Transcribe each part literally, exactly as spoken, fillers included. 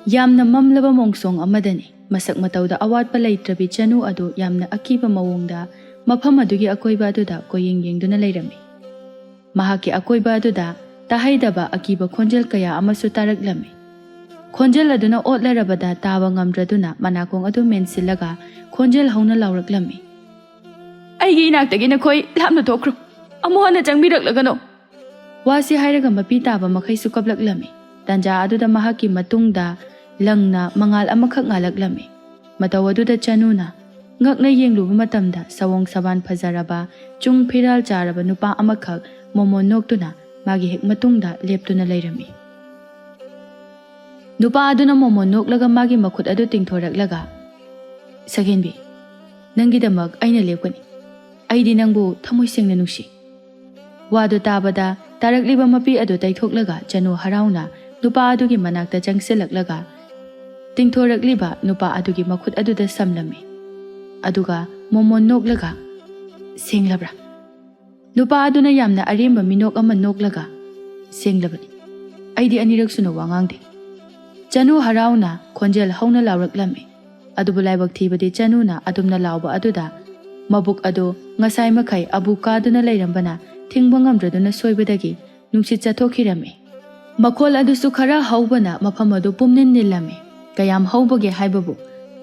ꯌꯥꯝꯅ ꯃꯝꯂꯕ ꯃꯣꯡꯁꯣꯡ ꯑꯃꯗꯅꯤ꯫ ꯃꯁꯛ ꯃꯇꯧꯗ ꯑꯋꯥꯠꯄ ꯂꯩꯇ꯭ꯔꯕꯤ ꯆꯅꯨ ꯑꯗꯨ ꯌꯥꯝꯅ ꯑꯀꯤꯕ ꯃꯑꯣꯡꯗ ꯃꯐꯝ ꯑꯗꯨꯒꯤ ꯑꯀꯣꯏꯕ ꯑꯗꯨꯗ ꯀꯣꯏꯌꯦꯡ ꯌꯦꯡꯗꯨꯅ ꯂꯩꯔꯝꯃꯤ꯫ ꯃꯍꯥꯛꯀꯤ ꯑꯀꯣꯏꯕ ꯑꯗꯨꯗ ꯇꯥꯍꯩꯗꯕ ꯑꯀꯤꯕ ꯈꯣꯟꯖꯦꯜ ꯀꯌꯥ ꯑꯃꯁꯨ ꯇꯥꯔꯛꯂꯝꯃꯤ꯫ ꯈꯣꯟꯖꯦꯜ ꯑꯗꯨꯅ ꯑꯣꯠꯂꯔꯕꯗ ꯇꯥꯕ ꯉꯝꯗ꯭ꯔꯗꯨꯅ ꯃꯅꯥꯀꯣꯡ ꯑꯗꯨ ꯃꯦꯟꯁꯤꯜꯂꯒ ꯈꯣꯟꯖꯦꯜ ꯍꯧꯅ ꯂꯥꯎꯔꯛꯂꯝꯃꯤ, "ꯑꯩꯒꯤ ꯏꯅꯥꯛꯇꯒꯤ ꯅꯈꯣꯏ ꯂꯥꯞꯅ ꯊꯣꯛꯈ꯭ꯔꯣ, ꯑꯃꯨꯛ ꯍꯟꯅ ꯆꯪꯕꯤꯔꯛꯂꯒꯅꯨ!" ꯋꯥꯁꯤ ꯍꯥꯏꯔꯒ ꯃꯄꯤ ꯇꯥꯕ ꯃꯈꯩꯁꯨ ꯀꯞꯂꯛꯂꯝꯃꯤ꯫ ꯇꯟꯖꯥ ꯑꯗꯨꯗ ꯃꯍꯥꯛꯀꯤ ꯃꯇꯨꯡꯗ ꯂꯪꯅ ꯃꯉꯥꯜ ꯑꯃꯈꯛ ꯉꯥꯜꯂꯛꯂꯝꯃꯤ꯫ ꯃꯇꯧ ꯑꯗꯨꯗ ꯆꯅꯨꯅ ꯉꯛꯅ ꯌꯦꯡꯂꯨꯕ ꯃꯇꯝꯗ ꯁꯑꯣꯡ ꯁꯕꯥꯟ ꯐꯖꯔꯕ, ꯆꯨꯡ ꯐꯤꯔꯥꯜ ꯆꯥꯔꯕ ꯅꯨꯄꯥ ꯑꯃꯈꯛ ꯃꯣꯃꯣꯟ ꯅꯣꯛꯇꯨꯅ ꯃꯥꯒꯤ ꯍꯦꯛ ꯃꯇꯨꯡꯗ ꯂꯦꯞꯇꯨꯅ ꯂꯩꯔꯝꯃꯤ꯫ ꯅꯨꯄꯥ ꯑꯗꯨꯅ ꯃꯣꯃꯣꯟ ꯅꯣꯛꯂꯒ ꯃꯥꯒꯤ ꯃꯈꯨꯠ ꯑꯗꯨ ꯇꯤꯡꯊꯣꯔꯛꯂꯒ, "ꯁꯛꯍꯦꯟꯕꯤ, ꯅꯪꯒꯤꯗꯃꯛ ꯑꯩꯅ ꯂꯦꯞꯀꯅꯤ꯫ ꯑꯩꯗꯤ ꯅꯪꯕꯨ ꯊꯃꯣꯏ ꯁꯦꯡꯅ ꯅꯨꯡꯁꯤ꯫" ꯋꯥꯗꯨ ꯇꯥꯕꯗ ꯇꯥꯔꯛꯂꯤꯕ ꯃꯄꯤ ꯑꯗꯨ ꯇꯩꯊꯣꯛꯂꯒ ꯆꯅꯨ ꯍꯔꯥꯎꯅ ꯅꯨꯄꯥ ꯑꯗꯨꯒꯤ ꯃꯅꯥꯛꯇ ꯆꯪꯁꯤꯜꯂꯛꯂꯒ ꯇꯤꯡꯊꯣꯔꯛꯂꯤꯕ ꯅꯨꯄꯥ ꯑꯗꯨꯒꯤ ꯃꯈꯨꯠ ꯑꯗꯨꯗ ꯁꯝꯂꯝꯃꯤ꯫ ꯑꯗꯨꯒ ꯃꯣꯃꯣꯟ ꯅꯣꯛꯂꯒ, "ꯁꯦꯡꯂꯕ꯭ꯔꯥ?" ꯅꯨꯄꯥ ꯑꯗꯨꯅ ꯌꯥꯝꯅ ꯑꯔꯦꯝꯕ ꯃꯤꯅꯣꯛ ꯑꯃ ꯅꯣꯛꯂꯒ, "ꯁꯦꯡꯂꯕꯅꯤ꯫ ꯑꯩꯗꯤ ꯑꯅꯤꯔꯛ ꯁꯨꯅ ꯋꯥ ꯉꯥꯡꯗꯦ꯫" ꯆꯅꯨ ꯍꯔꯥꯎꯅ ꯈꯣꯟꯖꯦꯜ ꯍꯧꯅ ꯂꯥꯎꯔꯛꯂꯝꯃꯤ꯫ ꯑꯗꯨꯕꯨ ꯂꯥꯏꯕꯛ ꯊꯤꯕꯗꯤ ꯆꯅꯨꯅ ꯑꯗꯨꯝꯅ ꯂꯥꯎꯕ ꯑꯗꯨꯗ ꯃꯕꯨꯛ ꯑꯗꯨ ꯉꯁꯥꯏ ꯃꯈꯩ ꯑꯕꯨ ꯀꯥꯗꯨꯅ ꯂꯩꯔꯝꯕꯅ ꯊꯤꯡꯕ ꯉꯝꯗ꯭ꯔꯗꯨꯅ ꯁꯣꯏꯕꯗꯒꯤ ꯅꯨꯡꯁꯤꯠ ꯆꯠꯊꯣꯛꯈꯤꯔꯝꯃꯤ꯫ ꯃꯈꯣꯜ ꯑꯗꯨꯁꯨ ꯈꯔ ꯍꯧꯕꯅ ꯃꯐꯝ ꯑꯗꯨ ꯄꯨꯝꯅꯤꯟ ꯅꯤꯜꯂꯝꯃꯤ꯫ ꯀꯌꯥꯝ ꯍꯧꯕꯒꯦ ꯍꯥꯏꯕꯕꯨ,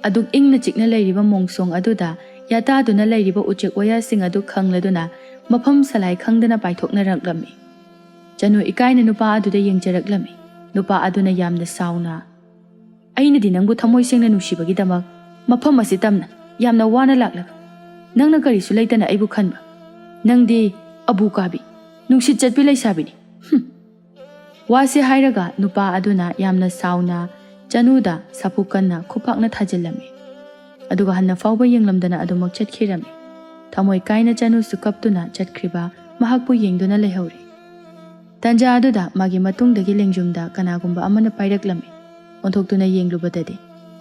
ꯑꯗꯨꯛ ꯏꯪꯅ ꯆꯤꯛꯅ ꯂꯩꯔꯤꯕ ꯃꯣꯡꯁꯣꯡ ꯑꯗꯨꯗ ꯌꯥꯇꯥꯗꯨꯅ ꯂꯩꯔꯤꯕ ꯎꯆꯦꯛ ꯋꯥꯌꯥꯁꯤꯡ ꯑꯗꯨ ꯈꯪꯂꯗꯨꯅ ꯃꯐꯝ ꯁꯂꯥꯏ ꯈꯪꯗꯅ ꯄꯥꯏꯊꯣꯛꯅꯔꯛꯂꯝꯃꯤ꯫ ꯆꯅꯨ ꯏꯀꯥꯏꯅ ꯅꯨꯄꯥ ꯑꯗꯨꯗ ꯌꯦꯡꯖꯔꯛꯂꯝꯃꯤ꯫ ꯅꯨꯄꯥ ꯑꯗꯨꯅ ꯌꯥꯝꯅ ꯁꯥꯎꯅ, "ꯑꯩꯅꯗꯤ ꯅꯪꯕꯨ ꯊꯃꯣꯏ ꯁꯦꯡꯅ ꯅꯨꯡꯁꯤꯕꯒꯤꯗꯃꯛ ꯃꯐꯝ ꯑꯁꯤ ꯇꯝꯅ ꯌꯥꯝꯅ ꯋꯥꯅ ꯂꯥꯛꯂꯒ, ꯅꯪꯅ ꯀꯔꯤꯁꯨ ꯂꯩꯇꯅ ꯑꯩꯕꯨ ꯈꯟꯕ? ꯅꯪꯗꯤ ꯑꯕꯨ ꯀꯥꯕꯤ, ꯅꯨꯡꯁꯤꯠ ꯆꯠꯄꯤ ꯂꯩꯁꯥꯕꯤꯅꯤ꯫ ꯍꯨꯝ!" ꯋꯥꯁꯤ ꯍꯥꯏꯔꯒ ꯅꯨꯄꯥ ꯑꯗꯨꯅ ꯌꯥꯝꯅ ꯁꯥꯎꯅ ꯆꯅꯨꯗ ꯁꯥꯐꯨ ꯀꯟꯅ ꯈꯨꯄꯥꯛꯅ ꯊꯥꯖꯤꯜꯂꯝꯃꯤ꯫ ꯑꯗꯨꯒ ꯍꯟꯅ ꯐꯥꯎꯕ ꯌꯦꯡꯂꯝꯗꯅ ꯑꯗꯨꯃꯛ ꯆꯠꯈꯤꯔꯝꯃꯤ꯫ ꯊꯃꯣꯏ ꯀꯥꯏꯅ ꯆꯅꯨꯁꯨ ꯀꯞꯇꯨꯅ ꯆꯠꯈ꯭ꯔꯤꯕ ꯃꯍꯥꯛꯄꯨ ꯌꯦꯡꯗꯨꯅ ꯂꯩꯍꯧꯔꯤ꯫ ꯇꯟꯖꯥ ꯑꯗꯨꯗ ꯃꯥꯒꯤ ꯃꯇꯨꯡꯗꯒꯤ ꯂꯦꯡꯖꯨꯝꯗ ꯀꯅꯥꯒꯨꯝꯕ ꯑꯃꯅ ꯄꯥꯏꯔꯛꯂꯝꯃꯤ꯫ ꯑꯣꯟꯊꯣꯛꯇꯨꯅ ꯌꯦꯡꯂꯨꯕꯗꯗꯤ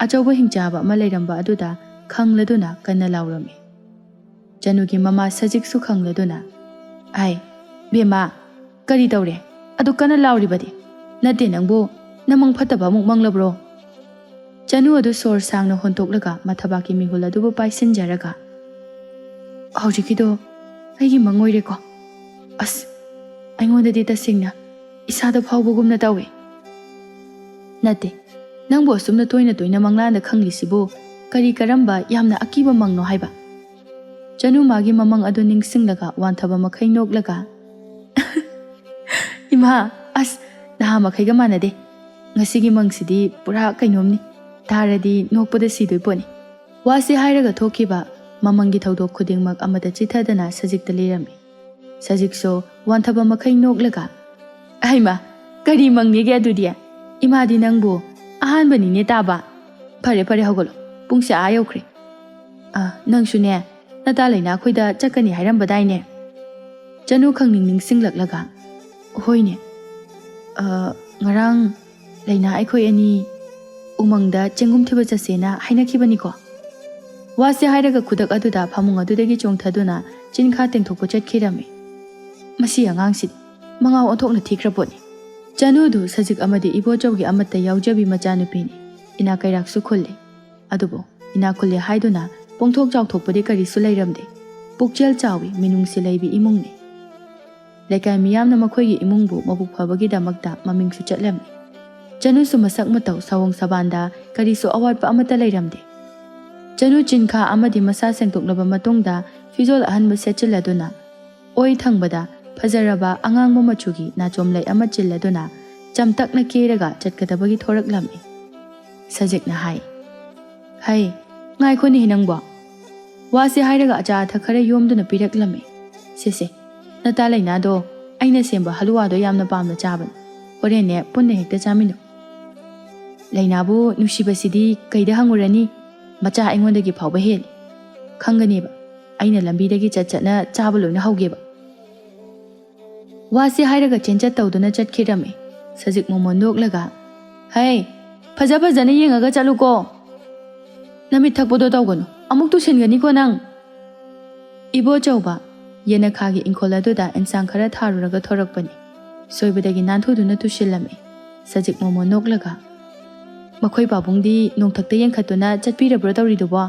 ꯑꯆꯧꯕ ꯍꯤꯡꯆꯥꯕ ꯑꯃ ꯂꯩꯔꯝꯕ ꯑꯗꯨꯗ ꯈꯪꯂꯗꯨꯅ ꯀꯟꯅ ꯂꯥꯎꯔꯝꯃꯤ꯫ ꯆꯅꯨꯒꯤ ꯃꯃꯥ ꯁꯖꯤꯛꯁꯨ ꯈꯪꯂꯗꯨꯅ, "ꯑꯥꯏ, ꯕꯦꯝꯃ, ꯀꯔꯤ ꯇꯧꯔꯦ? ꯑꯗꯨ ꯀꯟꯅ ꯂꯥꯎꯔꯤꯕꯗꯤ? ꯅꯠꯇꯦ ꯅꯪꯕꯨ ꯅꯃꯪ ꯐꯠꯇꯕ ꯑꯃꯨꯛ ꯃꯪꯂꯕ꯭ꯔꯣ?" ꯆꯅꯨ ꯑꯗꯨ ꯁꯣꯔ ꯁꯥꯡꯅ ꯍꯣꯟꯊꯣꯛꯂꯒ ꯃꯊꯕꯥꯛꯀꯤ ꯃꯤꯍꯨꯜ ꯑꯗꯨꯕꯨ ꯄꯥꯏꯁꯤꯟꯖꯔꯒ, "ꯍꯧꯖꯤꯛꯀꯤꯗꯣ ꯑꯩꯒꯤ ꯃꯪ ꯑꯣꯏꯔꯦꯀꯣ? ꯑꯁ, ꯑꯩꯉꯣꯟꯗꯗꯤ ꯇꯁꯦꯡꯅ ꯏꯁꯥꯗ ꯐꯥꯎꯕꯒꯨꯝꯅ ꯇꯧꯏ꯫" "ꯅꯠꯇꯦ, ꯅꯪꯕꯨ ꯑꯁꯨꯝꯅ ꯇꯣꯏꯅ ꯇꯣꯏꯅ ꯃꯪꯂꯥꯟꯗ ꯈꯪꯂꯤꯁꯤꯕꯨ ꯀꯔꯤ ꯀꯔꯝꯕ ꯌꯥꯝꯅ ꯑꯀꯤꯕ ꯃꯪꯅꯣ ꯍꯥꯏꯕ?" ꯆꯅꯨ ꯃꯥꯒꯤ ꯃꯃꯪ ꯑꯗꯨ ꯅꯤꯡꯁꯤꯡꯂꯒ ꯋꯥꯟꯊꯕ ꯃꯈꯩ ꯅꯣꯛꯂꯒ, "ꯏꯃꯥ, ꯑꯁ, ꯅꯍꯥ ꯃꯈꯩꯒ ꯃꯥꯟꯅꯗꯦ꯫ ꯉꯁꯤꯒꯤ ꯃꯪꯁꯤꯗꯤ ꯄꯨꯔꯥ ꯀꯩꯅꯣꯝꯅꯤ꯫ ꯇꯥꯔꯗꯤ ꯅꯣꯛꯄꯗ ꯁꯤꯗꯣꯏ ꯄꯣꯠꯅꯤ꯫" ꯋꯥꯁꯤ ꯍꯥꯏꯔꯒ ꯊꯣꯛꯈꯤꯕ ꯃꯃꯪꯒꯤ ꯊꯧꯗꯣꯛ ꯈꯨꯗꯤꯡꯃꯛ ꯑꯃꯗ ꯆꯤꯊꯗꯅ ꯁꯖꯤꯛꯇ ꯂꯤꯔꯝꯃꯤ꯫ ꯁꯖꯤꯛꯁꯨ ꯋꯥꯟꯊꯕ ꯃꯈꯩ ꯅꯣꯛꯂꯒ, "ꯑꯍꯩꯃ, ꯀꯔꯤ ꯃꯪꯅꯦꯒꯦ ꯑꯗꯨꯗꯤ? ꯏꯃꯥꯗꯤ ꯅꯪꯕꯨ ꯑꯍꯥꯟꯕꯅꯤꯅꯦ ꯇꯥꯕ꯫ ꯐꯔꯦ, ꯐꯔꯦ, ꯍꯧꯒꯠꯂꯣ꯫ ꯄꯨꯡꯁꯦ ꯑꯥ ꯌꯧꯈ꯭ꯔꯦ꯫ ꯑ, ꯅꯪꯁꯨꯅꯦ, ꯅꯇꯥ ꯂꯩꯅꯥ ꯑꯩꯈꯣꯏꯗ ꯆꯠꯀꯅꯤ ꯍꯥꯏꯔꯝꯕꯗꯥꯏꯅꯦ?" ꯆꯅꯨ ꯈꯪꯅꯤꯡ ꯅꯤꯡꯁꯤꯡꯂꯛꯂꯒ, "ꯍꯣꯏꯅꯦ꯫ ꯑ, ꯉꯔꯥꯡ ꯂꯩꯅꯥ ꯑꯩꯈꯣꯏ ꯑꯅꯤ ꯎꯃꯪꯗ ꯆꯦꯡꯒꯨꯝ ꯊꯤꯕ ꯆꯠꯁꯦꯅ ꯍꯥꯏꯅꯈꯤꯕꯅꯤꯀꯣ?" ꯋꯥꯁꯦ ꯍꯥꯏꯔꯒ ꯈꯨꯗꯛ ꯑꯗꯨꯗ ꯐꯃꯨꯡ ꯑꯗꯨꯗꯒꯤ ꯆꯣꯡꯊꯗꯨꯅ ꯆꯤꯟꯈꯥ ꯇꯦꯡꯊꯣꯛꯄ ꯆꯠꯈꯤꯔꯝꯃꯤ꯫ "ꯃꯁꯤ ꯑꯉꯥꯡꯁꯤꯗꯤ ꯃꯉꯥꯎ ꯑꯣꯟꯊꯣꯛꯅ ꯊꯤꯈ꯭ꯔ ꯄꯣꯠꯅꯤ꯫" ꯆꯅꯨꯗꯨ ꯁꯖꯤꯛ ꯑꯃꯗꯤ ꯏꯕꯣꯆꯧꯒꯤ ꯑꯃꯠꯇ ꯌꯥꯎꯖꯕꯤ ꯃꯆꯥꯅꯨꯄꯤꯅꯤ꯫ ꯏꯅꯥ ꯀꯩꯔꯥꯛꯁꯨ ꯈꯨꯜꯂꯤ꯫ ꯑꯗꯨꯕꯨ ꯏꯅꯥ ꯈꯨꯜꯂꯦ ꯍꯥꯏꯗꯨꯅ ꯄꯣꯡꯊꯣꯛ ꯆꯥꯎꯊꯣꯛꯄꯗꯤ ꯀꯔꯤꯁꯨ ꯂꯩꯔꯝꯗꯦ꯫ ꯄꯨꯛꯆꯦꯜ ꯆꯥꯎꯏ, ꯃꯤꯅꯨꯡꯁꯤ ꯂꯩꯕꯤ ꯏꯃꯨꯡꯅꯤ꯫ ꯂꯩꯀꯥꯏ ꯃꯤꯌꯥꯝꯅ ꯃꯈꯣꯏꯒꯤ ꯏꯃꯨꯡꯕꯨ ꯃꯕꯨꯛ ꯐꯕꯒꯤꯗꯃꯛꯇ ꯃꯃꯤꯡꯁꯨ ꯆꯠꯂꯝꯃꯤ꯫ ꯆꯅꯨꯁꯨ ꯃꯁꯛ ꯃꯇꯧ, ꯁꯑꯣꯡ ꯁꯕꯥꯟꯗ ꯀꯔꯤꯁꯨ ꯑꯋꯥꯠꯄ ꯑꯃꯠꯇ ꯂꯩꯔꯝꯗꯦ꯫ ꯆꯅꯨ ꯆꯤꯟꯈꯥ ꯑꯃꯗꯤ ꯃꯁꯥ ꯁꯦꯡꯗꯣꯛꯂꯕ ꯃꯇꯨꯡꯗ ꯐꯤꯖꯣꯜ ꯑꯍꯟꯕ ꯁꯦꯠꯆꯤꯜꯂꯗꯨꯅ ꯑꯣꯏ ꯊꯪꯕꯗ ꯐꯖꯔꯕ ꯑꯉꯥꯡꯕ ꯃꯆꯨꯒꯤ ꯅꯥꯆꯣꯝ ꯂꯩ ꯑꯃ ꯆꯤꯜꯂꯗꯨꯅ ꯆꯝꯇꯛꯅ ꯀꯦꯔꯒ ꯆꯠꯀꯗꯕꯒꯤ ꯊꯣꯔꯛꯂꯝꯃꯤ꯫ ꯁꯖꯤꯛꯅ ꯍꯥꯏ, "ꯍꯩ, ꯉꯥꯏꯈꯣꯅꯦꯍꯦ ꯅꯪꯕꯣ꯫" ꯋꯥꯁꯦ ꯍꯥꯏꯔꯒ ꯑꯆꯥ ꯑꯊꯛ ꯈꯔ ꯌꯣꯝꯗꯨꯅ ꯄꯤꯔꯛꯂꯝꯃꯤ꯫ "ꯁꯦ, ꯁꯦ, ꯅꯇꯥ ꯂꯩꯅꯥꯗꯣ ꯑꯩꯅ ꯁꯦꯝꯕ ꯍꯂꯨꯋꯥꯗꯣ ꯌꯥꯝꯅ ꯄꯥꯝꯅ ꯆꯥꯕꯅꯤ꯫ ꯍꯣꯔꯦꯟꯅꯦ ꯄꯨꯟꯅ ꯍꯦꯛꯇ ꯆꯥꯃꯤꯟꯅꯧ꯫" "ꯂꯩꯅꯥꯕꯨ ꯅꯨꯡꯁꯤꯕꯁꯤꯗꯤ ꯀꯩꯗ ꯍꯪꯉꯨꯔꯅꯤ? ꯃꯆꯥ ꯑꯩꯉꯣꯟꯗꯒꯤ ꯐꯥꯎꯕ ꯍꯦꯜꯂꯤ꯫ ꯈꯪꯒꯅꯦꯕ, ꯑꯩꯅ ꯂꯝꯕꯤꯗꯒꯤ ꯆꯠ ꯆꯠꯅ ꯆꯥꯕ ꯂꯣꯏꯅ ꯍꯧꯒꯦꯕ꯫" ꯋꯥꯁꯤ ꯍꯥꯏꯔꯒ ꯆꯦꯟꯆꯠ ꯇꯧꯗꯨꯅ ꯆꯠꯈꯤꯔꯝꯃꯤ꯫ ꯁꯖꯤꯛ ꯃꯣꯃꯣꯟ ꯅꯣꯛꯂꯒ, "ꯍꯩ, ꯐꯖ ꯐꯖꯅ ꯌꯦꯡꯉꯒ ꯆꯠꯂꯨꯀꯣ꯫ ꯅꯃꯤꯠ ꯊꯛꯄꯗꯣ ꯇꯧꯒꯅꯨ, ꯑꯃꯨꯛ ꯇꯨꯁꯤꯟꯒꯅꯤꯀꯣ ꯅꯪ꯫" ꯏꯕꯣꯆꯧꯕ ꯌꯦꯅꯈꯥꯒꯤ ꯏꯪꯈꯣꯜ ꯑꯗꯨꯗ ꯏꯟꯁꯥꯡ ꯈꯔ ꯊꯥꯔꯨꯔꯒ ꯊꯣꯔꯛꯄꯅꯤ꯫ ꯁꯣꯏꯕꯗꯒꯤ ꯅꯥꯟꯊꯨꯗꯨꯅ ꯇꯨꯁꯤꯜꯂꯝꯃꯤ꯫ ꯁꯖꯤꯛ ꯃꯣꯃꯣꯟ ꯅꯣꯛꯂꯒ, ꯃꯈꯣꯏ ꯄꯥꯕꯨꯡꯗꯤ ꯅꯣꯡꯊꯛꯇ ꯌꯦꯡꯈꯠꯇꯨꯅ ꯆꯠꯄꯤꯔꯕ꯭ꯔꯣ ꯇꯧꯔꯤꯗꯨꯕꯣ?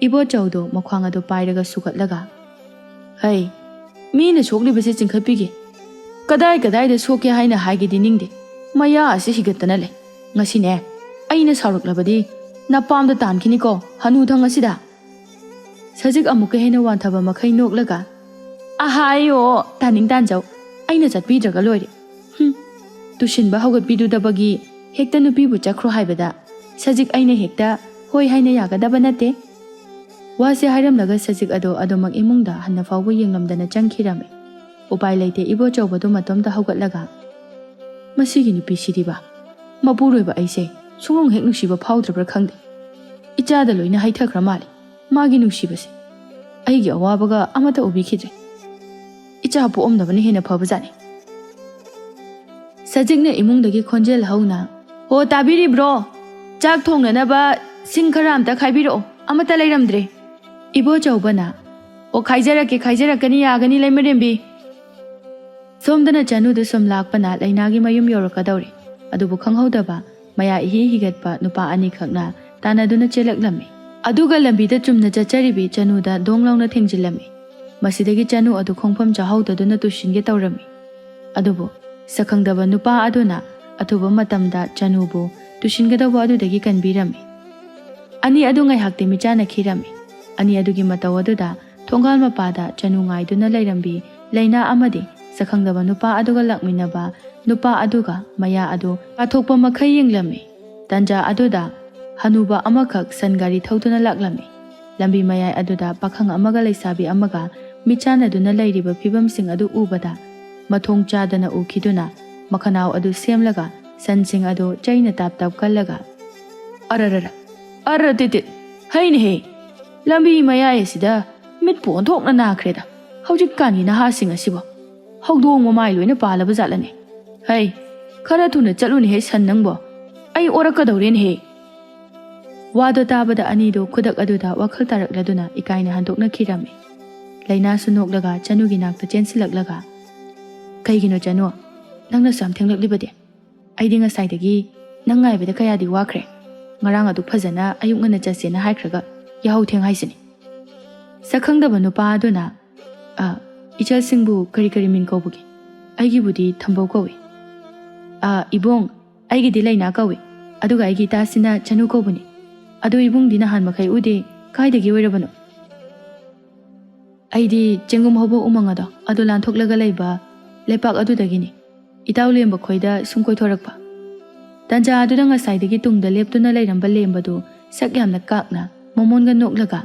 ꯏꯕꯣꯆꯧꯗꯣ ꯃꯈ꯭ꯋꯥꯡ ꯑꯗꯨ ꯄꯥꯏꯔꯒ ꯁꯨꯒꯠꯂꯒ, "ꯍꯩ, ꯃꯤꯅ ꯁꯣꯛꯂꯤꯕꯁꯦ ꯆꯤꯡꯈꯠꯄꯤꯒꯦ꯫ ꯀꯗꯥꯏ ꯀꯗꯥꯏꯗ ꯁꯣꯛꯀꯦ ꯍꯥꯏꯅ ꯍꯥꯏꯒꯦꯗꯤ ꯅꯤꯡꯗꯦ꯫ ꯃꯌꯥ ꯑꯁꯤ ꯍꯤꯒꯠꯇꯅ ꯂꯩ꯫ ꯉꯁꯤꯅꯦ, ꯑꯩꯅ ꯁꯥꯎꯔꯛꯂꯕꯗꯤ ꯅꯄꯥꯝꯗ ꯇꯥꯟꯈꯤꯅꯤꯀꯣ, ꯍꯅꯨꯊꯪ ꯑꯁꯤꯗ"꯫ ꯁꯖꯤꯛ ꯑꯃꯨꯛꯀ ꯍꯦꯟꯅ ꯋꯥꯟꯊꯕ ꯃꯈꯩ ꯅꯣꯛꯂꯒ, "ꯑꯍꯥꯏꯌꯣ, ꯇꯥꯅꯤꯡ ꯇꯥꯟꯖꯧ, ꯑꯩꯅ ꯆꯠꯄꯤꯗ꯭ꯔꯒ ꯂꯣꯏꯔꯦ꯫ ꯍꯨꯝ, ꯇꯨꯁꯤꯟꯕ ꯍꯧꯒꯠꯄꯤꯔꯨꯗꯕꯒꯤ ꯍꯦꯛꯇ ꯅꯨꯄꯤꯕꯨ ꯆꯠꯈ꯭ꯔꯣ ꯍꯥꯏꯕꯗ ꯁꯖꯤꯛ ꯑꯩꯅ ꯍꯦꯛꯇ ꯍꯣꯏ ꯍꯥꯏꯅ ꯌꯥꯒꯗꯕ ꯅꯠꯇꯦ"꯫ ꯋꯥꯁꯦ ꯍꯥꯏꯔꯝꯂꯒ ꯁꯖꯤꯛ ꯑꯗꯣ ꯑꯗꯨꯃꯛ ꯏꯃꯨꯡꯗ ꯍꯟꯅ ꯐꯥꯎꯕ ꯌꯦꯡꯂꯝꯗꯅ ꯆꯪꯈꯤꯔꯝꯃꯤ꯫ ꯎꯄꯥꯏ ꯂꯩꯇꯦ ꯏꯕꯣꯆꯧꯕꯗꯨ ꯃꯇꯣꯝꯇ ꯍꯧꯒꯠꯂꯒ, "ꯃꯁꯤꯒꯤ ꯅꯨꯄꯤꯁꯤꯗꯤꯕ, ꯃꯄꯨꯔꯣꯏꯕ ꯑꯩꯁꯦ ꯁꯨꯡꯅꯨꯡ ꯍꯦꯛ ꯅꯨꯡꯁꯤꯕ ꯐꯥꯎꯗ꯭ꯔꯕ꯭ꯔꯥ ꯈꯪꯗꯦ꯫ ꯏꯆꯥꯗ ꯂꯣꯏꯅ ꯍꯩꯊꯈ꯭ꯔ ꯃꯥꯜꯂꯦ ꯃꯥꯒꯤ ꯅꯨꯡꯁꯤꯕꯁꯦ꯫ ꯑꯩꯒꯤ ꯑꯋꯥꯕꯒ ꯑꯃꯠꯇ ꯎꯕꯤꯈꯤꯗ꯭ꯔꯦ꯫ ꯏꯆꯥ ꯄꯣꯛꯑꯝꯗꯕꯅ ꯍꯦꯟꯅ ꯐꯕꯖꯥꯠꯅꯤ"꯫ ꯁꯖꯤꯛꯅ ꯏꯃꯨꯡꯗꯒꯤ ꯈꯣꯟꯖꯦꯜ ꯍꯧꯅ, "ꯍꯣ, ꯇꯥꯕꯤꯔꯤꯕ꯭ꯔꯣ? ꯆꯥꯛ ꯊꯣꯡꯅꯅꯕ ꯁꯤꯡ ꯈꯔ ꯑꯝꯇ ꯈꯥꯏꯕꯤꯔꯛꯑꯣ, ꯑꯃꯠꯇ ꯂꯩꯔꯝꯗ꯭ꯔꯦ"꯫ ꯏꯕꯣꯆꯧꯕꯅ, "ꯑꯣ, ꯈꯥꯏꯖꯔꯛꯀꯦ, ꯈꯥꯏꯖꯔꯛꯀꯅꯤ, ꯌꯥꯒꯅꯤ, ꯂꯩꯃꯔꯦꯝꯕꯤ"꯫ ꯁꯣꯝꯗꯅ ꯆꯅꯨꯗꯨ ꯁꯨꯝ ꯂꯥꯛꯄꯅ ꯂꯩꯅꯥꯒꯤ ꯃꯌꯨꯝ ꯌꯧꯔꯛꯀꯗꯧꯔꯦ꯫ ꯑꯗꯨꯕꯨ ꯈꯪꯍꯧꯗꯕ ꯃꯌꯥ ꯏꯍꯤ ꯍꯤꯒꯠꯄ ꯅꯨꯄꯥ ꯑꯅꯤꯈꯛꯅ ꯇꯥꯟꯅꯗꯨꯅ ꯆꯦꯜꯂꯛꯂꯝꯃꯤ꯫ ꯑꯗꯨꯒ ꯂꯝꯕꯤꯗ ꯆꯨꯝꯅ ꯆꯠꯆꯔꯤꯕꯤ ꯆꯅꯨꯗ ꯗꯣꯡ ꯂꯥꯎꯅ ꯊꯦꯡꯖꯤꯜꯂꯝꯃꯤ꯫ ꯃꯁꯤꯗꯒꯤ ꯆꯅꯨ ꯑꯗꯨ ꯈꯣꯡꯐꯝ ꯆꯥꯍꯧꯗꯗꯨꯅ ꯇꯨꯁꯤꯟꯒꯦ ꯇꯧꯔꯝꯃꯤ꯫ ꯑꯗꯨꯕꯨ ꯁꯛꯈꯪꯗꯕ ꯅꯨꯄꯥ ꯑꯗꯨꯅ ꯑꯊꯨꯕ ꯃꯇꯝꯗ ꯆꯅꯨꯕꯨ ꯇꯨꯁꯤꯟꯒꯗꯧꯕ ꯑꯗꯨꯗꯒꯤ ꯀꯟꯕꯤꯔꯝꯃꯤ꯫ ꯑꯅꯤ ꯑꯗꯨ ꯉꯥꯏꯍꯥꯛꯇꯤ ꯃꯤꯆꯥꯟꯅꯈꯤꯔꯝꯃꯤ꯫ ꯑꯅꯤ ꯑꯗꯨꯒꯤ ꯃꯇꯧ ꯑꯗꯨꯗ ꯊꯣꯡꯒꯥꯜ ꯃꯄꯥꯗ ꯆꯅꯨ ꯉꯥꯏꯗꯨꯅ ꯂꯩꯔꯝꯕꯤ ꯂꯩꯅꯥ ꯑꯃꯗꯤ ꯁꯛꯈꯪꯗꯕ ꯅꯨꯄꯥ ꯑꯗꯨꯒ ꯂꯥꯛꯃꯤꯟꯅꯕ ꯅꯨꯄꯥ ꯑꯗꯨꯒ ꯃꯌꯥ ꯑꯗꯨ ꯄꯥꯊꯣꯛꯄ ꯃꯈꯩ ꯌꯦꯡꯂꯝꯃꯤ꯫ ꯇꯟꯖꯥ ꯑꯗꯨꯗ ꯍꯅꯨꯕ ꯑꯃꯈꯛ ꯁꯟ ꯒꯥꯔꯤ ꯊꯧꯗꯨꯅ ꯂꯥꯛꯂꯝꯃꯤ꯫ ꯂꯝꯕꯤ ꯃꯌꯥꯏ ꯑꯗꯨꯗ ꯄꯥꯈꯪ ꯑꯃꯒ ꯂꯩꯁꯥꯕꯤ ꯑꯃꯒ ꯃꯤꯠꯆꯥꯟꯅꯗꯨꯅ ꯂꯩꯔꯤꯕ ꯐꯤꯕꯝꯁꯤꯡ ꯑꯗꯨ ꯎꯕꯗ ꯃꯊꯣꯡ ꯆꯥꯗꯅ ꯎꯈꯤꯗꯨꯅ ꯃꯈꯅꯥꯎ ꯑꯗꯨ ꯁꯦꯝꯂꯒ ꯁꯟꯁꯤꯡ ꯑꯗꯨ ꯆꯩꯅ ꯇꯥꯞ ꯇꯥꯞ ꯀꯜꯂꯒ, "ꯑꯔꯔꯔ, ꯑꯔꯔ ꯇꯤꯠ ꯇꯤꯠ, ꯍꯩꯅꯦꯍꯦ! ꯂꯝꯕꯤ ꯃꯌꯥꯏ ꯑꯁꯤꯗ ꯃꯤꯠꯄꯨ ꯑꯣꯟꯊꯣꯛꯅ ꯅꯥꯈ꯭ꯔꯦꯗ ꯍꯧꯖꯤꯛꯀꯥꯟꯒꯤ ꯅꯍꯥꯁꯤꯡ ꯑꯁꯤꯕꯨ꯫ ꯍꯧꯗꯣꯡ ꯃꯃꯥꯏ ꯂꯣꯏꯅ ꯄꯥꯜꯂꯕ ꯖꯥꯠꯂꯅꯦ? ꯍꯩ, ꯈꯔ ꯊꯨꯅ ꯆꯠꯂꯨꯅꯦꯍꯦ ꯁꯟ ꯅꯪꯕꯣ, ꯑꯩ ꯑꯣꯔꯛꯀꯗꯧꯔꯦꯅꯦꯍꯦ!" ꯋꯥꯗꯣ ꯇꯥꯕꯗ ꯑꯅꯤꯗꯨ ꯈꯨꯗꯛ ꯑꯗꯨꯗ ꯋꯥꯈꯜ ꯇꯥꯔꯛꯂꯗꯨꯅ ꯏꯀꯥꯏꯅ ꯍꯟꯗꯣꯛꯅꯈꯤꯔꯝꯃꯤ꯫ ꯂꯩꯅꯥꯁꯨ ꯅꯣꯛꯂꯒ ꯆꯅꯨꯒꯤ ꯅꯥꯛꯇ ꯆꯦꯟꯁꯤꯜꯂꯛꯂꯒ, "ꯀꯩꯒꯤꯅꯣ ꯆꯅꯨ, ꯅꯪꯅꯁꯨ ꯌꯥꯝ ꯊꯦꯡꯂꯛꯂꯤꯕꯗꯤ? ꯑꯩꯗꯤ ꯉꯁꯥꯏꯗꯒꯤ "ꯅꯪ ꯉꯥꯏꯕꯗ ꯀꯌꯥꯗꯤ ꯋꯥꯈ꯭ꯔꯦ꯫ ꯉꯔꯥꯡ ꯑꯗꯨꯛ ꯐꯖꯅ ꯑꯌꯨꯛ ꯉꯟꯅ ꯆꯠꯁꯦꯅ ꯍꯥꯏꯈ꯭ꯔꯒ ꯌꯥꯍꯧ ꯊꯦꯡ ꯍꯥꯏꯁꯤꯅꯤ"꯫ ꯁꯛꯈꯪꯗꯕ ꯅꯨꯄꯥ ꯑꯗꯨꯅ, "ꯑ, ꯏꯆꯜꯁꯤꯡꯕꯨ ꯀꯔꯤ ꯀꯔꯤ ꯃꯤꯡ ꯀꯧꯕꯒꯦ?" "ꯑꯩꯒꯤꯕꯨꯗꯤ ꯊꯝꯕꯧ ꯀꯧꯏ"꯫ "ꯑ, ꯏꯕꯨꯡ, ꯑꯩꯒꯤꯗꯤ ꯂꯩꯅꯥ ꯀꯧꯏ, ꯑꯗꯨꯒ ꯑꯩꯒꯤ ꯏꯇꯥꯁꯤꯅ ꯆꯅꯨ ꯀꯧꯕꯅꯤ꯫ ꯑꯗꯨ ꯏꯕꯨꯡꯗꯤ ꯅꯍꯥꯟ ꯃꯈꯩ ꯎꯗꯦ, ꯀꯥꯏꯗꯒꯤ ꯑꯣꯏꯔꯕꯅꯣ?" "ꯑꯩꯗꯤ ꯆꯦꯡꯒꯨꯝ ꯍꯧꯕ ꯎꯃꯪ ꯑꯗꯣ, ꯑꯗꯨ ꯂꯥꯟꯊꯣꯛꯂꯒ ꯂꯩꯕ ꯂꯩꯄꯥꯛ ꯑꯗꯨꯗꯒꯤꯅꯤ꯫ ꯏꯇꯥꯎ ꯂꯦꯝꯕ ꯈꯣꯏꯗ ꯁꯨꯝ ꯀꯣꯏꯊꯣꯔꯛꯄ꯫ ꯇꯟꯖꯥ ꯑꯗꯨꯗ ꯉꯁꯥꯏꯗꯒꯤ ꯇꯨꯡꯗ ꯂꯦꯞꯇꯨꯅ ꯂꯩꯔꯝꯕ ꯂꯦꯝꯕꯗꯨ ꯁꯛ ꯌꯥꯝꯅ ꯀꯥꯛꯅ ꯃꯃꯣꯟꯒ ꯅꯣꯛꯂꯒ,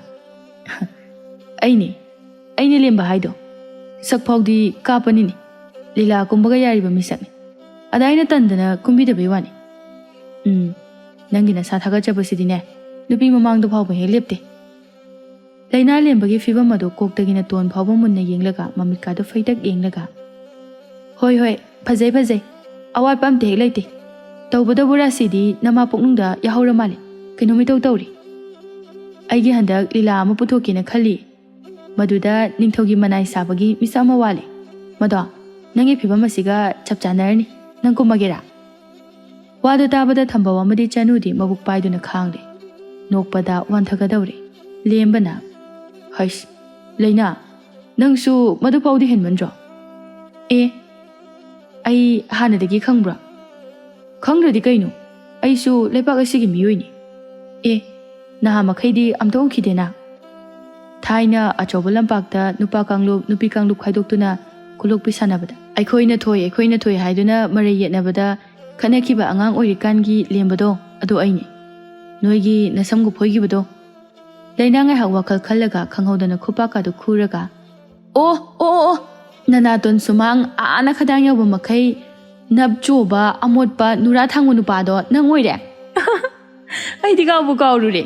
"ꯑꯩꯅꯤ, ꯑꯩꯅꯤ ꯂꯦꯝꯕ ꯍꯥꯏꯗꯣ꯫ ꯁꯛ ꯐꯥꯎꯗꯤ ꯀꯥꯞꯄꯅꯤꯅꯦ꯫ ꯂꯤꯂꯥ ꯀꯨꯝꯕꯒ ꯌꯥꯔꯤꯕ ꯃꯤꯁꯛꯅꯤ꯫ ꯑꯗ ꯑꯩꯅ ꯇꯟꯗꯅ ꯀꯨꯝꯕꯤꯗꯕꯩ ꯋꯥꯅꯤ꯫ ꯎꯝ, ꯅꯪꯒꯤ ꯅꯁꯥ ꯊꯥꯒꯠꯆꯕꯁꯤꯗꯤꯅꯦ, ꯅꯨꯄꯤ ꯃꯃꯥꯡꯗ ꯐꯥꯎꯕ ꯍꯦꯛ ꯂꯦꯞꯇꯦ"꯫ ꯂꯩꯅꯥ ꯂꯦꯝꯕꯒꯤ ꯐꯤꯕꯝ ꯑꯗꯨ ꯀꯣꯛꯇꯒꯤꯅ ꯇꯣꯟ ꯐꯥꯎꯕ ꯃꯨꯟꯅ ꯌꯦꯡꯂꯒ, ꯃꯃꯤꯠꯀꯥꯗꯨ ꯐꯩꯇꯛ ꯌꯦꯡꯂꯒ, "ꯍꯣꯏ, ꯍꯣꯏ, ꯐꯖꯩ, ꯐꯖꯩ꯫ ꯑꯋꯥꯠꯄ ꯑꯝꯇ ꯍꯦꯛ ꯂꯩꯇꯦ꯫ ꯇꯧꯕꯇꯕꯨ ꯔꯥꯁꯤꯗꯤ ꯅꯃꯥ ꯄꯨꯛꯅꯨꯡꯗ ꯌꯥꯍꯧꯔ ꯃꯥꯜꯂꯦ꯫ ꯀꯩꯅꯣꯝ ꯏꯇꯧ ꯇꯧꯔꯤ꯫ ꯑꯩꯒꯤ ꯍꯟꯗꯛ ꯂꯤꯂꯥ ꯑꯃ ꯄꯨꯊꯣꯛꯀꯦꯅ ꯈꯜꯂꯤ꯫ ꯃꯗꯨꯗ ꯅꯤꯡꯊꯧꯒꯤ ꯃꯅꯥꯏ ꯁꯥꯕꯒꯤ ꯃꯤꯁꯛ ꯑꯃ ꯋꯥꯠꯂꯤ꯫ ꯃꯗꯣ ꯅꯪꯒꯤ ꯐꯤꯕꯝ ꯑꯁꯤꯒ ꯆꯞ ꯆꯥꯟꯅꯔꯅꯤ꯫ ꯅꯪ ꯀꯨꯝꯃꯒꯦꯔꯥ?" ꯋꯥꯗꯨ ꯇꯥꯕꯗ ꯊꯝꯕꯧ ꯑꯃꯗꯤ ꯆꯅꯨꯗꯤ ꯃꯕꯨꯛ ꯄꯥꯏꯗꯨꯅ ꯈꯥꯡꯂꯦ꯫ ꯅꯣꯛꯄꯗ ꯋꯥꯟꯊꯒꯗꯧꯔꯦ꯫ ꯂꯦꯝꯕꯅ, "ꯍꯩꯁ, ꯂꯩꯅꯥ, ꯅꯪꯁꯨ ꯃꯗꯨ ꯐꯥꯎꯗꯤ ꯍꯦꯟꯃꯟꯗ꯭ꯔꯣ?" "ꯑꯦ, ꯑꯩ ꯍꯥꯟꯅꯗꯒꯤ ꯈꯪꯕ꯭ꯔꯥ?" "ꯈꯪꯗ꯭ꯔꯗꯤ ꯀꯩꯅꯣ? ꯑꯩꯁꯨ ꯂꯩꯕꯥꯛ ꯑꯁꯤꯒꯤ ꯃꯤꯑꯣꯏꯅꯤ꯫ ꯑꯦ, ꯅꯍꯥ ꯃꯈꯩꯗꯤ ꯑꯝꯇ ꯎꯈꯤꯗꯦꯅ꯫ ꯊꯥꯏꯅ ꯑꯆꯧꯕ ꯂꯝꯄꯥꯛꯇ ꯅꯨꯄꯥ ꯀꯥꯡꯂꯨꯞ, ꯅꯨꯄꯤ ꯀꯥꯡꯂꯨꯞ ꯈꯥꯏꯗꯣꯛꯇꯨꯅ ꯈꯨꯂꯣꯛꯄꯤ ꯁꯥꯟꯅꯕꯗ, ꯑꯩꯈꯣꯏꯅ ꯊꯣꯏ, ꯑꯩꯈꯣꯏꯅ ꯊꯣꯏ ꯍꯥꯏꯗꯨꯅ ꯃꯔꯩ ꯌꯦꯠꯅꯕꯗ ꯈꯠꯅꯈꯤꯕ ꯑꯉꯥꯡ ꯑꯣꯏꯔꯤꯀꯥꯟꯒꯤ ꯂꯦꯝꯕꯗꯣ, ꯑꯗꯣ ꯑꯩꯅꯤ꯫ ꯅꯣꯏꯒꯤ ꯅꯁꯝꯒ ꯐꯣꯏꯈꯤꯕꯗꯣ"꯫ ꯂꯩꯅꯥ ꯉꯥꯏꯍꯥꯛ ꯋꯥꯈꯜ ꯈꯜꯂꯒ ꯈꯪꯍꯧꯗꯅ ꯈꯨꯄꯥꯛꯀꯗꯨ ꯈꯨꯔꯒ, "ꯑꯣ, ꯑꯣ, ꯑꯣ, ꯑꯣ, ꯅꯅꯥꯇꯣꯟ ꯁꯨꯃꯥꯡ ꯑꯥꯅ ꯈꯗꯥꯡ ꯌꯧꯕ ꯃꯈꯩ ꯅꯞ ꯆꯣꯕ, ꯑꯃꯣꯠꯄ, ꯅꯨꯔꯥ ꯊꯥꯡꯕ ꯅꯨꯄꯥꯗꯣ ꯅꯪ ꯑꯣꯏꯔꯦ"꯫ "ꯑꯩꯗꯤ ꯀꯥꯎꯕꯨ ꯀꯥꯎꯔꯨꯔꯦ"꯫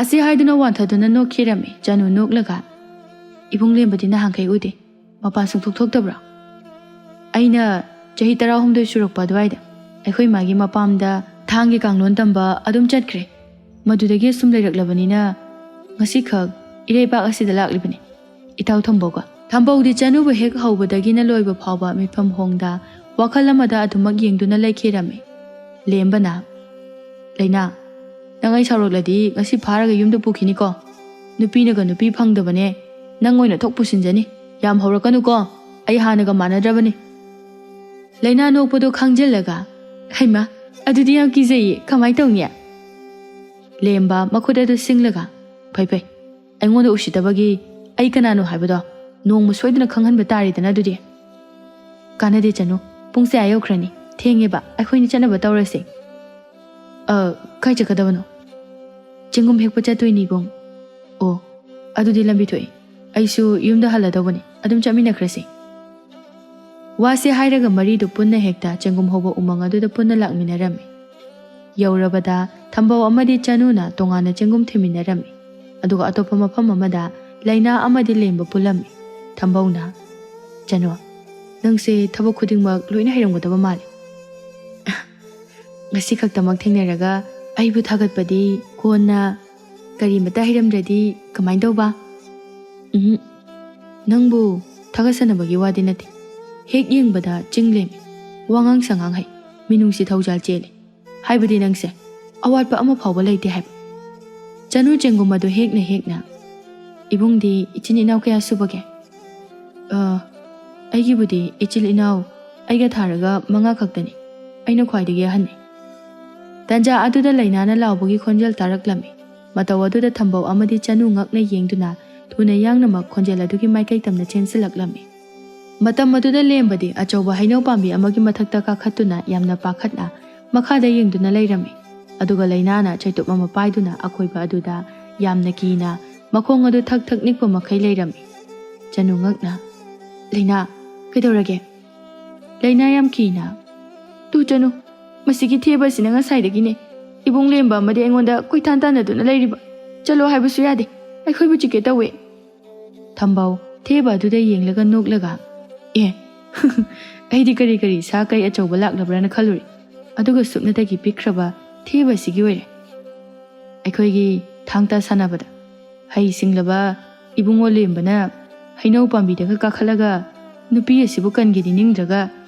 ꯑꯁꯤ ꯍꯥꯏꯗꯨꯅ ꯋꯥꯟꯊꯗꯨꯅ ꯅꯣꯛꯈꯤꯔꯝꯃꯤ꯫ ꯆꯅꯨ ꯅꯣꯛꯂꯒ, "ꯏꯕꯨꯡ ꯂꯦꯝꯕꯗꯤ ꯅꯍꯥꯟꯈꯩ ꯎꯗꯦ꯫ ꯃꯄꯥꯟ ꯁꯨꯡꯊꯣꯛ ꯊꯣꯛꯇꯕ꯭ꯔꯥ?" "ꯑꯩꯅ ꯆꯍꯤ ꯇꯔꯥꯍꯨꯝꯗꯣꯏ ꯁꯨꯔꯛꯄ ꯑꯗꯨꯋꯥꯏꯗ ꯑꯩꯈꯣꯏ ꯃꯥꯒꯤ ꯃꯄꯥꯝꯗ ꯊꯥꯡꯒꯤ ꯀꯥꯡꯂꯣꯟ ꯇꯝꯕ ꯑꯗꯨꯝ ꯆꯠꯈ꯭ꯔꯦ꯫ ꯃꯗꯨꯗꯒꯤ ꯑꯁꯨꯝ ꯂꯩꯔꯛꯂꯕꯅꯤꯅ ꯉꯁꯤꯈꯛ ꯏꯔꯩꯄꯥꯛ ꯑꯁꯤꯗ ꯂꯥꯛꯂꯤꯕꯅꯤ, ꯏꯇꯥꯎ ꯊꯝꯕꯧꯒ"꯫ ꯊꯝꯕꯧꯗꯤ ꯆꯅꯨꯕꯨ ꯍꯦꯛ ꯍꯧꯕꯗꯒꯤꯅ ꯂꯣꯏꯕ ꯐꯥꯎꯕ ꯃꯤꯠꯐꯝ ꯍꯣꯡꯗ ꯋꯥꯈꯜ ꯑꯃꯗ ꯑꯗꯨꯃꯛ ꯌꯦꯡꯗꯨꯅ ꯂꯩꯈꯤꯔꯝꯃꯤ꯫ ꯂꯦꯝꯕꯅ, "ꯂꯩꯅꯥ, ꯅꯪ ꯑꯩ ꯁꯥꯎꯔꯛꯂꯗꯤ ꯉꯁꯤ ꯐꯥꯔꯒ ꯌꯨꯝꯗ ꯄꯨꯈꯤꯅꯤꯀꯣ? ꯅꯨꯄꯤꯅꯒ ꯅꯨꯄꯤ ꯐꯪꯗꯕꯅꯦ, ꯅꯪ ꯑꯣꯏꯅ ꯊꯣꯛ ꯄꯨꯁꯤꯟꯖꯅꯤ꯫ ꯌꯥꯝ ꯍꯧꯔꯛꯀꯅꯨꯀꯣ, ꯑꯩ ꯍꯥꯟꯅꯒ ꯃꯥꯟꯅꯗ꯭ꯔꯕꯅꯤ꯫" ꯂꯩꯅꯥ ꯅꯣꯛꯄꯗꯣ ꯈꯪꯖꯤꯜꯂꯒ, "ꯍꯩꯃꯥ, ꯑꯗꯨꯗꯤ ꯌꯥꯝ ꯀꯤꯖꯩꯌꯦ, ꯀꯃꯥꯏ ꯇꯧꯅꯤ?" ꯂꯦꯝꯕ ꯃꯈꯨꯠ ꯑꯗꯨ ꯁꯤꯡꯂꯒ, "ꯐꯩ ꯐꯩ, ꯑꯩꯉꯣꯟꯗ ꯎꯁꯤꯠꯇꯕꯒꯤ ꯑꯩ ꯀꯅꯥꯅꯣ ꯍꯥꯏꯕꯗꯣ ꯅꯣꯡꯃ ꯁꯣꯏꯗꯅ ꯈꯪꯍꯟꯕ ꯇꯥꯔꯦꯗꯅ ꯑꯗꯨꯗꯤ꯫" "ꯀꯥꯟꯅꯗꯦ ꯆꯅꯨ, ꯄꯨꯡꯁꯦ ꯑꯥ ꯌꯧꯈ꯭ꯔꯅꯤ, ꯊꯦꯡꯉꯦꯕ, ꯑꯩꯈꯣꯏꯅꯤ ꯆꯠꯅꯕ ꯇꯧꯔꯁꯦ꯫" "ꯑ, ꯀꯥꯏ ꯆꯠꯀꯗꯕꯅꯣ?" "ꯆꯦꯡꯒꯨꯝ ꯍꯦꯛꯄ ꯆꯠꯇꯣꯏꯅꯤ ꯏꯕꯨꯡ꯫" "ꯑꯣ, ꯑꯗꯨꯗꯤ ꯂꯝꯕꯤ ꯊꯣꯛꯑꯦ, ꯑꯩꯁꯨ ꯌꯨꯝꯗ ꯍꯜꯂꯗꯧꯕꯅꯤ, ꯑꯗꯨꯝ ꯆꯠꯃꯤꯟꯅꯈ꯭ꯔꯁꯤ꯫" ꯋꯥꯁꯦ ꯍꯥꯏꯔꯒ ꯃꯔꯤꯗꯨ ꯄꯨꯟꯅ ꯍꯦꯛꯇ ꯆꯦꯡꯒꯨꯝ ꯍꯧꯕ ꯎꯃꯪ ꯑꯗꯨꯗ ꯄꯨꯟꯅ ꯂꯥꯛꯃꯤꯟꯅꯔꯝꯃꯤ꯫ ꯌꯧꯔꯕꯗ ꯊꯝꯕꯧ ꯑꯃꯗꯤ ꯆꯅꯨꯅ ꯇꯣꯉꯥꯟꯅ ꯆꯦꯡꯒꯨꯝ ꯊꯤꯃꯤꯟꯅꯔꯝꯃꯤ꯫ ꯑꯗꯨꯒ ꯑꯇꯣꯞꯄ ꯃꯐꯝ ꯑꯃꯗ ꯂꯩꯅꯥ ꯑꯃꯗꯤ ꯂꯦꯝꯕ ꯄꯨꯜꯂꯝꯃꯤ꯫ ꯊꯝꯕꯧꯅ, "ꯆꯅꯨ, ꯅꯪꯁꯦ ꯊꯕꯛ ꯈꯨꯗꯤꯡꯃꯛ ꯂꯣꯏꯅ ꯍꯩꯔꯝꯒꯗꯕ ꯃꯥꯜꯂꯤ꯫" "ꯉꯁꯤ ꯈꯛꯇꯃꯛ ꯊꯦꯡꯅꯔꯒ ꯑꯩꯕꯨ ꯊꯥꯒꯠꯄꯗꯤ ꯀꯣꯟꯅ꯫ ꯀꯔꯤꯃꯇ ꯍꯩꯔꯝꯗ꯭ꯔꯗꯤ ꯀꯃꯥꯏꯅ ꯇꯧꯕ?" "ꯎꯝ, ꯅꯪꯕꯨ ꯊꯥꯒꯠꯆꯅꯕꯒꯤ ꯋꯥꯗꯤ ꯅꯠꯇꯦ꯫ ꯍꯦꯛ ꯌꯦꯡꯕꯗ ꯆꯤꯡ ꯂꯦꯝꯃꯤ, ꯋꯥꯉꯥꯡ ꯁꯉꯥꯡ ꯍꯩ, ꯃꯤꯅꯨꯡꯁꯤ ꯊꯧꯖꯥꯜ ꯆꯦꯜꯂꯤ꯫ ꯍꯥꯏꯕꯗꯤ ꯅꯪꯁꯦ ꯑꯋꯥꯠꯄ ꯑꯃ ꯐꯥꯎꯕ ꯂꯩꯇꯦ ꯍꯥꯏꯕ꯫" ꯆꯅꯨ ꯆꯦꯡꯒꯨꯝ ꯑꯗꯨ ꯍꯦꯛꯅ ꯍꯦꯛꯅ, "ꯏꯕꯨꯡꯗꯤ ꯏꯆꯤꯟ ꯏꯅꯥꯎ ꯀꯌꯥ ꯁꯨꯕꯒꯦ?" "ꯑ, ꯑꯩꯒꯤꯕꯨꯗꯤ ꯏꯆꯤꯜ ꯏꯅꯥꯎ ꯑꯩꯒ ꯊꯥꯔꯒ ꯃꯉꯥ ꯈꯛꯇꯅꯤ꯫ ꯑꯩꯅ ꯈ꯭ꯋꯥꯏꯗꯒꯤ ꯑꯍꯟꯅꯤ꯫" ꯇꯟꯖꯥ ꯑꯗꯨꯗ ꯂꯩꯅꯥꯅ ꯂꯥꯎꯕꯒꯤ ꯈꯣꯟꯖꯦꯜ ꯇꯥꯔꯛꯂꯝꯃꯤ꯫ ꯃꯇꯧ ꯑꯗꯨꯗ ꯊꯝꯕꯧ ꯑꯃꯗꯤ ꯆꯅꯨ ꯉꯛꯅ ꯌꯦꯡꯗꯨꯅ ꯊꯨꯅ ꯌꯥꯡꯅꯃꯛ ꯈꯣꯟꯖꯦꯜ ꯑꯗꯨꯒꯤ ꯃꯥꯏꯀꯩ ꯇꯝꯅ ꯆꯦꯟꯁꯤꯜꯂꯛꯂꯝꯃꯤ꯫ ꯃꯇꯝ ꯑꯗꯨꯗ ꯂꯦꯝꯕꯗꯤ ꯑꯆꯧꯕ ꯍꯩꯅꯧ ꯄꯥꯝꯕꯤ ꯑꯃꯒꯤ ꯃꯊꯛꯇ ꯀꯥꯈꯠꯇꯨꯅ ꯌꯥꯝꯅ ꯄꯥꯈꯠꯅ ꯃꯈꯥꯗ ꯌꯦꯡꯗꯨꯅ ꯂꯩꯔꯝꯃꯤ꯫ ꯑꯗꯨꯒ ꯂꯩꯅꯥꯅ ꯆꯩꯇꯨꯞ ꯑꯃ ꯄꯥꯏꯗꯨꯅ ꯑꯀꯣꯏꯕ ꯑꯗꯨꯗ ꯌꯥꯝꯅ ꯀꯤꯅ ꯃꯈꯣꯡ ꯑꯗꯨ ꯊꯛ ꯊꯛ ꯅꯤꯛꯄ ꯃꯈꯩ ꯂꯩꯔꯝꯃꯤ꯫ ꯆꯅꯨ ꯉꯛꯅ, "ꯂꯩꯅꯥ, ꯀꯩꯗꯧꯔꯒꯦ?" ꯂꯩꯅꯥ ꯌꯥꯝ ꯀꯤꯅ, "ꯇꯨ ꯆꯅꯨ, ꯃꯁꯤꯒꯤ ꯊꯦꯕ ꯑꯁꯤꯅ ꯉꯁꯥꯏꯗꯒꯤꯅꯦ ꯏꯕꯨꯡ ꯂꯦꯝꯕ ꯑꯃꯗꯤ ꯑꯩꯉꯣꯟꯗ ꯀꯣꯏꯇꯥꯟ ꯇꯥꯟꯅꯗꯨꯅ ꯂꯩꯔꯤꯕ꯫ ꯆꯠꯂꯣ ꯍꯥꯏꯕꯁꯨ ꯌꯥꯗꯦ, ꯑꯩꯈꯣꯏꯕꯨ ꯆꯤꯛꯀꯦ ꯇꯧꯋꯦ꯫" ꯊꯝꯕꯧ ꯊꯦꯕ ꯑꯗꯨꯗ ꯌꯦꯡꯂꯒ ꯅꯣꯛꯂꯒ, "ꯑꯦ, ꯑꯩꯗꯤ ꯀꯔꯤ ꯀꯔꯤ ꯁꯥ ꯀꯩ ꯑꯆꯧꯕ ꯂꯥꯛꯂꯕ꯭ꯔꯥꯅ ꯈꯜꯂꯨꯔꯦ, ꯑꯗꯨꯒ ꯁꯨꯞꯅꯇꯒꯤ ꯄꯤꯛꯈ꯭ꯔꯕ ꯊꯦꯕ ꯑꯁꯤꯒꯤ ꯑꯣꯏꯔꯦ꯫ ꯑꯩꯈꯣꯏꯒꯤ ꯊꯥꯡ ꯇꯥ ꯁꯥꯟꯅꯕꯗ ꯍꯩ ꯁꯤꯡꯂꯕ ꯏꯕꯨꯡꯉꯣ ꯂꯦꯝꯕꯅ ꯍꯩꯅꯧ ꯄꯥꯝꯕꯤꯗꯒ ꯀꯥꯈꯠꯂꯒ ꯅꯨꯄꯤ ꯑꯁꯤꯕꯨ ꯀꯟꯒꯦꯗꯤ ꯅꯤꯡꯗ꯭ꯔꯒ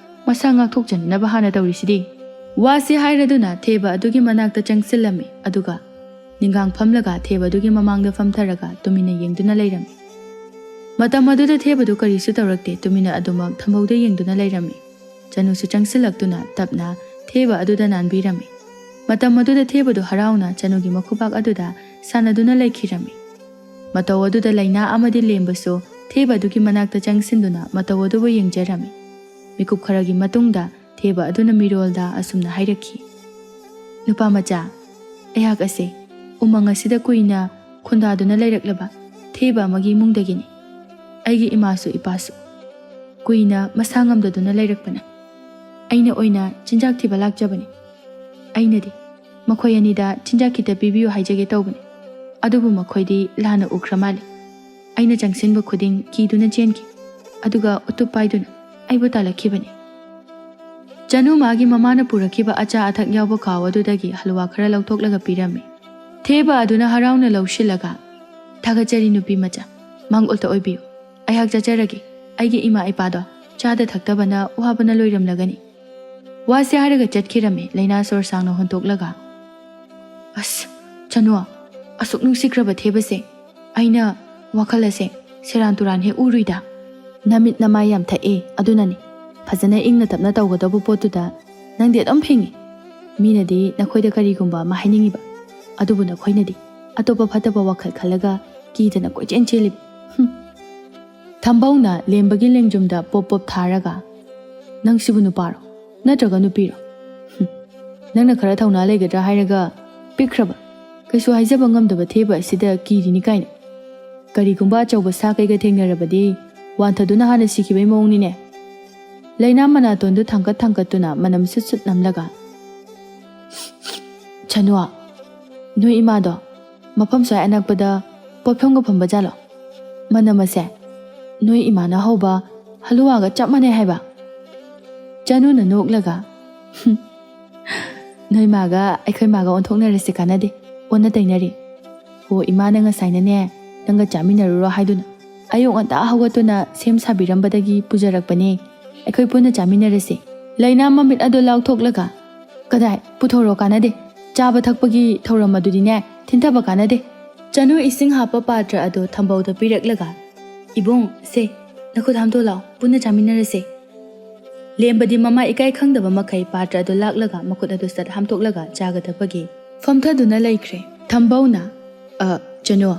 ꯃꯁꯥ ꯉꯥꯛꯊꯣꯛꯆꯅꯅꯕ ꯍꯥꯟꯅ ꯇꯧꯔꯤꯁꯤꯗꯤ?" ꯋꯥꯁꯤ ꯍꯥꯏꯔꯗꯨꯅ ꯊꯦꯕ ꯑꯗꯨꯒꯤ ꯃꯅꯥꯛꯇ ꯆꯪꯁꯤꯜꯂꯝꯃꯤ, ꯑꯗꯨꯒ ꯅꯤꯡꯒꯥꯡ ꯐꯝꯂꯒ ꯊꯦꯕ ꯑꯗꯨꯒꯤ ꯃꯃꯥꯡꯗ ꯐꯝꯊꯔꯒ ꯇꯨꯃꯤꯟꯅ ꯌꯦꯡꯗꯨꯅ ꯂꯩꯔꯝꯃꯤ꯫ ꯃꯇꯝ ꯑꯗꯨꯗ ꯊꯦꯕꯗꯨ ꯀꯔꯤꯁꯨ ꯇꯧꯔꯛꯇꯦ, ꯇꯨꯃꯤꯟꯅ ꯑꯗꯨꯃꯛ ꯊꯝꯕꯧꯗ ꯌꯦꯡꯗꯨꯅ ꯂꯩꯔꯝꯃꯤ꯫ ꯆꯅꯨꯁꯨ ꯆꯪꯁꯤꯜꯂꯛꯇꯨꯅ ꯇꯞꯅ ꯊꯦꯕ ꯑꯗꯨꯗ ꯅꯥꯟꯕꯤꯔꯝꯃꯤ꯫ ꯃꯇꯝ ꯑꯗꯨꯗ ꯊꯦꯕꯗꯨ ꯍꯔꯥꯎꯅ ꯆꯅꯨꯒꯤ ꯃꯈꯨꯕꯥꯛ ꯑꯗꯨꯗ ꯁꯥꯟꯅꯗꯨꯅ ꯂꯩꯈꯤꯔꯝꯃꯤ꯫ ꯃꯇꯧ ꯑꯗꯨꯗ ꯂꯩꯅꯥ ꯑꯃꯗꯤ ꯂꯦꯝꯕꯁꯨ ꯊꯦꯕ ꯑꯗꯨꯒꯤ ꯃꯅꯥꯛꯇ ꯆꯪꯁꯤꯟꯗꯨꯅ ꯃꯇꯧ ꯑꯗꯨꯕꯨ ꯌꯦꯡꯖꯔꯝꯃꯤ꯫ ꯃꯤꯀꯨꯞ ꯈꯔꯒꯤ ꯃꯇꯨꯡꯗ ꯊꯦꯕ ꯑꯗꯨꯅ ꯃꯤꯔꯣꯜꯗ ꯑꯁꯨꯝꯅ ꯍꯥꯏꯔꯛꯈꯤ, "ꯅꯨꯄꯥ ꯃꯆꯥ, ꯑꯩꯍꯥꯛ ꯑꯁꯦ ꯎꯃꯪ ꯑꯁꯤꯗ ꯀꯨꯏꯅ ꯈꯨꯟꯗꯥꯗꯨꯅ ꯂꯩꯔꯛꯂꯕ ꯊꯦꯕ ꯑꯃꯒꯤ ꯏꯃꯨꯡꯗꯒꯤꯅꯤ꯫ ꯑꯩꯒꯤ ꯏꯃꯥꯁꯨ ꯏꯄꯥꯁꯨ ꯀꯨꯏꯅ ꯃꯁꯥ ꯉꯝꯗꯗꯨꯅ ꯂꯩꯔꯛꯄꯅ ꯑꯩꯅ ꯑꯣꯏꯅ ꯆꯤꯟꯖꯥꯛ ꯊꯤꯕ ꯂꯥꯛꯆꯕꯅꯤ꯫ ꯑꯩꯅꯗꯤ ꯃꯈꯣꯏ ꯑꯅꯤꯗ ꯆꯤꯟꯖꯥꯛ ꯈꯤꯇ ꯄꯤꯕꯤꯌꯨ ꯍꯥꯏꯖꯒꯦ ꯇꯧꯕꯅꯤ, ꯑꯗꯨꯕꯨ ꯃꯈꯣꯏꯗꯤ ꯂꯥꯟꯅ ꯎꯈ꯭ꯔ ꯃꯥꯜꯂꯤ꯫ ꯑꯩꯅ ꯆꯪꯁꯤꯟꯕ ꯈꯨꯗꯤꯡ ꯀꯤꯗꯨꯅ ꯆꯦꯟꯈꯤ, ꯑꯗꯨꯒ ꯎꯇꯨꯞ ꯄꯥꯏꯗꯨꯅ ꯑꯩꯕꯨ ꯇꯥꯜꯂꯛꯈꯤꯕꯅꯤ꯫" ꯆꯅꯨ ꯃꯥꯒꯤ ꯃꯃꯥꯅ ꯄꯨꯔꯛꯈꯤꯕ ꯑꯆꯥ ꯑꯊꯛ ꯌꯥꯎꯕ ꯈꯥꯎ ꯑꯗꯨꯗꯒꯤ ꯍꯜꯋꯥ ꯈꯔ ꯂꯧꯊꯣꯛꯂꯒ ꯄꯤꯔꯝꯃꯤ꯫ ꯊꯦꯕ ꯑꯗꯨꯅ ꯍꯔꯥꯎꯅ ꯂꯧꯁꯤꯜꯂꯒ, "ꯊꯥꯒꯠꯆꯔꯤ ꯅꯨꯄꯤ ꯃꯆꯥ, ꯃꯥꯡꯒꯣꯜꯇ ꯑꯣꯏꯕꯤꯌꯨ꯫ ꯑꯩꯍꯥꯛ ꯆꯠꯆꯔꯒꯦ꯫ ꯑꯩꯒꯤ ꯏꯃꯥ ꯏꯄꯥꯗꯣ ꯆꯥꯗ ꯊꯛꯇꯕꯅ ꯋꯥꯕꯅ ꯂꯣꯏꯔꯝꯂꯒꯅꯤ꯫" ꯋꯥꯁꯦ ꯍꯥꯏꯔꯒ ꯆꯠꯈꯤꯔꯝꯃꯤ ꯂꯩꯅꯥ ꯁꯣꯔ ꯁꯥꯡꯅ ꯍꯣꯟꯇꯣꯛꯂꯒ꯫ "ꯑꯁ, ꯆꯅꯨ, ꯑꯁꯨꯛ ꯅꯨꯡꯁꯤꯈ꯭ꯔꯕ ꯊꯦꯕꯁꯦ, ꯑꯩꯅ ꯋꯥꯈꯜ ꯑꯁꯦ ꯁꯦꯔꯥꯟ ꯇꯨꯔꯥꯟ ꯍꯦꯛ ꯎꯔꯨꯏꯗ꯫ ꯅꯃꯤꯠ ꯅꯃꯥꯏ ꯌꯥꯝ ꯊꯛꯑꯦ, ꯑꯗꯨꯅꯅꯤ꯫ ꯐꯖꯅ ꯏꯪꯅ ꯇꯞꯅ ꯇꯧꯒꯗꯕ ꯄꯣꯠꯇꯨꯗ ꯅꯪꯗꯤ ꯑꯗꯨꯝ ꯐꯤꯡꯉꯤ꯫ ꯃꯤꯅꯗꯤ ꯅꯈꯣꯏꯗ ꯀꯔꯤꯒꯨꯝꯕ ꯑꯃ ꯍꯥꯏꯅꯤꯡꯉꯤꯕ, ꯑꯗꯨꯕꯨ ꯅꯈꯣꯏꯅꯗꯤ ꯑꯇꯣꯞꯄ ꯐꯠꯇꯕ ꯋꯥꯈꯜ ꯈꯜꯂꯒ ꯀꯤꯗꯅ ꯀꯣꯏꯆꯦꯟ ꯆꯦꯜꯂꯤꯕ꯫" ꯍꯨꯝ꯫ ꯊꯝꯕꯧꯅ ꯂꯦꯝꯕꯒꯤ ꯂꯦꯡꯖꯨꯝꯗ ꯄꯣꯞ ꯄꯣꯞ ꯊꯥꯔꯒ, "ꯅꯪꯁꯤꯕꯨ ꯅꯨꯄꯥꯔꯣ? ꯅꯠꯇ꯭ꯔꯒ ꯅꯨꯄꯤꯔꯣ? ꯍꯨꯝ꯫ ꯅꯪꯅ ꯈꯔ ꯊꯧꯅꯥ ꯂꯩꯒꯗ꯭ꯔꯥ ꯍꯥꯏꯔꯒ ꯄꯤꯛꯈ꯭ꯔꯕ, ꯀꯩꯁꯨ ꯍꯥꯏꯖꯕ ꯉꯝꯗꯕ ꯊꯦꯕ ꯑꯁꯤꯗ ꯀꯤꯔꯤꯅꯤ ꯀꯥꯏꯅ꯫ ꯀꯔꯤꯒꯨꯝꯕ ꯑꯆꯧꯕ ꯁꯥ ꯀꯩꯒ ꯊꯦꯡꯅꯔꯕꯗꯤ ꯋꯥꯟꯊꯗꯨꯅ ꯍꯥꯟꯅ ꯁꯤꯈꯤꯕꯩ ꯃꯑꯣꯡꯅꯤꯅꯦ꯫" ꯂꯩꯅꯥ ꯃꯅꯥꯇꯣꯟꯗꯨ ꯊꯥꯡꯀꯠ ꯊꯥꯡꯀꯠꯇꯨꯅ ꯃꯅꯝ ꯁꯨꯠ ꯁꯨꯠ ꯅꯝꯂꯒ, "ꯁꯅꯨ, ꯅꯣꯏ ꯏꯃꯥꯗꯣ ꯃꯐꯝ ꯁ꯭ꯋꯥꯏ ꯑꯅꯛꯄꯗ ꯄꯣꯠꯐꯝꯒ ꯐꯝꯕ ꯖꯥꯠꯂꯣ? ꯃꯅꯝ ꯑꯁꯦ ꯅꯣꯏ ꯏꯃꯥꯅ ꯍꯧꯕ ꯍꯂꯨꯋꯥꯒ ꯆꯞ ꯃꯥꯟꯅꯩ ꯍꯥꯏꯕ?" ꯆꯅꯨꯅ ꯅꯣꯛꯂꯒ, "ꯍꯨꯝ, ꯅꯣꯏ ꯃꯥꯒ ꯑꯩꯈꯣꯏ ꯃꯥꯒ ꯑꯣꯟꯊꯣꯛꯅꯔꯁꯤ ꯀꯥꯟꯅꯗꯦ, ꯑꯣꯟꯅ ꯇꯩꯅꯔꯦ꯫ ꯍꯣ, ꯏꯃꯥꯅ ꯉꯁꯥꯏꯅꯅꯦ ꯅꯪꯒ ꯆꯥꯃꯤꯟꯅꯔꯨꯔꯣ ꯍꯥꯏꯗꯨꯅ ꯑꯌꯨꯛ ꯉꯟꯇꯥ ꯍꯧꯒꯠꯇꯨꯅ ꯁꯦꯝ ꯁꯥꯕꯤꯔꯝꯕꯗꯒꯤ ꯄꯨꯖꯔꯛꯄꯅꯦ꯫ ꯑꯩꯈꯣꯏ ꯄꯨꯟꯅ ꯆꯥꯃꯤꯟꯅꯔꯁꯤ꯫" ꯂꯩꯅꯥ ꯃꯃꯤꯠ ꯑꯗꯨ ꯂꯥꯎꯊꯣꯛꯂꯒ, "ꯀꯗꯥꯏ? ꯄꯨꯊꯣꯔꯣ, ꯀꯥꯟꯅꯗꯦ꯫ ꯆꯥꯕ ꯊꯛꯄꯒꯤ ꯊꯧꯔꯝ ꯑꯗꯨꯗꯤꯅꯦ, ꯊꯤꯟꯊꯕ ꯀꯥꯟꯅꯗꯦ꯫" ꯆꯅꯨ ꯏꯁꯤꯡ ꯍꯥꯞꯄ ꯄꯥꯇ꯭ꯔ ꯑꯗꯨ ꯊꯝꯕꯧꯗ ꯄꯤꯔꯛꯂꯒ, "ꯏꯕꯨꯡ, ꯁꯦ, ꯅꯈꯨꯠ ꯍꯥꯝꯗꯣꯛꯑꯣ ꯂꯥꯎ, ꯄꯨꯟꯅ ꯆꯥꯃꯤꯟꯅꯔꯁꯦ꯫" ꯂꯦꯝꯕꯗꯤ ꯃꯃꯥ ꯏꯀꯥꯏ ꯈꯪꯗꯕ ꯃꯈꯩ ꯄꯥꯇ꯭ꯔ ꯑꯗꯨ ꯂꯥꯛꯂꯒ ꯃꯈꯨꯠ ꯑꯗꯨ ꯁꯠ ꯍꯥꯝꯗꯣꯛꯂꯒ ꯆꯥꯒꯗꯕꯒꯤ ꯐꯝꯊꯗꯨꯅ ꯂꯩꯈ꯭ꯔꯦ꯫ ꯊꯝꯕꯧꯅ, "ꯑ, ꯆꯅꯨ,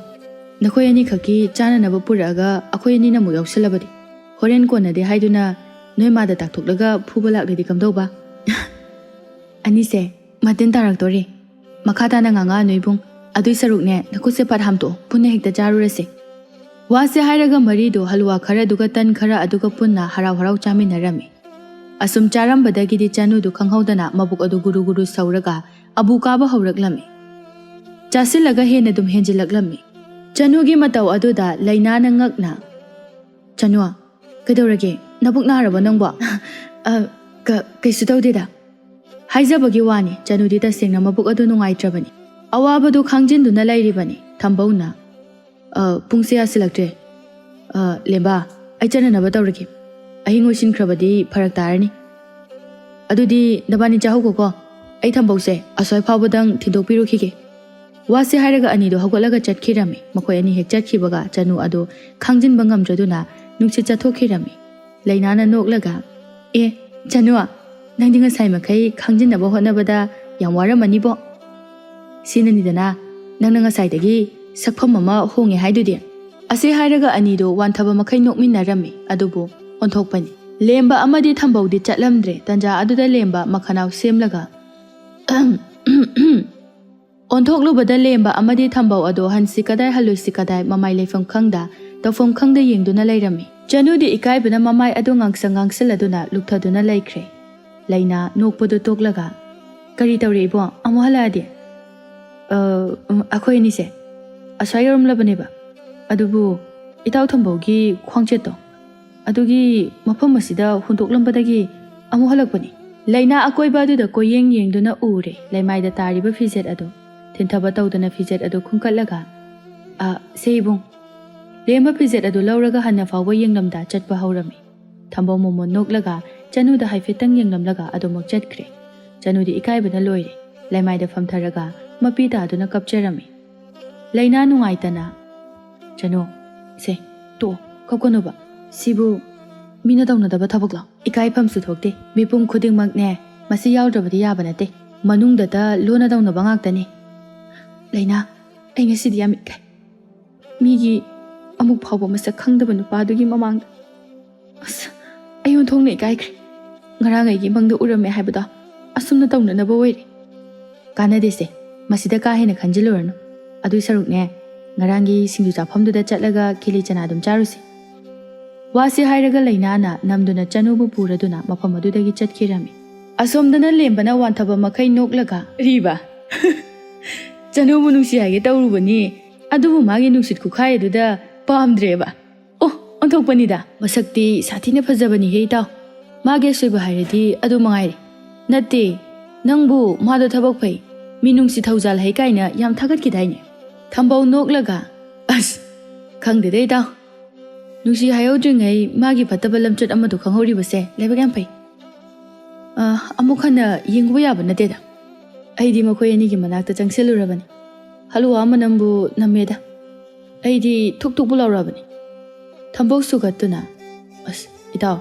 ꯅꯈꯣꯏ ꯑꯅꯤꯈꯛꯀꯤ ꯆꯥꯅꯅꯕ ꯄꯨꯔꯛꯑꯒ ꯑꯩꯈꯣꯏ ꯑꯅꯤꯅ ꯑꯃꯨꯛ ꯌꯥꯎꯁꯜꯂꯕꯗꯤ? ꯍꯣꯔꯦꯟ ꯀꯣꯟꯅꯗꯦ ꯍꯥꯏꯗꯨꯅ ꯅꯣꯏ ꯃꯥꯗ ꯇꯥꯛꯊꯣꯛꯂꯒ ꯐꯨꯕ ꯂꯥꯛꯂꯗꯤ ꯀꯝꯗꯧꯕ?" "ꯑꯅꯤꯁꯦ ꯃꯇꯤꯟ ꯇꯥꯔꯛꯇꯣꯔꯦ꯫ ꯃꯈꯥ ꯇꯥꯅ ꯉꯥꯡꯉꯛꯑꯅꯨ ꯏꯕꯨꯡ꯫ ꯑꯗꯨꯏ ꯁꯔꯨꯛꯅꯦ, ꯅꯈꯨꯠꯁꯦ ꯐꯠ ꯍꯥꯝꯇꯣꯛꯑꯣ, ꯄꯨꯟꯅ ꯍꯦꯛꯇ ꯆꯥꯔꯨꯔꯁꯦ꯫" ꯋꯥꯁꯦ ꯍꯥꯏꯔꯒ ꯃꯔꯤꯗꯣ ꯍꯜꯋꯥ ꯈꯔ ꯑꯗꯨꯒ ꯇꯟ ꯈꯔ ꯑꯗꯨꯒ ꯄꯨꯟꯅ ꯍꯔꯥꯎ ꯍꯔꯥꯎ ꯆꯥꯃꯤꯟꯅꯔꯝꯃꯤ꯫ ꯑꯁꯨꯝ ꯆꯥꯔꯝꯕꯗꯒꯤꯗꯤ ꯆꯅꯨꯗꯨ ꯈꯪꯍꯧꯗꯅ ꯃꯕꯨꯛ ꯑꯗꯨ ꯒꯨꯔꯨ ꯒꯨꯔꯨ ꯁꯧꯔꯒ ꯑꯕꯨ ꯀꯥꯕ ꯍꯧꯔꯛꯂꯝꯃꯤ꯫ ꯆꯥꯁꯤꯜꯂꯒ ꯍꯦꯟꯅ ꯑꯗꯨꯝ ꯍꯦꯟꯖꯤꯜꯂꯛꯂꯝꯃꯤ꯫ ꯆꯅꯨꯒꯤ ꯃꯇꯧ ꯑꯗꯨꯗ ꯂꯩꯅꯥꯅ ꯉꯛꯅ, "ꯆꯅꯨ, ꯀꯩꯗꯧꯔꯒꯦ? ꯅꯕꯨꯛ ꯅꯥꯔꯕꯣ ꯅꯪꯕꯣ?" "ꯑ, ꯀ-, ꯀꯩꯁꯨ ꯇꯧꯗꯦꯗ꯫" ꯍꯥꯏꯖꯕꯒꯤ ꯋꯥꯅꯤ, ꯆꯅꯨꯗꯤ ꯇꯁꯦꯡꯅ ꯃꯕꯨꯛ ꯑꯗꯨ ꯅꯨꯡꯉꯥꯏꯇ꯭ꯔꯕꯅꯤ꯫ ꯑꯋꯥꯕꯗꯨ ꯈꯥꯡꯖꯤꯟꯗꯨꯅ ꯂꯩꯔꯤꯕꯅꯤ꯫ ꯊꯝꯕꯧꯅ, "ꯑ, ꯄꯨꯡꯁꯦ ꯌꯥꯁꯤꯜꯂꯛꯇ꯭ꯔꯦ꯫ ꯑ, ꯂꯦꯝꯕ, ꯑꯩ ꯆꯠꯅꯅꯕ ꯇꯧꯔꯒꯦ꯫ ꯑꯍꯤꯡ ꯑꯣꯏꯁꯤꯟꯈ꯭ꯔꯕꯗꯤ ꯐꯔꯛ ꯇꯥꯔꯅꯤ꯫ ꯑꯗꯨꯗꯤ ꯅꯕꯥꯅꯤ ꯆꯥꯍꯧꯈꯣꯀꯣ꯫ ꯑꯩ ꯊꯝꯕꯧꯁꯦ ꯑꯁ꯭ꯋꯥꯏ ꯐꯥꯎꯕꯗꯪ ꯊꯤꯟꯗꯣꯛꯄꯤꯔꯨꯈꯤꯒꯦ꯫" ꯋꯥꯁꯦ ꯍꯥꯏꯔꯒ ꯑꯅꯤꯗꯣ ꯍꯧꯒꯠꯂꯒ ꯆꯠꯈꯤꯔꯝꯃꯤ꯫ ꯃꯈꯣꯏ ꯑꯅꯤ ꯍꯦꯛ ꯆꯠꯈꯤꯕꯒ ꯆꯅꯨ ꯑꯗꯨ ꯈꯥꯡꯖꯤꯟꯕ ꯉꯝꯗ꯭ꯔꯗꯨꯅ ꯅꯨꯡꯁꯤꯠ ꯆꯠꯊꯣꯛꯈꯤꯔꯝꯃꯤ꯫ ꯂꯩꯅꯥꯅ ꯅꯣꯛꯂꯒ, "ꯑꯦ, ꯆꯅꯨ, ꯅꯪꯗꯤ ꯉꯁꯥꯏ ꯃꯈꯩ ꯈꯥꯡꯖꯤꯟꯅꯕ ꯍꯣꯠꯅꯕꯗ ꯌꯥꯝ ꯋꯥꯔꯝꯃꯅꯤꯕꯣ꯫ ꯁꯤꯅꯅꯤꯗꯅ ꯅꯪꯅ ꯉꯁꯥꯏꯗꯒꯤ ꯁꯛꯐꯝ ꯑꯃ ꯍꯣꯡꯉꯦ ꯍꯥꯏꯗꯨꯗꯤ꯫" ꯑꯁꯤ ꯍꯥꯏꯔꯒ ꯑꯅꯤꯗꯣ ꯋꯥꯟꯊꯕ ꯃꯈꯩ ꯅꯣꯛꯃꯤꯟꯅꯔꯝꯃꯤ꯫ ꯑꯗꯨꯕꯨ ꯑꯣꯟꯊꯣꯛꯄꯅꯤ꯫ ꯂꯦꯝꯕ ꯑꯃꯗꯤ ꯊꯝꯕꯧꯗꯤ ꯆꯠꯂꯝꯗ꯭ꯔꯦ꯫ ꯇꯟꯖꯥ ꯑꯗꯨꯗ ꯂꯦꯝꯕ ꯃꯈꯅꯥꯎ ꯁꯦꯝꯂꯒ ꯑꯣꯟꯊꯣꯛꯂꯨꯕꯗ ꯂꯦꯝꯕ ꯑꯃꯗꯤ ꯊꯝꯕꯧ ꯑꯗꯣ ꯍꯟꯁꯤ ꯀꯗꯥꯏ ꯍꯜꯂꯣꯏꯁꯤ ꯀꯗꯥꯏ ꯃꯃꯥꯏ ꯂꯩꯐꯝ ꯈꯪꯗ, ꯇꯧꯐꯝ ꯈꯪꯗ ꯌꯦꯡꯗꯨꯅ ꯂꯩꯔꯝꯃꯤ꯫ ꯆꯅꯨꯗꯤ ꯏꯀꯥꯏꯕꯅ ꯃꯃꯥꯏ ꯑꯗꯨ ꯉꯥꯡꯁꯪ ꯉꯥꯡꯁꯤꯜꯂꯗꯨꯅ ꯂꯨꯞꯊꯗꯨꯅ ꯂꯩꯈ꯭ꯔꯦ꯫ ꯂꯩꯅꯥ ꯅꯣꯛꯄꯗꯨ ꯇꯣꯛꯂꯒ, "ꯀꯔꯤ ꯇꯧꯔꯦ ꯏꯕꯣ? ꯑꯃꯨꯛ ꯍꯜꯂꯛꯑꯗꯤ?" "ꯑ, ꯎꯝ, ꯑꯩꯈꯣꯏ ꯑꯅꯤꯁꯦ ꯑꯁ꯭ꯋꯥꯏ ꯌꯧꯔꯝꯂꯕꯅꯦꯕ꯫ ꯑꯗꯨꯕꯨ ꯏꯇꯥꯎ ꯊꯝꯕꯧꯒꯤ ꯈ꯭ꯋꯥꯡꯆꯦꯠꯇꯣ, ꯑꯗꯨꯒꯤ ꯃꯐꯝ ꯑꯁꯤꯗ ꯍꯨꯟꯗꯣꯛꯂꯝꯕꯗꯒꯤ ꯑꯃꯨꯛ ꯍꯜꯂꯛꯄꯅꯤ꯫" ꯂꯩꯅꯥ ꯑꯀꯣꯏꯕ ꯑꯗꯨꯗ ꯀꯣꯏꯌꯦꯡ ꯌꯦꯡꯗꯨꯅ ꯎꯔꯦ꯫ ꯂꯩꯃꯥꯏꯗ ꯇꯥꯔꯤꯕ ꯐꯤꯖꯦꯠ ꯑꯗꯨ ꯊꯤꯟꯊꯕ ꯇꯧꯗꯅ ꯐꯤꯖꯦꯠ ꯑꯗꯨ ꯈꯨꯝꯀꯠꯂꯒ, "ꯑ, ꯁꯦ ꯏꯕꯨꯡ꯫" ꯂꯦꯝꯕ ꯐꯤꯖꯦꯠ ꯑꯗꯨ ꯂꯧꯔꯒ ꯍꯟꯅ ꯐꯥꯎꯕ ꯌꯦꯡꯂꯝꯗ ꯆꯠꯄ ꯍꯧꯔꯝꯃꯤ꯫ ꯊꯝꯕꯧ ꯃꯣꯃꯣꯟ ꯅꯣꯛꯂꯒ ꯆꯅꯨꯗ ꯍꯥꯏꯐꯦꯠꯇꯪ ꯌꯦꯡꯂꯝꯂꯒ ꯑꯗꯨꯃꯛ ꯆꯠꯈ꯭ꯔꯦ꯫ ꯆꯅꯨꯗꯤ ꯏꯀꯥꯏꯕꯅ ꯂꯣꯏꯔꯦ꯫ ꯂꯩꯃꯥꯏꯗ ꯐꯝꯊꯔꯒ ꯃꯄꯤ ꯇꯥꯗꯨꯅ ꯀꯞꯆꯔꯝꯃꯤ꯫ ꯂꯩꯅꯥ ꯅꯨꯡꯉꯥꯏꯇꯅ, "ꯆꯅꯨ, ꯁꯦ, ꯇꯣꯛꯑꯣ, ꯀꯞꯀꯅꯨꯕ꯫ ꯁꯤꯕꯨ ꯃꯤꯅ ꯇꯧꯅꯗꯕ ꯊꯕꯛꯂꯣ?" "ꯏꯀꯥꯏꯐꯝꯁꯨ ꯊꯣꯛꯇꯦ꯫ ꯃꯤꯄꯨꯝ ꯈꯨꯗꯤꯡꯃꯛꯅꯦ, ꯃꯁꯤ ꯌꯥꯎꯗ꯭ꯔꯕꯗꯤ ꯌꯥꯕ ꯅꯠꯇꯦ꯫ ꯃꯅꯨꯡꯗꯇ ꯂꯣꯟꯅ ꯇꯧꯅꯕ ꯉꯥꯛꯇꯅꯤ꯫ ꯂꯩꯅꯥ, ꯑꯩ ꯉꯁꯤꯗꯤ ꯌꯥꯝ ꯏꯀꯥꯏ꯫ ꯃꯤꯒꯤ ꯑꯃꯨꯛ ꯐꯥꯎꯕ ꯃꯁꯛ ꯈꯪꯗꯕ ꯅꯨꯄꯥꯗꯨꯒꯤ ꯃꯃꯥꯡꯗ꯫ ꯑꯁ, ꯑꯩ ꯑꯣꯟꯊꯣꯛꯅ ꯏꯀꯥꯏꯈ꯭ꯔꯦ꯫ ꯉꯔꯥꯡ ꯑꯩꯒꯤ ꯃꯪꯗ ꯎꯔꯝꯃꯦ ꯍꯥꯏꯕꯗꯣ ꯑꯁꯨꯝꯅ ꯇꯧꯅꯅꯕ ꯑꯣꯏꯔꯦ꯫ ꯀꯥꯟꯅꯗꯦꯁꯦ, ꯃꯁꯤꯗ ꯀꯥ ꯍꯦꯟꯅ ꯈꯟꯖꯤꯜꯂꯨꯔꯅꯨ꯫ ꯑꯗꯨꯏ ꯁꯔꯨꯛꯅꯦ, ꯉꯔꯥꯡꯒꯤ ꯁꯤꯡꯖꯨ ꯆꯥꯐꯝꯗꯨꯗ ꯆꯠꯂꯒ ꯀꯦꯂꯤ ꯆꯅꯥ ꯑꯗꯨꯝ ꯆꯥꯔꯨꯁꯦ꯫" ꯋꯥꯁꯤ ꯍꯥꯏꯔꯒ ꯂꯩꯅꯥꯅ ꯅꯝꯗꯨꯅ ꯆꯅꯨꯕꯨ ꯄꯨꯔꯗꯨꯅ ꯃꯐꯝ ꯑꯗꯨꯗꯒꯤ ꯆꯠꯈꯤꯔꯝꯃꯤ꯫ ꯑꯁꯣꯝꯗꯅ ꯂꯦꯝꯕꯅ ꯋꯥꯟꯊꯕ ꯃꯈꯩ ꯅꯣꯛꯂꯒ, "ꯀꯔꯤꯕ? ꯆꯅꯨꯕꯨ ꯅꯨꯡꯁꯤ ꯍꯥꯏꯒꯦ ꯇꯧꯔꯨꯕꯅꯤ, ꯑꯗꯨꯕꯨ ꯃꯥꯒꯤ ꯅꯨꯡꯁꯤꯠ ꯈꯨꯈꯥꯏ ꯑꯗꯨꯗ ꯄꯥꯝꯗ꯭ꯔꯦꯕ꯫ ꯑꯣ, ꯑꯣꯟꯊꯣꯛꯄꯅꯤꯗ꯫ ꯃꯁꯛꯇꯤ ꯁꯥꯊꯤꯅ ꯐꯖꯕꯅꯤꯍꯦ, ꯏꯇꯥꯎ꯫ ꯃꯥꯒꯤ ꯑꯁꯣꯏꯕ ꯍꯥꯏꯔꯗꯤ ꯑꯗꯨ ꯃꯉꯥꯏꯔꯦ꯫ ꯅꯠꯇꯦ, ꯅꯪꯕꯨ ꯃꯥꯗꯣ ꯊꯕꯛ ꯐꯩ, ꯃꯤꯅꯨꯡꯁꯤ ꯊꯧꯖꯥꯜ ꯍꯩ ꯀꯥꯏꯅ ꯌꯥꯝ ꯊꯥꯒꯠꯈꯤꯗꯥꯏꯅꯦ?" ꯊꯝꯕꯧ ꯅꯣꯛꯂꯒ, "ꯑꯁ, ꯈꯪꯗꯦꯗ, ꯏꯇꯥꯎ꯫ ꯅꯨꯡꯁꯤ ꯍꯥꯏꯍꯧꯗ꯭ꯔꯤꯉꯩ ꯃꯥꯒꯤ ꯐꯠꯇꯕ ꯂꯝꯆꯠ ꯑꯃꯗꯣ ꯈꯪꯍꯧꯔꯤꯕꯁꯦ ꯂꯥꯏꯕꯛ ꯌꯥꯝ ꯐꯩ꯫ ꯑ, ꯑꯃꯨꯛ ꯍꯟꯅ ꯌꯦꯡꯉꯨꯕ ꯌꯥꯕ ꯅꯠꯇꯦꯗ꯫ ꯑꯩꯗꯤ ꯃꯈꯣꯏ ꯑꯅꯤꯒꯤ ꯃꯅꯥꯛꯇ ꯆꯪꯁꯤꯜꯂꯨꯔꯕꯅꯤ꯫ ꯍꯜꯂꯨꯋꯥ ꯃꯅꯝꯕꯨ ꯅꯝꯃꯦꯗ꯫ ꯑꯩꯗꯤ ꯊꯨꯛ ꯊꯨꯛꯄꯨ ꯂꯥꯎꯔꯕꯅꯤ꯫" ꯊꯝꯕꯧ ꯁꯨꯒꯠꯇꯨꯅ, "ꯑꯁ, ꯏꯇꯥꯎ,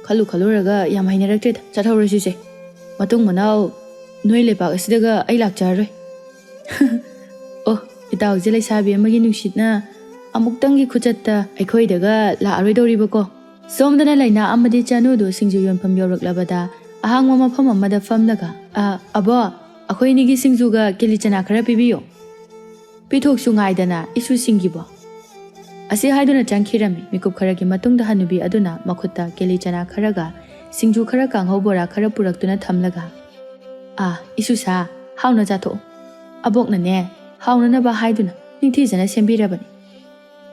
ꯈꯜꯂꯨ ꯈꯜꯂꯨꯔꯒ ꯌꯥꯝ ꯍꯩꯅꯔꯛꯇ꯭ꯔꯦꯗ꯫ ꯆꯠꯍꯧꯔꯁꯤꯁꯦ꯫ ꯃꯇꯨꯡ ꯃꯅꯥꯎ ꯅꯣꯏ ꯂꯩꯄꯥꯛ ꯑꯁꯤꯗꯒ ꯑꯩ ꯂꯥꯛꯆꯔꯔꯣꯏ꯫" "ꯑꯣ, ꯏꯇꯥꯎꯁꯦ ꯂꯩꯁꯥꯕꯤ ꯑꯃꯒꯤ ꯅꯨꯡꯁꯤꯠꯅ ꯑꯃꯨꯛꯇꯪꯒꯤ ꯈꯨꯆꯠꯇ ꯑꯩꯈꯣꯏꯗꯒ ꯂꯥꯛꯑꯔꯣꯏꯗꯧꯔꯤꯕꯀꯣ꯫" ꯁꯣꯝꯗꯅ ꯂꯩꯅꯥ ꯑꯃꯗꯤ ꯆꯅꯨꯗꯨ ꯁꯤꯡꯖꯨ ꯌꯣꯟꯐꯝ ꯌꯧꯔꯛꯂꯕꯗ ꯑꯍꯥꯡꯕ ꯃꯐꯝ ꯑꯃꯗ ꯐꯝꯂꯒ, "ꯑ, ꯑꯕꯣ, ꯑꯩꯈꯣꯏ ꯑꯅꯤꯒꯤ ꯁꯤꯡꯖꯨꯒ ꯀꯦꯂꯤ ꯆꯅꯥ ꯈꯔ ꯄꯤꯕꯤꯌꯨ꯫" ꯄꯤꯊꯣꯛꯁꯨ ꯉꯥꯏꯗꯅ ꯏꯁꯨ ꯁꯤꯡꯒꯤꯕꯣ꯫ ꯑꯁꯤ ꯍꯥꯏꯗꯨꯅ ꯆꯪꯈꯤꯔꯝꯃꯤ꯫ ꯃꯤꯀꯨꯞ ꯈꯔꯒꯤ ꯃꯇꯨꯡꯗ ꯍꯅꯨꯕꯤ ꯑꯗꯨꯅ ꯃꯈꯨꯠꯇ ꯀꯦꯂꯤ ꯆꯅꯥ ꯈꯔꯒ ꯁꯤꯡꯖꯨ ꯈꯔ, ꯀꯥꯡꯍꯧ ꯕꯣꯔꯥ ꯈꯔ ꯄꯨꯔꯛꯇꯨꯅ ꯊꯝꯂꯒ, "ꯑꯥ, ꯏꯁꯨꯁꯥ, ꯍꯥꯎꯅ ꯆꯥꯊꯣꯛꯎ꯫ ꯑꯕꯣꯛꯅꯅꯦ, ꯍꯥꯎꯅꯅꯕ ꯍꯥꯏꯗꯨꯅ ꯅꯤꯡꯊꯤꯖꯅ ꯁꯦꯝꯕꯤꯔꯕꯅꯤ꯫"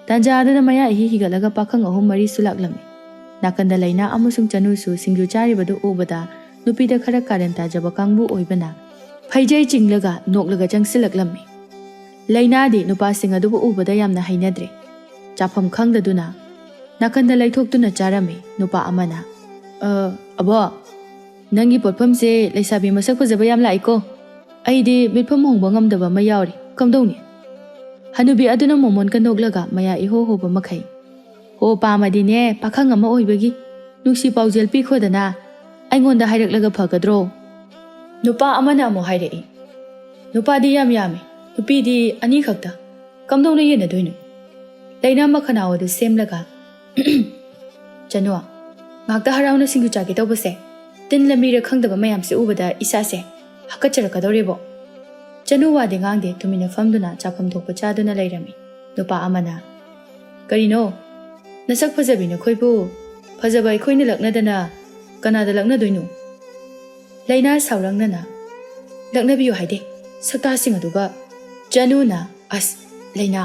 ꯇꯥꯟꯖꯥ ꯑꯗꯨꯗ ꯃꯌꯥ ꯏꯍꯤ ꯍꯤꯒꯠꯂꯒ ꯄꯥꯈꯪ ꯑꯍꯨꯝ ꯃꯔꯤꯁꯨ ꯂꯥꯛꯂꯝꯃꯤ꯫ ꯅꯥꯀꯟꯗ ꯂꯩꯅꯥ ꯑꯃꯁꯨꯡ ꯆꯅꯨꯁꯨ ꯁꯤꯡꯖꯨ ꯆꯥꯔꯤꯕꯗꯨ ꯎꯕꯗ ꯅꯨꯄꯤꯗ ꯈꯔ ꯀꯥꯔꯟ ꯇꯥꯖꯕ ꯀꯥꯡꯕꯨ ꯑꯣꯏꯕꯅ ꯐꯩꯖꯩ ꯆꯤꯡꯂꯒ ꯅꯣꯛꯂꯒ ꯆꯪꯁꯤꯜꯂꯛꯂꯝꯃꯤ꯫ ꯂꯩꯅꯥꯗꯤ ꯅꯨꯄꯥꯁꯤꯡ ꯑꯗꯨꯕꯨ ꯎꯕꯗ ꯌꯥꯝꯅ ꯍꯩꯅꯗ꯭ꯔꯦ꯫ ꯆꯥꯐꯝ ꯈꯪꯗꯗꯨꯅ ꯅꯥꯀꯟꯗ ꯂꯩꯊꯣꯛꯇꯨꯅ ꯆꯥꯔꯝꯃꯤ꯫ ꯅꯨꯄꯥ ꯑꯃꯅ, "ꯑ, ꯑꯕꯣ, "ꯅꯪꯒꯤ ꯄꯣꯠꯐꯝꯁꯦ ꯂꯩꯁꯥꯕꯤ ꯃꯁꯛ ꯐꯖꯕ ꯌꯥꯝ ꯂꯥꯛꯏꯀꯣ꯫ ꯑꯩꯗꯤ ꯃꯤꯠꯐꯝ ꯍꯣꯡꯕ ꯉꯝꯗꯕ ꯑꯃ ꯌꯥꯎꯔꯤ꯫ ꯀꯝꯗꯧꯅꯤ?" ꯍꯅꯨꯕꯤ ꯑꯗꯨꯅ ꯃꯣꯃꯣꯟꯒ ꯅꯣꯛꯂꯒ ꯃꯌꯥ ꯏꯍꯣ ꯍꯣꯕ ꯃꯈꯩ, "ꯍꯣ, ꯄꯥꯝꯃꯗꯤꯅꯦ, ꯄꯥꯈꯪ ꯑꯃ ꯑꯣꯏꯕꯒꯤ ꯅꯨꯡꯁꯤ ꯄꯥꯎꯖꯦꯜ ꯄꯤꯈꯣꯗꯅ꯫ ꯑꯩꯉꯣꯟꯗ ꯍꯥꯏꯔꯛꯂꯒ ꯐꯒꯗ꯭ꯔꯣ?" ꯅꯨꯄꯥ ꯑꯃꯅ ꯑꯃꯨꯛ ꯍꯥꯏꯔꯛꯏ, "ꯅꯨꯄꯥꯗꯤ ꯌꯥꯝ ꯌꯥꯝꯃꯤ, ꯅꯨꯄꯤꯗꯤ ꯑꯅꯤꯈꯛꯇ꯫ ꯀꯝꯗꯧꯅ ꯌꯦꯟꯅꯗꯣꯏꯅꯣ?" ꯂꯩꯅꯥ ꯃꯈꯅꯥꯎ ꯑꯗꯨ ꯁꯦꯝꯂꯒ, "ꯆꯅꯨ, ꯉꯥꯛꯇ ꯍꯔꯥꯎꯅ ꯁꯤꯡꯖꯨ ꯆꯥꯒꯦ ꯇꯧꯕꯁꯦ, ꯇꯤꯟ ꯂꯝꯕꯤꯔ ꯈꯪꯗꯕ ꯃꯌꯥꯝꯁꯦ ꯎꯕꯗ ꯏꯁꯥꯁꯦ ꯍꯥꯀꯠꯆꯔꯛꯀꯗꯧꯔꯦꯕꯣ꯫" ꯆꯅꯨ ꯋꯥꯗꯤ ꯉꯥꯡꯗꯦ, ꯇꯨꯃꯤꯟꯅ ꯐꯝꯗꯨꯅ ꯆꯥꯐꯝ ꯊꯣꯛꯄ ꯆꯥꯗꯨꯅ ꯂꯩꯔꯝꯃꯤ꯫ ꯅꯨꯄꯥ ꯑꯃꯅ, "ꯀꯔꯤꯅꯣ? ꯅꯁꯛ ꯐꯖꯕꯤ ꯅꯈꯣꯏꯕꯨ ꯐꯖꯕ ꯑꯩꯈꯣꯏꯅ ꯂꯛꯅꯗꯅ ꯀꯅꯥꯗ ꯂꯛꯅꯗꯣꯏꯅꯣ?" ꯂꯩꯅꯥ ꯁꯥꯎꯔꯪꯅꯅ, "ꯂꯛꯅꯕꯤꯌꯨ ꯍꯥꯏꯗꯦ, ꯁꯛꯇꯥꯁꯤꯡ ꯑꯗꯨꯒ꯫" ꯆꯅꯨꯅ, "ꯑꯁ, ꯂꯩꯅꯥ,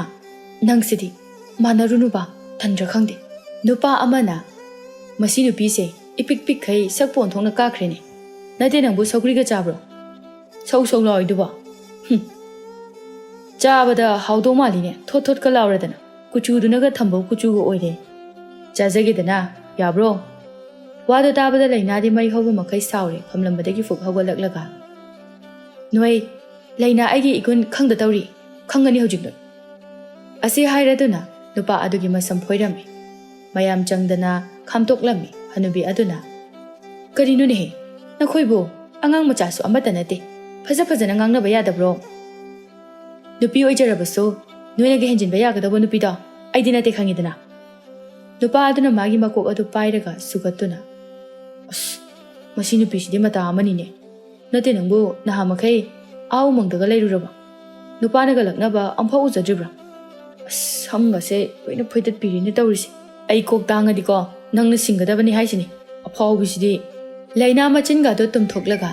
ꯅꯪꯁꯤꯗꯤ ꯃꯥꯟꯅꯔꯨꯅꯨꯕ, ꯇꯟꯗ꯭ꯔꯥ ꯈꯪꯗꯦ꯫" ꯅꯨꯄꯥ ꯑꯃꯅ, "ꯃꯁꯤ ꯅꯨꯄꯤꯁꯦ ꯏꯄꯤꯛ ꯄꯤꯛꯈꯩ ꯁꯛꯄꯨ ꯑꯣꯟꯊꯣꯛꯅ ꯀꯥꯈ꯭ꯔꯦꯅꯦ꯫ ꯅꯠꯇꯦ, ꯅꯪꯕꯨ ꯁꯧꯒ꯭ꯔꯤꯒ ꯆꯥꯕ꯭ꯔꯣ? ꯁꯧ ꯁꯧ ꯂꯥꯎꯏꯗꯨꯕꯣ? ꯍꯨꯝ꯫ ꯆꯥꯕꯗ ꯍꯥꯎꯗꯧ ꯃꯥꯜꯂꯤꯅꯦ, ꯊꯣꯠ ꯊꯣꯠꯀ ꯂꯥꯎꯔꯗꯅ꯫ ꯀꯨꯆꯨꯗꯨꯅꯒ ꯊꯝꯕꯧ ꯀꯨꯆꯨꯒ ꯑꯣꯏꯔꯦ꯫ ꯆꯥꯖꯒꯦꯗꯅ, ꯌꯥꯕ꯭ꯔꯣ?" ꯋꯥꯗꯣ ꯇꯥꯕꯗ ꯂꯩꯅꯥꯗꯤ ꯃꯩ ꯍꯧꯕ ꯃꯈꯩ ꯁꯥꯎꯔꯦ, ꯐꯝꯂꯝꯕꯗꯒꯤ ꯐꯨꯛ ꯍꯧꯒꯠꯂꯛꯂꯒ, "ꯅꯣꯏ, ꯂꯩꯅꯥ ꯑꯩꯒꯤ ꯏꯒꯨꯟ ꯈꯪꯗ ꯇꯧꯔꯤ, ꯈꯪꯒꯅꯤ ꯍꯧꯖꯤꯛ ꯅꯣꯏ꯫" ꯑꯁꯤ ꯍꯥꯏꯔꯗꯨꯅ ꯅꯨꯄꯥ ꯑꯗꯨꯒꯤ ꯃꯁꯝ ꯐꯣꯏꯔꯝꯃꯤ꯫ ꯃꯌꯥꯝ ꯆꯪꯗꯅ ꯈꯥꯝꯇꯣꯛꯂꯝꯃꯤ꯫ ꯍꯅꯨꯕꯤ ꯑꯗꯨꯅ, "ꯀꯔꯤꯅꯣꯅꯦꯍꯦ, ꯅꯈꯣꯏꯕꯨ ꯑꯉꯥꯡ ꯃꯆꯥꯁꯨ ꯑꯃꯠꯇ ꯅꯠꯇꯦ, ꯐꯖ ꯐꯖꯅ ꯉꯥꯡꯅꯕ ꯌꯥꯗꯕ꯭ꯔꯣ? ꯅꯨꯄꯤ ꯑꯣꯏꯖꯔꯕꯁꯨ ꯅꯣꯏꯅꯒ ꯍꯦꯟꯖꯤꯟꯕ ꯌꯥꯒꯗꯧꯕ ꯅꯨꯄꯤꯗꯣ ꯑꯩꯗꯤ ꯅꯠꯇꯦ, ꯈꯪꯉꯤꯗꯅ꯫" ꯅꯨꯄꯥ ꯑꯗꯨꯅ ꯃꯥꯒꯤ ꯃꯀꯣꯛ ꯑꯗꯨ ꯄꯥꯏꯔꯒ ꯁꯨꯒꯠꯇꯨꯅ, "ꯑꯁ, ꯃꯁꯤ ꯅꯨꯄꯤꯁꯤꯗꯤ ꯃꯇꯥ ꯑꯃꯅꯤꯅꯦ꯫ ꯅꯠꯇꯦ, ꯅꯪꯕꯨ ꯅꯍꯥ ꯃꯈꯩ ꯑꯥ ꯎꯃꯪꯗꯒ ꯂꯩꯔꯨꯔꯕ? ꯅꯨꯄꯥꯅꯒ ꯂꯛꯅꯕ ꯑꯝꯐꯥꯎ ꯎꯖꯗ꯭ꯔꯤꯕ꯭ꯔꯥ? ꯑꯁ, ꯁꯝꯒꯁꯦ ꯂꯣꯏꯅ ꯐꯣꯏꯗꯠꯄꯤꯔꯤꯅꯦ ꯇꯧꯔꯤꯁꯦ꯫ ꯑꯩ ꯀꯣꯛ ꯇꯥꯡꯉꯗꯤꯀꯣ, ꯅꯪꯅ ꯁꯤꯡꯒꯗꯕꯅꯤ ꯍꯥꯏꯁꯤꯅꯤ, ꯑꯐꯥꯎꯕꯤꯁꯤꯗꯤ꯫" ꯂꯩꯅꯥ ꯃꯆꯤꯟꯒꯗꯣ ꯇꯨꯝꯊꯣꯛꯂꯒ,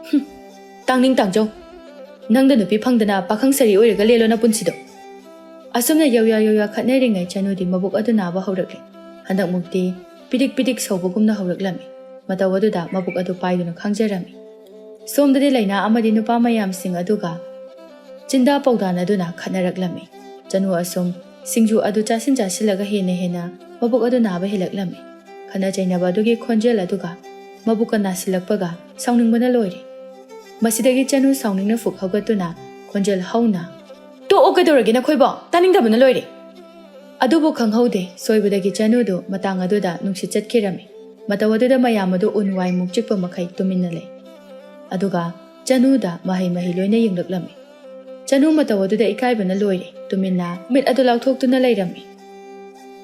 "ꯍꯨꯝ, ꯇꯥꯡꯅꯤꯡ ꯇꯥꯡꯖꯧ꯫ ꯅꯪꯗ ꯅꯨꯄꯤ ꯐꯪꯗꯅ ꯄꯥꯈꯪ ꯁꯔꯤ ꯑꯣꯏꯔꯒ ꯂꯦꯜꯂꯣ ꯅꯄꯨꯟꯁꯤꯗꯣ꯫" ꯑꯁꯨꯝꯅ ꯌꯧꯌꯥ ꯌꯧꯌꯥ ꯈꯠꯅꯔꯤꯉꯩ ꯆꯅꯨꯗꯤ ꯃꯕꯨꯛ ꯑꯗꯨ ꯅꯥꯕ ꯍꯧꯔꯛꯂꯦ꯫ ꯍꯟꯗꯛꯃꯨꯛꯇꯤ ꯄꯤꯗꯤꯛ ꯄꯤꯗꯤꯛ ꯁꯧꯕꯒꯨꯝꯅ ꯍꯧꯔꯛꯂꯝꯃꯤ꯫ ꯃꯇꯧ ꯑꯗꯨꯗ ꯃꯕꯨꯛ ꯑꯗꯨ ꯄꯥꯏꯗꯨꯅ ꯈꯥꯡꯖꯔꯝꯃꯤ꯫ ꯁꯣꯝꯗꯗꯤ ꯂꯩꯅꯥ ꯑꯃꯗꯤ ꯅꯨꯄꯥ ꯃꯌꯥꯝꯁꯤꯡ ꯑꯗꯨꯒ ꯆꯤꯟꯗꯥ ꯄꯥꯎꯗꯥꯅꯗꯨꯅ ꯈꯠꯅꯔꯛꯂꯝꯃꯤ꯫ ꯆꯅꯨ ꯑꯁꯨꯝ ꯁꯤꯡꯖꯨ ꯑꯗꯨ ꯆꯥꯁꯤꯟ ꯆꯥꯁꯤꯜꯂꯒ ꯍꯦꯟꯅ ꯍꯦꯟꯅ ꯃꯕꯨꯛ ꯑꯗꯨ ꯅꯥꯕ ꯍꯦꯜꯂꯛꯂꯝꯃꯤ꯫ ꯈꯠꯅ ꯆꯩꯅꯕ ꯑꯗꯨꯒꯤ ꯈꯣꯟꯖꯦꯜ ꯑꯗꯨꯒ ꯃꯕꯨꯛꯀ ꯅꯥꯁꯤꯜꯂꯛꯄꯒ ꯁꯥꯎꯅꯤꯡꯕꯅ ꯂꯣꯏꯔꯦ꯫ ꯃꯁꯤꯗꯒꯤ ꯆꯅꯨ ꯁꯥꯎꯅꯤꯡꯅ ꯐꯨꯛ ꯍꯧꯒꯠꯇꯨꯅ ꯈꯣꯟꯖꯦꯜ ꯍꯧꯅ, "ꯇꯣꯛꯑꯣ, ꯀꯩꯗꯧꯔꯒꯦ ꯅꯈꯣꯏꯕꯣ? ꯇꯥꯅꯤꯡꯗꯕꯅ ꯂꯣꯏꯔꯦ!" ꯑꯗꯨꯕꯨ ꯈꯪꯍꯧꯗꯦ, ꯁꯣꯏꯕꯗꯒꯤ ꯆꯅꯨꯗꯨ ꯃꯇꯥꯡ ꯑꯗꯨꯗ ꯅꯨꯡꯁꯤꯠ ꯆꯠꯈꯤꯔꯝꯃꯤ꯫ ꯃꯇꯧ ꯑꯗꯨꯗ ꯃꯌꯥꯝ ꯑꯗꯨ ꯎꯟ ꯋꯥꯏꯃꯨꯛ ꯆꯤꯛꯄ ꯃꯈꯩ ꯇꯨꯃꯤꯟꯅ ꯂꯩ꯫ ꯑꯗꯨꯒ ꯆꯅꯨꯗ ꯃꯍꯩ ꯃꯍꯩ ꯂꯣꯏꯅ ꯌꯦꯡꯂꯛꯂꯝꯃꯤ꯫ ꯆꯅꯨ ꯃꯇꯧ ꯑꯗꯨꯗ ꯏꯀꯥꯏꯕꯅ ꯂꯣꯏꯔꯦ, ꯇꯨꯃꯤꯟꯅ ꯃꯤꯠ ꯑꯗꯨ ꯂꯥꯎꯊꯣꯛꯇꯨꯅ ꯂꯩꯔꯝꯃꯤ꯫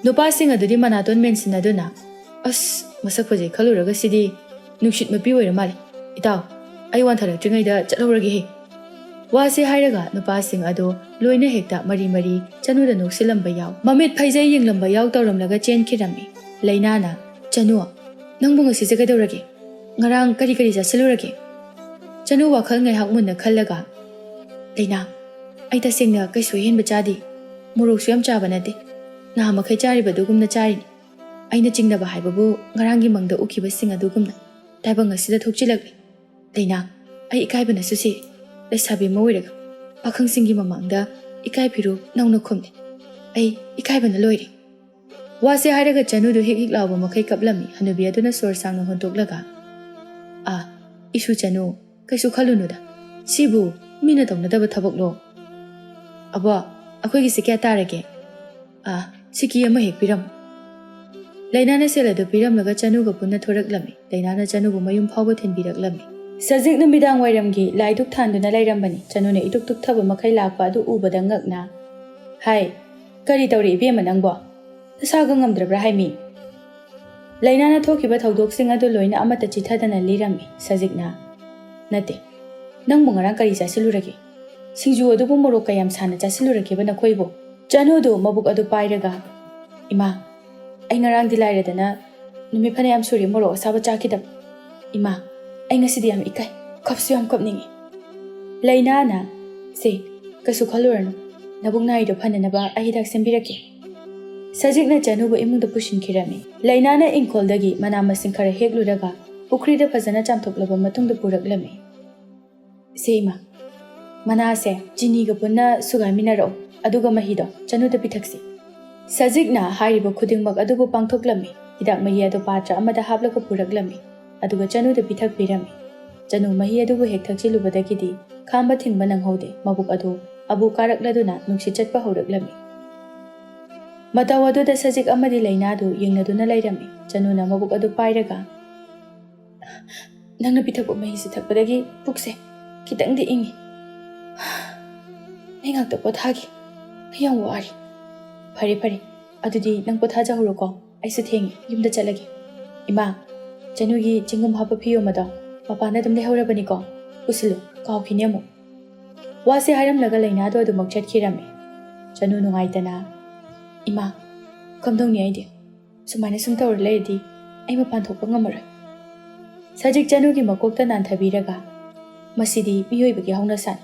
ꯅꯨꯄꯥꯁꯤꯡ ꯑꯗꯨꯗꯤ ꯃꯅꯥꯇꯣꯟ ꯃꯦꯟꯁꯤꯟꯅꯗꯨꯅ, "ꯑꯁ, ꯃꯁꯛ ꯐꯖꯩ ꯈꯜꯂꯨꯔꯒ ꯁꯤꯗꯤ ꯅꯨꯡꯁꯤꯠ ꯃꯄꯤ ꯑꯣꯏꯔ ꯃꯥꯜꯂꯦ꯫ ꯏꯇꯥꯎ, ꯑꯩ ꯋꯥꯟꯊꯔꯛꯇ꯭ꯔꯤꯉꯩꯗ ꯆꯠꯍꯧꯔꯒꯦꯍꯦ"꯫ ꯋꯥꯁꯦ ꯍꯥꯏꯔꯒ ꯅꯨꯄꯥꯁꯤꯡ ꯑꯗꯨ ꯂꯣꯏꯅ ꯍꯦꯛꯇ ꯃꯔꯤ ꯃꯔꯤ ꯆꯅꯨꯗ ꯅꯣꯛꯁꯤꯜꯂꯝꯕ ꯌꯥꯎ꯫ ꯃꯃꯤꯠ ꯐꯩꯖꯩ ꯌꯦꯡꯂꯝꯕ ꯌꯥꯎ ꯇꯧꯔꯝꯂꯒ ꯆꯦꯟꯈꯤꯔꯝꯃꯤ꯫ ꯂꯩꯅꯥꯅ, "ꯆꯅꯨ, ꯅꯪꯕꯨ ꯉꯁꯤꯁꯦ ꯀꯩꯗꯧꯔꯒꯦ? ꯉꯔꯥꯡ ꯀꯔꯤ ꯀꯔꯤ ꯆꯥꯁꯤꯜꯂꯨꯔꯒꯦ?" ꯆꯅꯨ ꯋꯥꯈꯜ ꯉꯥꯏꯍꯥꯛ ꯃꯨꯟꯅ ꯈꯜꯂꯒ, "ꯂꯩꯅꯥ, ꯑꯩ ꯇꯁꯦꯡꯅ ꯀꯩꯁꯨ ꯑꯍꯦꯟꯕ ꯆꯥꯗꯦ꯫ ꯃꯣꯔꯣꯛꯁꯨ ꯌꯥꯝ ꯆꯥꯕ ꯅꯠꯇꯦ꯫ ꯅꯍꯥ ꯃꯈꯩ ꯆꯥꯔꯤꯕ ꯑꯗꯨꯒꯨꯝꯅ ꯆꯥꯔꯤꯅꯤ꯫ ꯑꯩꯅ ꯆꯤꯡꯅꯕ ꯍꯥꯏꯕꯕꯨ ꯉꯔꯥꯡꯒꯤ ꯃꯪꯗ ꯎꯈꯤꯕꯁꯤꯡ ꯑꯗꯨꯒꯨꯝꯅ ꯇꯥꯏꯕꯪ ꯑꯁꯤꯗ ꯊꯣꯛꯆꯤꯜꯂꯛꯂꯦ꯫ ꯂꯩꯅꯥ, ꯑꯩ ꯏꯀꯥꯏꯕꯅꯁꯨ ꯁꯤ꯫ ꯂꯩꯁꯥꯕꯤ ꯑꯃ ꯑꯣꯏꯔꯒ ꯄꯥꯈꯪꯁꯤꯡꯒꯤ ꯃꯃꯥꯡꯗ ꯏꯀꯥꯏ ꯐꯤꯔꯨ ꯅꯧꯅ ꯈꯨꯝꯂꯦ꯫ ꯑꯩ ꯏꯀꯥꯏꯕꯅ ꯂꯣꯏꯔꯦ"꯫ ꯋꯥꯁꯦ ꯍꯥꯏꯔꯒ ꯆꯅꯨꯗꯨ ꯍꯤꯛ ꯍꯤꯛ ꯂꯥꯎꯕ ꯃꯈꯩ ꯀꯞꯂꯝꯃꯤ꯫ ꯍꯅꯨꯕꯤ ꯑꯗꯨꯅ ꯁꯣꯔ ꯁꯥꯡꯅ ꯍꯣꯟꯇꯣꯛꯂꯒ, "ꯑꯥ, ꯏꯁꯨ ꯆꯅꯨ, ꯀꯩꯁꯨ ꯈꯜꯂꯨꯅꯨꯗ꯫ ꯁꯤꯕꯨ ꯃꯤꯅ ꯇꯧꯅꯗꯕ ꯊꯕꯛꯂꯣ? ꯑꯕꯣ, ꯑꯩꯈꯣꯏꯒꯤꯁꯤ ꯀꯌꯥ ꯇꯥꯔꯒꯦ? ꯑꯥ, ꯁꯤꯀꯤ ꯑꯃ ꯍꯦꯛ ꯄꯤꯔꯝꯃꯨ"꯫ ꯂꯩꯅꯥꯅ ꯁꯦꯜ ꯑꯗꯨ ꯄꯤꯔꯝꯂꯒ ꯆꯅꯨꯒ ꯄꯨꯟꯅ ꯊꯣꯔꯛꯂꯝꯃꯤ꯫ ꯂꯩꯅꯥꯅ ꯆꯅꯨꯕꯨ ꯃꯌꯨꯝ ꯐꯥꯎꯕ ꯊꯤꯟꯕꯤꯔꯛꯂꯝꯃꯤ꯫ ꯁꯖꯤꯛ ꯅꯨꯃꯤꯗꯥꯡ ꯋꯥꯏꯔꯝꯒꯤ ꯂꯥꯏ ꯙꯨꯛ ꯊꯥꯟꯗꯨꯅ ꯂꯩꯔꯝꯕꯅꯤ꯫ ꯆꯅꯨꯅ ꯏꯇꯨꯛ ꯇꯨꯛꯊꯕ ꯃꯈꯩ ꯂꯥꯛꯄ ꯑꯗꯨ ꯎꯕꯗ ꯉꯛꯅ, "ꯍꯥꯏ, ꯀꯔꯤ ꯇꯧꯔꯦ ꯏꯕꯦꯝꯃ ꯅꯪꯕꯣ? ꯅꯁꯥꯒ ꯉꯝꯗ꯭ꯔꯕ꯭ꯔꯥ ꯍꯥꯏꯃꯤ?" ꯂꯩꯅꯥꯅ ꯊꯣꯛꯈꯤꯕ ꯊꯧꯗꯣꯛꯁꯤꯡ ꯑꯗꯨ ꯂꯣꯏꯅ ꯑꯃꯠꯇ ꯆꯤꯊꯗꯅ ꯂꯤꯔꯝꯃꯤ꯫ ꯁꯖꯤꯛꯅ, "ꯅꯠꯇꯦ, ꯅꯪꯕꯨ ꯉꯔꯥꯡ ꯀꯔꯤ ꯆꯥꯁꯤꯜꯂꯨꯔꯒꯦ? ꯁꯤꯡꯖꯨ ꯑꯗꯨꯕꯨ ꯃꯣꯔꯣꯛ ꯀꯌꯥꯝ ꯁꯥꯅ ꯆꯥꯁꯤꯜꯂꯨꯔꯒꯦꯕ ꯅꯈꯣꯏꯕꯨ?" ꯆꯅꯨꯗꯨ ꯃꯕꯨꯛ ꯑꯗꯨ ꯄꯥꯏꯔꯒ, "ꯏꯃꯥ, ꯑꯩ ꯉꯔꯥꯡꯗꯤ ꯂꯥꯏꯔꯗꯅ ꯅꯨꯃꯤꯠ ꯐꯅꯌꯥꯝ ꯁꯨꯔꯦ ꯃꯣꯔꯣꯛ ꯑꯁꯥꯕ ꯆꯥꯈꯤꯗꯕ꯫ ꯏꯃꯥ, ꯑꯩ ꯉꯁꯤꯗꯤ ꯌꯥꯝ ꯏꯀꯥꯏ, ꯀꯞꯁꯨ ꯌꯥꯝ ꯀꯞꯅꯤꯡꯉꯤ"꯫ ꯂꯩꯅꯥꯅ, "ꯁꯦ, ꯀꯩꯁꯨ ꯈꯜꯂꯨꯔꯅꯨ, ꯅꯕꯨꯛ ꯅꯥꯔꯤꯗꯣ ꯐꯅꯅꯕ ꯑꯩ ꯍꯤꯗꯥꯛ ꯁꯦꯝꯕꯤꯔꯛꯀꯦ"꯫ ꯁꯖꯤꯛꯅ ꯆꯅꯨꯕꯨ ꯏꯃꯨꯡꯗ ꯄꯨꯁꯤꯟꯈꯤꯔꯝꯃꯤ꯫ ꯂꯩꯅꯥꯅ ꯏꯪꯈꯣꯜꯗꯒꯤ ꯃꯅꯥ ꯃꯁꯤꯡ ꯈꯔ ꯍꯦꯛꯂꯨꯔꯒ ꯄꯨꯈ꯭ꯔꯤꯗ ꯐꯖꯅ ꯆꯥꯝꯊꯣꯛꯂꯕ ꯃꯇꯨꯡꯗ ꯄꯨꯔꯛꯂꯝꯃꯤ꯫ "ꯁꯦ ꯏꯃꯥ, ꯃꯅꯥꯁꯦ ꯆꯤꯅꯤꯒ ꯄꯨꯟꯅ ꯁꯨꯒꯥꯏꯃꯤꯟꯅꯔꯛꯑꯣ, ꯑꯗꯨꯒ ꯃꯍꯤꯗꯣ ꯆꯅꯨꯗ ꯄꯤꯊꯛꯁꯤ"꯫ ꯁꯖꯤꯛꯅ ꯍꯥꯏꯔꯤꯕ ꯈꯨꯗꯤꯡꯃꯛ ꯑꯗꯨꯕꯨ ꯄꯥꯡꯊꯣꯛꯂꯝꯃꯤ꯫ ꯍꯤꯗꯥꯛ ꯃꯍꯤ ꯑꯗꯨ ꯄꯥꯇ꯭ꯔ ꯑꯃꯗ ꯍꯥꯞꯂꯒ ꯄꯨꯔꯛꯂꯝꯃꯤ꯫ ꯑꯗꯨꯒ ꯆꯅꯨꯗ ꯄꯤꯊꯛꯄꯤꯔꯝꯃꯤ꯫ ꯆꯅꯨ ꯃꯍꯤ ꯑꯗꯨꯕꯨ ꯍꯦꯛ ꯊꯛꯆꯤꯜꯂꯨꯕꯗꯒꯤꯗꯤ ꯈꯥꯝꯕ ꯊꯤꯡꯕ ꯅꯪꯍꯧꯗꯦ, ꯃꯕꯨꯛ ꯑꯗꯨ ꯑꯕꯨ ꯀꯥꯔꯛꯂꯗꯨꯅ ꯅꯨꯡꯁꯤꯠ ꯆꯠꯄ ꯍꯧꯔꯛꯂꯝꯃꯤ꯫ ꯃꯇꯧ ꯑꯗꯨꯗ ꯁꯖꯤꯛ ꯑꯃꯗꯤ ꯂꯩꯅꯥꯗꯨ ꯌꯦꯡꯅꯗꯨꯅ ꯂꯩꯔꯝꯃꯤ꯫ ꯆꯅꯨꯅ ꯃꯕꯨꯛ ꯑꯗꯨ ꯄꯥꯏꯔꯒ, "ꯅꯪꯅ ꯄꯤꯊꯛꯄ ꯃꯍꯤꯁꯤ ꯊꯛꯄꯗꯒꯤ ꯄꯨꯛꯁꯦ ꯈꯤꯇꯪꯗꯤ ꯏꯪꯉꯤ꯫ ꯑꯩ ꯉꯥꯛꯇ ꯄꯣꯊꯥꯒꯦ꯫ ꯑꯩ ꯌꯥꯝ ꯋꯥꯔꯦ꯫" "ꯐꯔꯦ, ꯐꯔꯦ꯫ ꯑꯗꯨꯗꯤ ꯅꯪ ꯄꯣꯊꯥꯖꯍꯧꯔꯣꯀꯣ꯫ ꯑꯩꯁꯨ ꯊꯦꯡꯉꯦ, ꯌꯨꯝꯗ ꯆꯠꯂꯒꯦ꯫ ꯏꯃꯥ, ꯆꯅꯨꯒꯤ ꯆꯦꯡꯒꯨꯝ ꯍꯥꯞꯄ ꯐꯤꯌꯣꯝ ꯑꯗꯣ ꯃꯄꯥꯟꯗ ꯑꯗꯨꯝ ꯂꯩꯍꯧꯔꯕꯅꯤꯀꯣ꯫ ꯄꯨꯁꯤꯜꯂꯨ, ꯀꯥꯎꯈꯤꯅꯤ ꯑꯃꯨꯛ꯫" ꯋꯥꯁꯦ ꯍꯥꯏꯔꯝꯂꯒ ꯂꯩꯅꯥꯗꯣ ꯑꯗꯨꯃꯛ ꯆꯠꯈꯤꯔꯝꯃꯤ꯫ ꯆꯅꯨ ꯅꯨꯡꯉꯥꯏꯇꯅ, "ꯏꯃꯥ, ꯀꯝꯗꯧꯅꯤ ꯑꯩꯗꯤ? ꯁꯨꯃꯥꯏꯅ ꯁꯨꯝ ꯇꯧꯔ ꯂꯩꯔꯗꯤ ꯑꯩ ꯃꯄꯥꯟ ꯊꯣꯛꯄ ꯉꯝꯃꯔꯣꯏ꯫" ꯁꯖꯤꯛ ꯆꯅꯨꯒꯤ ꯃꯀꯣꯛꯇ ꯅꯥꯟꯊꯕꯤꯔꯒ, "ꯃꯁꯤꯗꯤ ꯃꯤꯑꯣꯏꯕꯒꯤ ꯍꯧꯅꯁꯥꯅꯤ꯫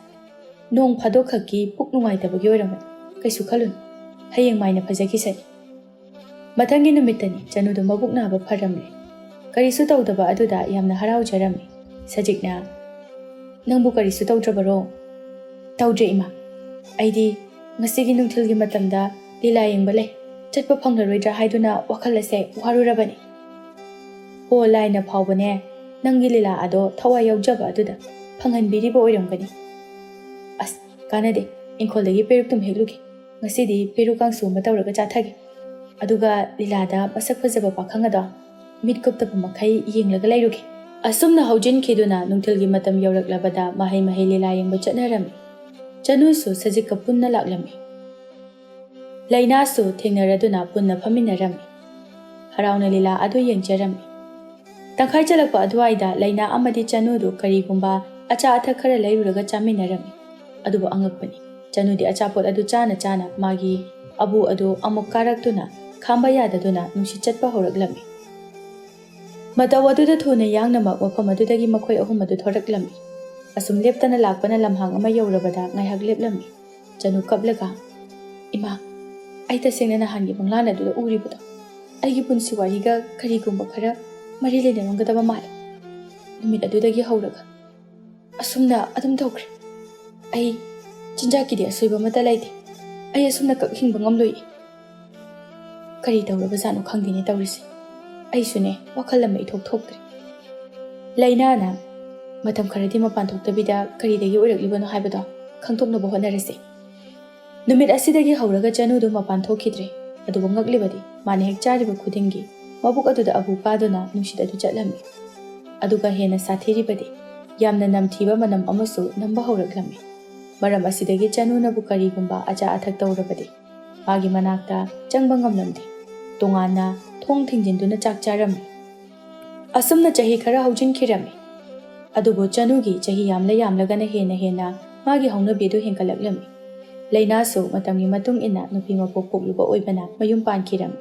ꯅꯣꯡ ꯐꯥꯗꯣꯛ ꯈꯛꯀꯤ ꯄꯨꯛ ꯅꯨꯡꯉꯥꯏꯇꯕꯒꯤ ꯑꯣꯏꯔꯝꯒꯅꯤ꯫ ꯀꯩꯁꯨ ꯈꯜꯂꯨꯅꯨ꯫ ꯍꯌꯦꯡ ꯃꯥꯏꯅ ꯐꯖꯈꯤꯁꯅꯤ꯫" ꯃꯊꯪꯒꯤ ꯅꯨꯃꯤꯠꯇꯅꯤ ꯆꯅꯨꯗꯨ ꯃꯕꯨꯛ ꯅꯥꯕ ꯐꯔꯝꯂꯦ꯫ ꯀꯔꯤꯁꯨ ꯇꯧꯗꯕ ꯑꯗꯨꯗ ꯌꯥꯝꯅ ꯍꯔꯥꯎꯖꯔꯝꯃꯤ꯫ ꯁꯖꯤꯛꯅ, "ꯅꯪꯕꯨ ꯀꯔꯤꯁꯨ ꯇꯧꯗ꯭ꯔꯕꯔꯣ?" "ꯇꯧꯗ꯭ꯔꯦ, ꯏꯃꯥ꯫ ꯑꯩꯗꯤ ꯉꯁꯤꯒꯤ ꯅꯨꯡꯊꯤꯜꯒꯤ ꯃꯇꯝꯗ ꯂꯤꯂꯥ ꯌꯦꯡꯕ ꯂꯩ, ꯆꯠꯄ ꯐꯪꯂꯔꯣꯏꯗ꯭ꯔꯥ ꯍꯥꯏꯗꯨꯅ ꯋꯥꯈꯜ ꯑꯁꯦ ꯋꯥꯔꯨꯔꯕꯅꯤ꯫" "ꯍꯣ, ꯂꯥꯏꯅ ꯐꯥꯎꯕꯅꯦ, ꯅꯪꯒꯤ ꯂꯤꯂꯥ ꯑꯗꯣ ꯊꯋꯥꯏ ꯌꯥꯎꯖꯕ ꯑꯗꯨꯗ ꯐꯪꯍꯟꯕꯤꯔꯤꯕ ꯑꯣꯏꯔꯝꯒꯅꯤ꯫ ꯑꯁ, ꯀꯥꯟꯅꯗꯦ, ꯏꯪꯈꯣꯜꯗꯒꯤ ꯄꯦꯔꯨꯛꯇꯨꯝ ꯍꯦꯛꯂꯨꯒꯦ꯫ ꯉꯁꯤꯗꯤ ꯄꯦꯔꯨꯛ ꯀꯥꯡꯁꯨ ꯑꯃ ꯇꯧꯔꯒ ꯆꯥꯊꯒꯦ꯫ ꯑꯗꯨꯒ ꯂꯤꯂꯥꯗ ꯃꯁꯛ ꯐꯖꯕ ꯄꯥꯈꯪ ꯑꯗꯣ ꯃꯤꯠ ꯀꯨꯞꯇꯕ ꯃꯈꯩ ꯌꯦꯡꯂꯒ ꯂꯩꯔꯨꯒꯦ꯫" ꯑꯁꯨꯝꯅ ꯍꯧꯖꯤꯟꯈꯤꯗꯨꯅ ꯅꯨꯡꯊꯤꯜꯒꯤ ꯃꯇꯝ ꯌꯧꯔꯛꯂꯕꯗ ꯃꯍꯩ ꯃꯍꯩ ꯂꯤꯂꯥ ꯌꯦꯡꯕ ꯆꯠꯅꯔꯝꯃꯤ꯫ ꯆꯅꯨꯁꯨ ꯁꯖꯤꯛꯀ ꯄꯨꯟꯅ ꯂꯥꯛꯂꯝꯃꯤ꯫ ꯂꯩꯅꯥꯁꯨ ꯊꯦꯡꯅꯔꯗꯨꯅ ꯄꯨꯟꯅ ꯐꯝꯃꯤꯟꯅꯔꯝꯃꯤ꯫ ꯍꯔꯥꯎꯅ ꯂꯤꯂꯥ ꯑꯗꯨ ꯌꯦꯡꯖꯔꯝꯃꯤ꯫ ꯇꯪꯈꯥꯏ ꯆꯜꯂꯛꯄ ꯑꯗꯨꯋꯥꯏꯗ ꯂꯩꯅꯥ ꯑꯃꯗꯤ ꯆꯅꯨꯗꯨ ꯀꯔꯤꯒꯨꯝꯕ ꯑꯆꯥ ꯑꯊꯛ ꯈꯔ ꯂꯩꯔꯨꯔꯒ ꯆꯥꯃꯤꯟꯅꯔꯝꯃꯤ꯫ ꯑꯗꯨꯕꯨ ꯑꯉꯛꯄꯅꯤ, ꯆꯅꯨꯗꯤ ꯑꯆꯥꯄꯣꯠ ꯑꯗꯨ ꯆꯥꯅ ꯆꯥꯅ ꯃꯥꯒꯤ ꯑꯕꯨ ꯑꯗꯨ ꯑꯃꯨꯛ ꯀꯥꯔꯛꯇꯨꯅ ꯈꯥꯝꯕ ꯌꯥꯗꯗꯨꯅ ꯅꯨꯡꯁꯤꯠ ꯆꯠꯄ ꯍꯧꯔꯛꯂꯝꯃꯤ꯫ ꯃꯇꯧ ꯑꯗꯨꯗ ꯊꯨꯅ ꯌꯥꯡꯅꯃꯛ ꯃꯐꯝ ꯑꯗꯨꯗꯒꯤ ꯃꯈꯣꯏ ꯑꯍꯨꯝ ꯑꯗꯨ ꯊꯣꯔꯛꯂꯝꯃꯤ꯫ ꯑꯁꯨꯝ ꯂꯦꯞꯇꯅ ꯂꯥꯛꯄꯅ ꯂꯝꯍꯥꯡ ꯑꯃ ꯌꯧꯔꯕꯗ ꯉꯥꯏꯍꯥꯛ ꯂꯦꯞꯂꯝꯃꯤ꯫ ꯆꯅꯨ ꯀꯞꯂꯒ, "ꯏꯃꯥ, ꯑꯩ ꯇꯁꯦꯡꯅ ꯅꯍꯥꯟꯒꯤ ꯃꯪꯂꯥꯟ ꯑꯗꯨꯗ ꯎꯔꯤꯕꯗꯣ ꯑꯩꯒꯤ ꯄꯨꯟꯁꯤ ꯋꯥꯔꯤꯒ ꯀꯔꯤꯒꯨꯝꯕ ꯈꯔ ꯃꯔꯤ ꯂꯩꯅꯔꯝꯒꯗꯕ ꯃꯥꯜꯂꯦ꯫ ꯅꯨꯃꯤꯠ ꯑꯗꯨꯗꯒꯤ ꯍꯧꯔꯒ ꯑꯁꯨꯝꯅ ꯑꯗꯨꯝ ꯇꯧꯈ꯭ꯔꯦ꯫ ꯑꯩ ꯆꯤꯟꯖꯥꯛꯀꯤꯗꯤ ꯑꯁꯣꯏꯕ ꯑꯃꯠꯇ ꯂꯩꯇꯦ꯫ ꯑꯩ ꯑꯁꯨꯝꯅ ꯀꯛ ꯍꯤꯡꯕ ꯉꯝꯂꯣꯏꯌꯦ꯫ ꯀꯔꯤ ꯇꯧꯔꯕꯖꯥꯠꯅꯣ ꯈꯪꯗꯦꯅꯦ ꯇꯧꯔꯤꯁꯦ꯫ ꯑꯩꯁꯨꯅꯦ, ꯋꯥꯈꯜ ꯑꯃ ꯏꯊꯣꯛ ꯊꯣꯛꯇ꯭ꯔꯦ꯫" ꯂꯥꯏꯅꯥꯅ ꯃꯇꯝ ꯈꯔꯗꯤ ꯃꯄꯥꯟ ꯊꯣꯛꯇꯕꯤꯗ ꯀꯔꯤꯗꯒꯤ ꯑꯣꯏꯔꯛꯂꯤꯕꯅꯣ ꯍꯥꯏꯕꯗꯣ ꯈꯪꯗꯣꯛꯅꯕ ꯍꯣꯠꯅꯔꯁꯦ꯫ ꯅꯨꯃꯤꯠ ꯑꯁꯤꯗꯒꯤ ꯍꯧꯔꯒ ꯆꯅꯨꯗꯨ ꯃꯄꯥꯟ ꯊꯣꯛꯈꯤꯗ꯭ꯔꯦ꯫ ꯑꯗꯨꯕꯨ ꯉꯛꯂꯤꯕꯗꯤ ꯃꯥꯅ ꯍꯦꯛ ꯆꯥꯔꯤꯕ ꯈꯨꯗꯤꯡꯒꯤ ꯃꯕꯨꯛ ꯑꯗꯨꯗ ꯑꯕꯨ ꯀꯥꯗꯨꯅ ꯅꯨꯡꯁꯤꯠ ꯑꯗꯨ ꯆꯠꯂꯝꯃꯤ꯫ ꯑꯗꯨꯒ ꯍꯦꯟꯅ ꯁꯥꯊꯤꯔꯤꯕꯗꯤ ꯌꯥꯝꯅ ꯅꯝꯊꯤꯕ ꯃꯅꯝ ꯑꯃꯁꯨ ꯅꯝꯕ ꯍꯧꯔꯛꯂꯝꯃꯤ꯫ ꯃꯔꯝ ꯑꯁꯤꯗꯒꯤ ꯆꯅꯨꯅꯕꯨ ꯀꯔꯤꯒꯨꯝꯕ ꯑꯆꯥ ꯑꯊꯛ ꯇꯧꯔꯕꯗꯤ ꯃꯥꯒꯤ ꯃꯅꯥꯛꯇ ꯆꯪꯕ ꯉꯝꯂꯝꯗꯦ꯫ ꯇꯣꯉꯥꯟꯅ ꯊꯣꯡ ꯊꯤꯡꯖꯤꯟꯗꯨꯅ ꯆꯥꯛ ꯆꯥꯔꯝꯃꯤ꯫ ꯑꯁꯨꯝꯅ ꯆꯍꯤ ꯈꯔ ꯍꯧꯖꯤꯟꯈꯤꯔꯝꯃꯤ꯫ ꯑꯗꯨꯕꯨ ꯆꯅꯨꯒꯤ ꯆꯍꯤ ꯌꯥꯝꯂ ꯌꯥꯝꯂꯒꯅ ꯍꯦꯟꯅ ꯍꯦꯟꯅ ꯃꯥꯒꯤ ꯍꯧꯅꯕꯤ ꯑꯗꯨ ꯍꯦꯟꯒꯠꯂꯛꯂꯝꯃꯤ꯫ ꯂꯥꯏꯅꯥꯁꯨ ꯃꯇꯝꯒꯤ ꯃꯇꯨꯡ ꯏꯟꯅ ꯅꯨꯄꯤ ꯃꯄꯣꯛ ꯄꯣꯛꯂꯨꯕ ꯑꯣꯏꯕꯅ ꯃꯌꯨꯝ ꯄꯥꯟꯈꯤꯔꯝꯃꯤ꯫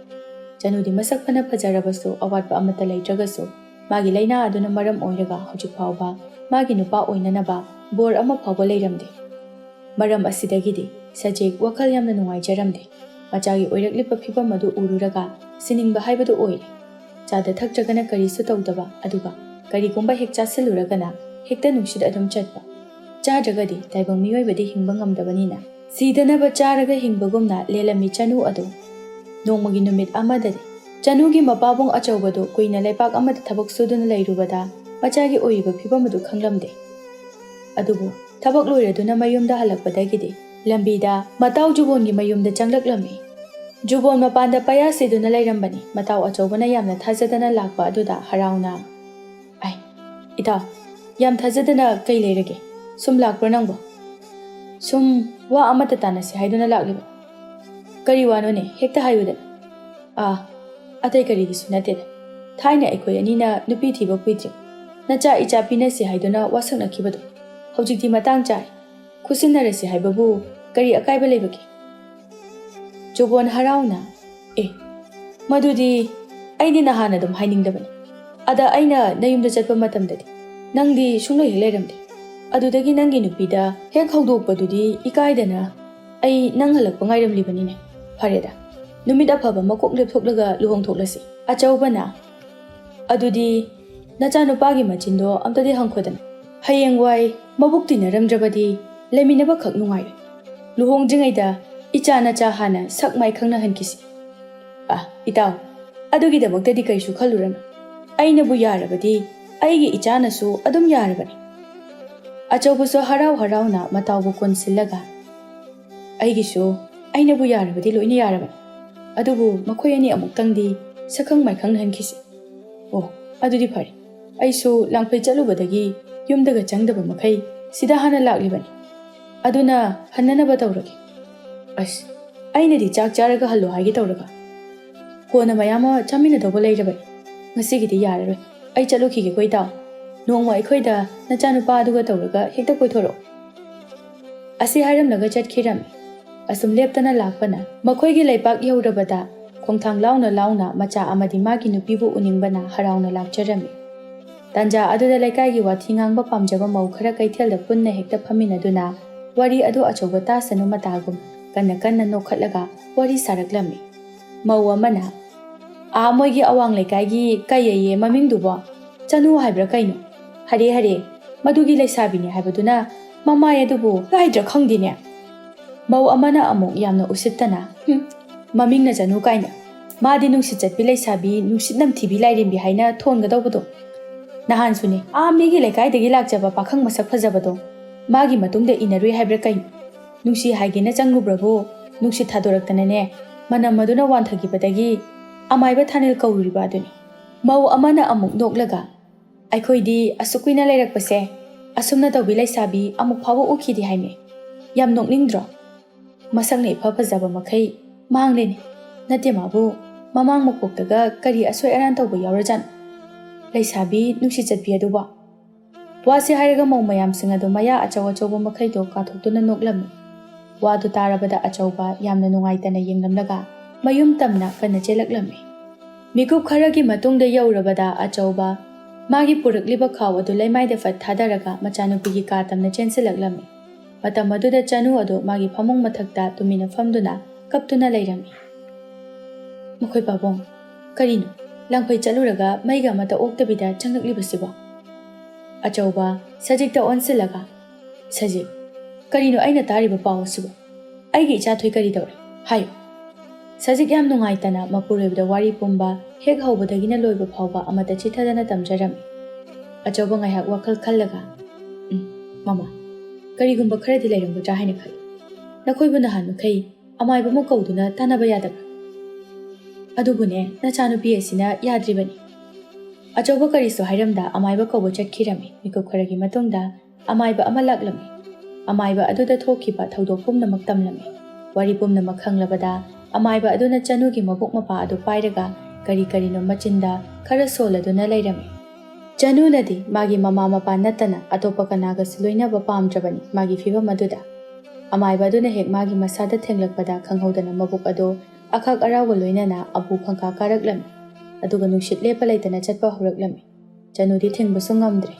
ꯆꯅꯨꯗꯤ ꯃꯁꯛ ꯐꯅ ꯐꯖꯔꯕꯁꯨ ꯑꯋꯥꯠꯄ ꯑꯃꯠꯇ ꯂꯩꯇ꯭ꯔꯒꯁꯨ ꯃꯥꯒꯤ ꯂꯥꯏꯅꯥ ꯑꯗꯨꯅ ꯃꯔꯝ ꯑꯣꯏꯔꯒ ꯍꯧꯖꯤꯛ ꯐꯥꯎꯕ ꯃꯥꯒꯤ ꯅꯨꯄꯥ ꯑꯣꯏꯅꯅꯕ ꯕꯣꯔ ꯑꯃ ꯐꯥꯎꯕ ꯂꯩꯔꯝꯗꯦ꯫ ꯃꯔꯝ ꯑꯁꯤꯗꯒꯤꯗꯤ ꯁꯖꯦꯛ ꯋꯥꯈꯜ ꯌꯥꯝꯅ ꯅꯨꯡꯉꯥꯏꯖꯔꯝꯗꯦ꯫ ꯃꯆꯥꯒꯤ ꯑꯣꯏꯔꯛꯂꯤꯕ ꯐꯤꯕꯝ ꯑꯗꯨ ꯎꯔꯨꯔꯒ ꯁꯤꯅꯤꯡꯕ ꯍꯥꯏꯕꯗꯨ ꯑꯣꯏꯔꯦ꯫ ꯆꯥꯗ ꯊꯛꯇ꯭ꯔꯒꯅ ꯀꯔꯤꯁꯨ ꯇꯧꯗꯕ, ꯑꯗꯨꯒ ꯀꯔꯤꯒꯨꯝꯕ ꯍꯦꯛ ꯆꯥꯁꯤꯜꯂꯨꯔꯒꯅ ꯍꯦꯛꯇ ꯅꯨꯡꯁꯤꯠ ꯑꯗꯨꯝ ꯆꯠꯄ꯫ ꯆꯥꯗ꯭ꯔꯒꯗꯤ ꯇꯥꯏꯕꯪ ꯃꯤꯑꯣꯏꯕꯗꯤ ꯍꯤꯡꯕ ꯉꯝꯗꯕꯅꯤꯅ ꯁꯤꯗꯅꯕ ꯆꯥꯔꯒ ꯍꯤꯡꯕꯒꯨꯝꯅ ꯂꯦꯜꯂꯝꯃꯤ ꯆꯅꯨ ꯑꯗꯨ ꯅꯣꯡꯃꯒꯤ ꯅꯨꯃꯤꯠ ꯑꯃꯗꯗꯤ ꯆꯅꯨꯒꯤ ꯃꯄꯥꯕꯨꯡ ꯑꯆꯧꯕꯗꯨ ꯀꯨꯏꯅ ꯂꯩꯄꯥꯛ ꯑꯃꯗ ꯊꯕꯛ ꯁꯨꯗꯨꯅ ꯂꯩꯔꯨꯕꯗ ꯃꯆꯥꯒꯤ ꯑꯣꯏꯔꯤꯕ ꯐꯤꯕꯝ ꯑꯗꯨ ꯈꯪꯂꯝꯗꯦ꯫ ꯑꯗꯨꯕꯨ ꯊꯕꯛ ꯂꯣꯏꯔꯗꯨꯅ ꯃꯌꯨꯝꯗ ꯍꯜꯂꯛꯄꯗꯒꯤꯗꯤ ꯂꯝꯕꯤꯗ ꯃꯇꯥꯎ ꯖꯨꯕꯣꯟꯒꯤ ꯃꯌꯨꯝꯗ ꯆꯪꯂꯛꯂꯝꯃꯤ꯫ ꯖꯨꯕꯣꯟ ꯃꯄꯥꯟꯗ ꯄꯌꯥ ꯁꯤꯗꯨꯅ ꯂꯩꯔꯝꯕꯅꯤ꯫ ꯃꯇꯥꯎ ꯑꯆꯧꯕꯅ ꯌꯥꯝꯅ ꯊꯥꯖꯗꯅ ꯂꯥꯛꯄ ꯑꯗꯨꯗ ꯍꯔꯥꯎꯅ, "ꯑꯥꯏ, ꯏꯇꯥꯎ, ꯌꯥꯝ ꯊꯥꯖꯗꯅ ꯀꯩ ꯂꯩꯔꯒꯦ? ꯁꯨꯝ ꯂꯥꯛꯄ꯭ꯔꯣ ꯅꯪꯕꯣ?" "ꯁꯨꯝ ꯋꯥ ꯑꯃꯠꯇ ꯇꯥꯟꯅꯁꯤ ꯍꯥꯏꯗꯨꯅ ꯂꯥꯛꯂꯤꯕ꯫" "ꯀꯔꯤ ꯋꯥꯅꯣꯅꯦ? ꯍꯦꯛꯇ ꯍꯥꯏꯌꯨꯗꯅ꯫" "ꯑꯥ, ꯑꯇꯩ ꯀꯔꯤꯒꯤꯁꯨ ꯅꯠꯇꯦꯗ꯫ ꯊꯥꯏꯅ ꯑꯩꯈꯣꯏ ꯑꯅꯤꯅ ꯅꯨꯄꯤ ꯊꯤꯕ ꯀꯨꯏꯗ꯭ꯔꯤ꯫ ꯅꯆꯥ ꯏꯆꯥ ꯄꯤꯅꯁꯤ ꯍꯥꯏꯗꯨꯅ ꯋꯥꯁꯛꯅꯈꯤꯕꯗꯣ ꯍꯧꯖꯤꯛꯇꯤ ꯃꯇꯥꯡ ꯆꯥꯔꯦ꯫ ꯈꯨꯠꯁꯤꯟꯅꯔꯁꯤ ꯍꯥꯏꯕꯕꯨ ꯀꯔꯤ ꯑꯀꯥꯏꯕ ꯂꯩꯕꯒꯦ?" ꯖꯣꯕꯣꯟ ꯍꯔꯥꯎꯅ, "ꯑꯦ, ꯃꯗꯨꯗꯤ ꯑꯩꯗꯤ ꯅꯍꯥꯟ ꯑꯗꯨꯝ ꯍꯥꯏꯅꯤꯡꯗꯕꯅꯤ꯫ ꯑꯗ ꯑꯩꯅ ꯅꯌꯨꯝꯗ ꯆꯠꯄ ꯃꯇꯝꯗꯗꯤ ꯅꯪꯗꯤ ꯁꯨꯡꯂꯩ ꯍꯦꯛ ꯂꯩꯔꯝꯗꯦ꯫ ꯑꯗꯨꯗꯒꯤ ꯅꯪꯒꯤ ꯅꯨꯄꯤꯗ ꯍꯦꯛ ꯍꯧꯗꯣꯛꯄꯗꯨꯗꯤ ꯏꯀꯥꯏꯗꯅ ꯑꯩ ꯅꯪ ꯍꯜꯂꯛꯄ ꯉꯥꯏꯔꯝꯂꯤꯕꯅꯤꯅꯦ꯫ ꯐꯔꯦꯗ, ꯅꯨꯃꯤꯠ ꯑꯐꯕ ꯃꯀꯣꯛ ꯂꯦꯞꯊꯣꯛꯂꯒ ꯂꯨꯍꯣꯡꯊꯣꯛꯂꯁꯤ꯫" ꯑꯆꯧꯕꯅ, "ꯑꯗꯨꯗꯤ ꯅꯆꯥꯅꯨꯄꯥꯒꯤ ꯃꯆꯤꯟꯗꯣ ꯑꯝꯇꯗꯤ ꯍꯪꯈꯣꯗꯅ꯫ ꯍꯌꯦꯡꯋꯥꯏ ꯃꯕꯨꯛ ꯇꯤꯟꯅꯔꯝꯗ꯭ꯔꯕꯗꯤ ꯂꯩꯃꯤꯟꯅꯕꯈꯛ ꯅꯨꯡꯉꯥꯏꯔꯣꯏ꯫ ꯂꯨꯍꯣꯡꯗ꯭ꯔꯤꯉꯩꯗ ꯏꯆꯥ ꯅꯆꯥ ꯍꯥꯟꯅ ꯁꯛ ꯃꯥꯏ ꯈꯪꯅꯍꯟꯈꯤꯁꯤ꯫" "ꯑ, ꯏꯇꯥꯎ, ꯑꯗꯨꯒꯤꯗꯃꯛꯇꯗꯤ ꯀꯩꯁꯨ ꯈꯜꯂꯨꯔꯅꯨ꯫ ꯑꯩꯅꯕꯨ ꯌꯥꯔꯕꯗꯤ ꯑꯩꯒꯤ ꯏꯆꯥꯅꯁꯨ ꯑꯗꯨꯝ ꯌꯥꯔꯕꯅꯤ꯫ ꯑꯆꯧꯕꯁꯨ ꯍꯔꯥꯎ ꯍꯔꯥꯎꯅ ꯃꯇꯥꯎꯕꯨ ꯀꯣꯟꯁꯤꯜꯂꯒ, "ꯑꯩꯒꯤꯁꯨ ꯑꯩꯅꯕꯨ ꯌꯥꯔꯕꯗꯤ ꯂꯣꯏꯅ ꯌꯥꯔꯕꯅꯤ, ꯑꯗꯨꯕꯨ ꯃꯈꯣꯏ ꯑꯅꯤ ꯑꯃꯨꯛꯇꯪꯗꯤ ꯁꯛꯈꯪ ꯃꯥꯏꯈꯪꯅꯍꯟꯈꯤꯁꯤ꯫ ꯑꯣ, ꯑꯗꯨꯗꯤ ꯐꯔꯦ, ꯑꯩꯁꯨ ꯂꯥꯡꯐꯩ ꯆꯠꯂꯨꯕꯗꯒꯤ ꯌꯨꯝꯗꯒ ꯆꯪꯗꯕ ꯃꯈꯩ ꯁꯤꯗ ꯍꯥꯟꯅ ꯂꯥꯛꯂꯤꯕꯅꯤ, ꯑꯗꯨꯅ ꯍꯟꯅꯅꯕ ꯇꯧꯔꯒꯦ꯫ ꯑꯁ, ꯑꯩꯅꯗꯤ ꯆꯥꯛ ꯆꯥꯔꯒ ꯍꯜꯂꯣ ꯍꯥꯏꯒꯦ ꯇꯧꯔꯒ, ꯀꯣꯟꯅ ꯃꯌꯥꯝ ꯑꯃ ꯆꯥꯃꯤꯟꯅꯗꯧꯕ ꯂꯩꯔꯕꯅꯤ꯫ ꯉꯁꯤꯒꯤꯗꯤ ꯌꯥꯔꯔꯣꯏ, ꯑꯩ ꯆꯠꯂꯨꯈꯤꯒꯦꯀꯣ ꯏꯇꯥꯎ꯫ ꯅꯣꯡꯃ ꯑꯩꯈꯣꯏꯗ ꯅꯆꯥꯅꯨꯄꯥ ꯑꯗꯨꯒ ꯇꯧꯔꯒ ꯍꯦꯛꯇ ꯀꯣꯏꯊꯣꯔꯛꯑꯣ꯫" ꯑꯁꯤ ꯍꯥꯏꯔꯝꯂꯒ ꯆꯠꯈꯤꯔꯝꯃꯤ꯫ ꯑꯁꯨꯝ ꯂꯦꯞꯇꯅ ꯂꯥꯛꯄꯅ ꯃꯈꯣꯏꯒꯤ ꯂꯩꯄꯥꯛ ꯌꯧꯔꯕꯗ ꯈꯣꯡꯊꯥꯡ ꯂꯥꯎꯅ ꯂꯥꯎꯅ ꯃꯆꯥ ꯑꯃꯗꯤ ꯃꯥꯒꯤ ꯅꯨꯄꯤꯕꯨ ꯎꯅꯤꯡꯕꯅ ꯍꯔꯥꯎꯅ ꯂꯥꯛꯆꯔꯝꯃꯤ꯫ ꯇꯥꯟꯖꯥ ꯑꯗꯨꯗ ꯂꯩꯀꯥꯏꯒꯤ ꯋꯥꯊꯤ ꯉꯥꯡꯕ ꯄꯥꯝꯖꯕ ꯃꯧ ꯈꯔ ꯀꯩꯊꯦꯜꯗ ꯄꯨꯟꯅ ꯍꯦꯛꯇ ꯐꯝꯃꯤꯟꯅꯗꯨꯅ ꯋꯥꯔꯤ ꯑꯗꯨ ꯑꯆꯧꯕ ꯇꯥꯁꯅꯨ ꯃꯇꯥꯒꯨꯝ ꯀꯟꯅ ꯀꯟꯅ ꯅꯣꯛꯈꯠꯂꯒ ꯋꯥꯔꯤ ꯁꯥꯔꯛꯂꯝꯃꯤ꯫ ꯃꯧ ꯑꯃꯅ, "ꯑꯥ, ꯃꯣꯏꯒꯤ ꯑꯋꯥꯡ ꯂꯩꯀꯥꯏꯒꯤ ꯀꯩ ꯑꯌꯦ ꯃꯃꯤꯡꯗꯨꯕꯣ? ꯆꯅꯨ ꯍꯥꯏꯕ꯭ꯔꯥ ꯀꯩꯅꯣ? ꯍꯔꯦ ꯍꯔꯦ, ꯃꯗꯨꯒꯤ ꯂꯩꯁꯥꯕꯤꯅꯦ ꯍꯥꯏꯕꯗꯨꯅ ꯃꯃꯥꯏ ꯑꯗꯨꯕꯨ ꯀꯥꯏꯗ꯭ꯔꯥ ꯈꯪꯗꯦꯅꯦ?" ꯃꯧ ꯑꯃꯅ ꯑꯃꯨꯛ ꯌꯥꯝꯅ ꯎꯁꯤꯠꯇꯅ, "ꯍꯨꯝ, ꯃꯃꯤꯡꯅ ꯆꯅꯨ ꯀꯥꯏꯅ꯫ ꯃꯥꯗꯤ ꯅꯨꯡꯁꯤꯠ ꯆꯠꯄꯤ ꯂꯩꯁꯥꯕꯤ, ꯅꯨꯡꯁꯤꯠ ꯅꯝꯊꯤꯕꯤ ꯂꯥꯏꯔꯦꯝꯕꯤ ꯍꯥꯏꯅ ꯊꯣꯟꯒꯗꯧꯕꯗꯣ꯫ ꯅꯍꯥꯟꯁꯨꯅꯦ, ꯑꯥ ꯃꯤꯒꯤ ꯂꯩꯀꯥꯏꯗꯒꯤ ꯂꯥꯛꯆꯕ ꯄꯥꯈꯪ ꯃꯁꯛ ꯐꯖꯕꯗꯣ, ꯃꯥꯒꯤ ꯃꯇꯨꯡꯗ ꯏꯟꯅꯔꯨꯏ ꯍꯥꯏꯕ꯭ꯔꯥ ꯀꯩꯅꯣ? ꯅꯨꯡꯁꯤ ꯍꯥꯏꯒꯦꯅ ꯆꯪꯂꯨꯕ꯭ꯔꯕꯨ ꯅꯨꯡꯁꯤꯠ ꯊꯥꯗꯣꯔꯛꯇꯅꯅꯦ, ꯃꯅꯝ ꯑꯗꯨꯅ ꯋꯥꯟꯊꯈꯤꯕꯗꯒꯤ ꯑꯃꯥꯏꯕ ꯊꯥꯅꯤꯜ ꯀꯧꯔꯨꯔꯤꯕ ꯑꯗꯨꯅꯤ꯫" ꯃꯧ ꯑꯃꯅ ꯑꯃꯨꯛ ꯅꯣꯛꯂꯒ, "ꯑꯩꯈꯣꯏꯗꯤ ꯑꯁꯨꯛ ꯀꯨꯏꯅ ꯂꯩꯔꯛꯄꯁꯦ ꯑꯁꯨꯝꯅ ꯇꯧꯕꯤ ꯂꯩꯁꯥꯕꯤ ꯑꯃꯨꯛ ꯐꯥꯎꯕ ꯎꯈꯤꯗꯦ ꯍꯥꯏꯅꯦ꯫ ꯌꯥꯝ ꯅꯣꯛꯅꯤꯡꯗ꯭ꯔꯣ? ꯃꯁꯛꯅ ꯏꯐ ꯐꯖꯕ ꯃꯈꯩ ꯃꯥꯡꯂꯦꯅꯦ꯫ ꯅꯠꯇꯦ ꯃꯥꯕꯨ, ꯃꯃꯥꯡ ꯃꯄꯣꯛꯇꯒ ꯀꯔꯤ ꯑꯁꯣꯏ ꯑꯔꯥꯟ ꯇꯧꯕ ꯌꯥꯎꯔꯖꯥꯠꯅꯣ? ꯂꯩꯁꯥꯕꯤ ꯅꯨꯡꯁꯤ ꯆꯠꯄꯤ ꯑꯗꯨꯕꯣ?" ꯋꯥꯁꯤ ꯍꯥꯏꯔꯒ ꯃꯧ ꯃꯌꯥꯝꯁꯤꯡ ꯑꯗꯨ ꯃꯌꯥ ꯑꯆꯧ ꯑꯆꯧꯕ ꯃꯈꯩꯗꯣ ꯀꯥꯊꯣꯛꯇꯨꯅ ꯅꯣꯛꯂꯝꯃꯤ꯫ ꯋꯥꯗꯨ ꯇꯥꯔꯕꯗ ꯑꯆꯧꯕ ꯌꯥꯝꯅ ꯅꯨꯡꯉꯥꯏꯇꯅ ꯌꯦꯡꯂꯝꯂꯒ ꯃꯌꯨꯝ ꯇꯝꯅ ꯀꯟꯅ ꯆꯦꯜꯂꯛꯂꯝꯃꯤ꯫ ꯃꯤꯀꯨꯞ ꯈꯔꯒꯤ ꯃꯇꯨꯡꯗ ꯌꯧꯔꯕꯗ ꯑꯆꯧꯕ ꯃꯥꯒꯤ ꯄꯨꯔꯛꯂꯤꯕ ꯈꯥꯎ ꯑꯗꯨ ꯂꯩꯃꯥꯏꯗ ꯐꯠ ꯊꯥꯗꯔꯒ ꯃꯆꯥꯅꯨꯄꯤꯒꯤ ꯀꯥ ꯇꯝꯅ ꯆꯦꯟꯁꯤꯜꯂꯛꯂꯝꯃꯤ꯫ ꯃꯇꯝ ꯑꯗꯨꯗ ꯆꯅꯨ ꯑꯗꯨ ꯃꯥꯒꯤ ꯐꯃꯨꯡ ꯃꯊꯛꯇ ꯇꯨꯃꯤꯟꯅ ꯐꯝꯗꯨꯅ ꯀꯞꯇꯨꯅ ꯂꯩꯔꯝꯃꯤ꯫ "ꯃꯈꯣꯏ ꯄꯥꯕꯨꯡ, ꯀꯔꯤꯅꯣ ꯂꯥꯡꯐꯩ ꯆꯠꯂꯨꯔꯒ ꯃꯩꯒ ꯑꯃꯠꯇ ꯑꯣꯛꯇꯕꯤꯗ ꯆꯪꯂꯛꯂꯤꯕꯁꯤꯕꯣ?" ꯑꯆꯧꯕ ꯁꯖꯤꯛꯇ ꯑꯣꯟꯁꯤꯜꯂꯒ, "ꯁꯖꯤꯛ, ꯀꯔꯤꯅꯣ ꯑꯩꯅ ꯇꯥꯔꯤꯕ ꯄꯥꯎ ꯑꯁꯤꯕꯨ? ꯑꯩꯒꯤ ꯏꯆꯥꯊꯣꯏ ꯀꯔꯤ ꯇꯧꯔꯦ? ꯍꯥꯏꯌꯨ꯫" ꯁꯖꯤꯛ ꯌꯥꯝ ꯅꯨꯡꯉꯥꯏꯇꯅ ꯃꯄꯨꯔꯣꯏꯕꯗ ꯋꯥꯔꯤ ꯄꯨꯝꯕ ꯍꯦꯛ ꯍꯧꯕꯗꯒꯤꯅ ꯂꯣꯏꯕ ꯐꯥꯎꯕ ꯑꯃꯠꯇ ꯆꯤꯠꯊꯗꯅ ꯇꯝꯖꯔꯝꯃꯤ꯫ ꯑꯆꯧꯕ ꯉꯥꯏꯍꯥꯛ ꯋꯥꯈꯜ ꯈꯜꯂꯒ, "ꯎꯝ, ꯃꯃꯥ, ꯀꯔꯤꯒꯨꯝꯕ ꯈꯔꯗꯤ ꯂꯩꯔꯝꯒꯗ꯭ꯔꯥ ꯍꯥꯏꯅ ꯈꯜꯂꯤ꯫ ꯅꯈꯣꯏꯕꯨ ꯅꯍꯥꯟ ꯃꯈꯩ ꯑꯃꯥꯏꯕ ꯑꯃ ꯀꯧꯗꯨꯅ ꯇꯥꯟꯅꯕ ꯌꯥꯗꯕ꯭ꯔꯥ?" "ꯑꯗꯨꯕꯨꯅꯦ, ꯅꯆꯥꯅꯨꯄꯤ ꯑꯁꯤꯅ ꯌꯥꯗ꯭ꯔꯤꯕꯅꯤ꯫" ꯑꯆꯧꯕ ꯀꯔꯤꯁꯨ ꯍꯥꯏꯔꯝꯗ ꯑꯃꯥꯏꯕ ꯀꯧꯕ ꯆꯠꯈꯤꯔꯝꯃꯤ꯫ ꯃꯤꯀꯨꯞ ꯈꯔꯒꯤ ꯃꯇꯨꯡꯗ ꯑꯃꯥꯏꯕ ꯑꯃ ꯂꯥꯛꯂꯝꯃꯤ꯫ ꯑꯃꯥꯏꯕ ꯑꯗꯨꯗ ꯊꯣꯛꯈꯤꯕ ꯊꯧꯗꯣꯛ ꯄꯨꯝꯅꯃꯛ ꯇꯝꯂꯝꯃꯤ꯫ ꯋꯥꯔꯤ ꯄꯨꯝꯅꯃꯛ ꯈꯪꯂꯕꯗ ꯑꯃꯥꯏꯕ ꯑꯗꯨꯅ ꯆꯅꯨꯒꯤ ꯃꯕꯨꯛ ꯃꯄꯥ ꯑꯗꯨ ꯄꯥꯏꯔꯒ ꯀꯔꯤ ꯀꯔꯤꯅꯣ ꯃꯆꯤꯟꯗ ꯈꯔ ꯁꯣꯜꯂꯗꯨꯅ ꯂꯩꯔꯝꯃꯤ꯫ ꯆꯅꯨꯅꯗꯤ ꯃꯥꯒꯤ ꯃꯃꯥ ꯃꯄꯥ ꯅꯠꯇꯅ ꯑꯇꯣꯞꯄ ꯀꯅꯥꯒꯁꯨ ꯂꯣꯏꯅꯕ ꯄꯥꯝꯗ꯭ꯔꯕꯅꯤ꯫ ꯃꯥꯒꯤ ꯐꯤꯚꯝ ꯑꯗꯨꯗ ꯑꯃꯥꯏꯕ ꯑꯗꯨꯅ ꯍꯦꯛ ꯃꯥꯒꯤ ꯃꯁꯥꯗ ꯊꯦꯡꯂꯛꯄꯗ ꯈꯪꯍꯧꯗꯅ ꯃꯕꯨꯛ ꯑꯗꯨ ꯑꯈꯥꯛ ꯑꯔꯥꯎꯒ ꯂꯣꯏꯅꯅ ꯑꯕꯨ ꯈꯪꯀꯥ ꯀꯥꯔꯛꯂꯝꯃꯤ꯫ ꯑꯗꯨꯒ ꯅꯨꯡꯁꯤꯠ ꯂꯦꯞꯄ ꯂꯩꯇꯅ ꯆꯠꯄ ꯍꯧꯔꯛꯂꯝꯃꯤ꯫ ꯆꯅꯨꯗꯤ ꯊꯤꯡꯕꯁꯨ ꯉꯝꯗ꯭ꯔꯦ꯫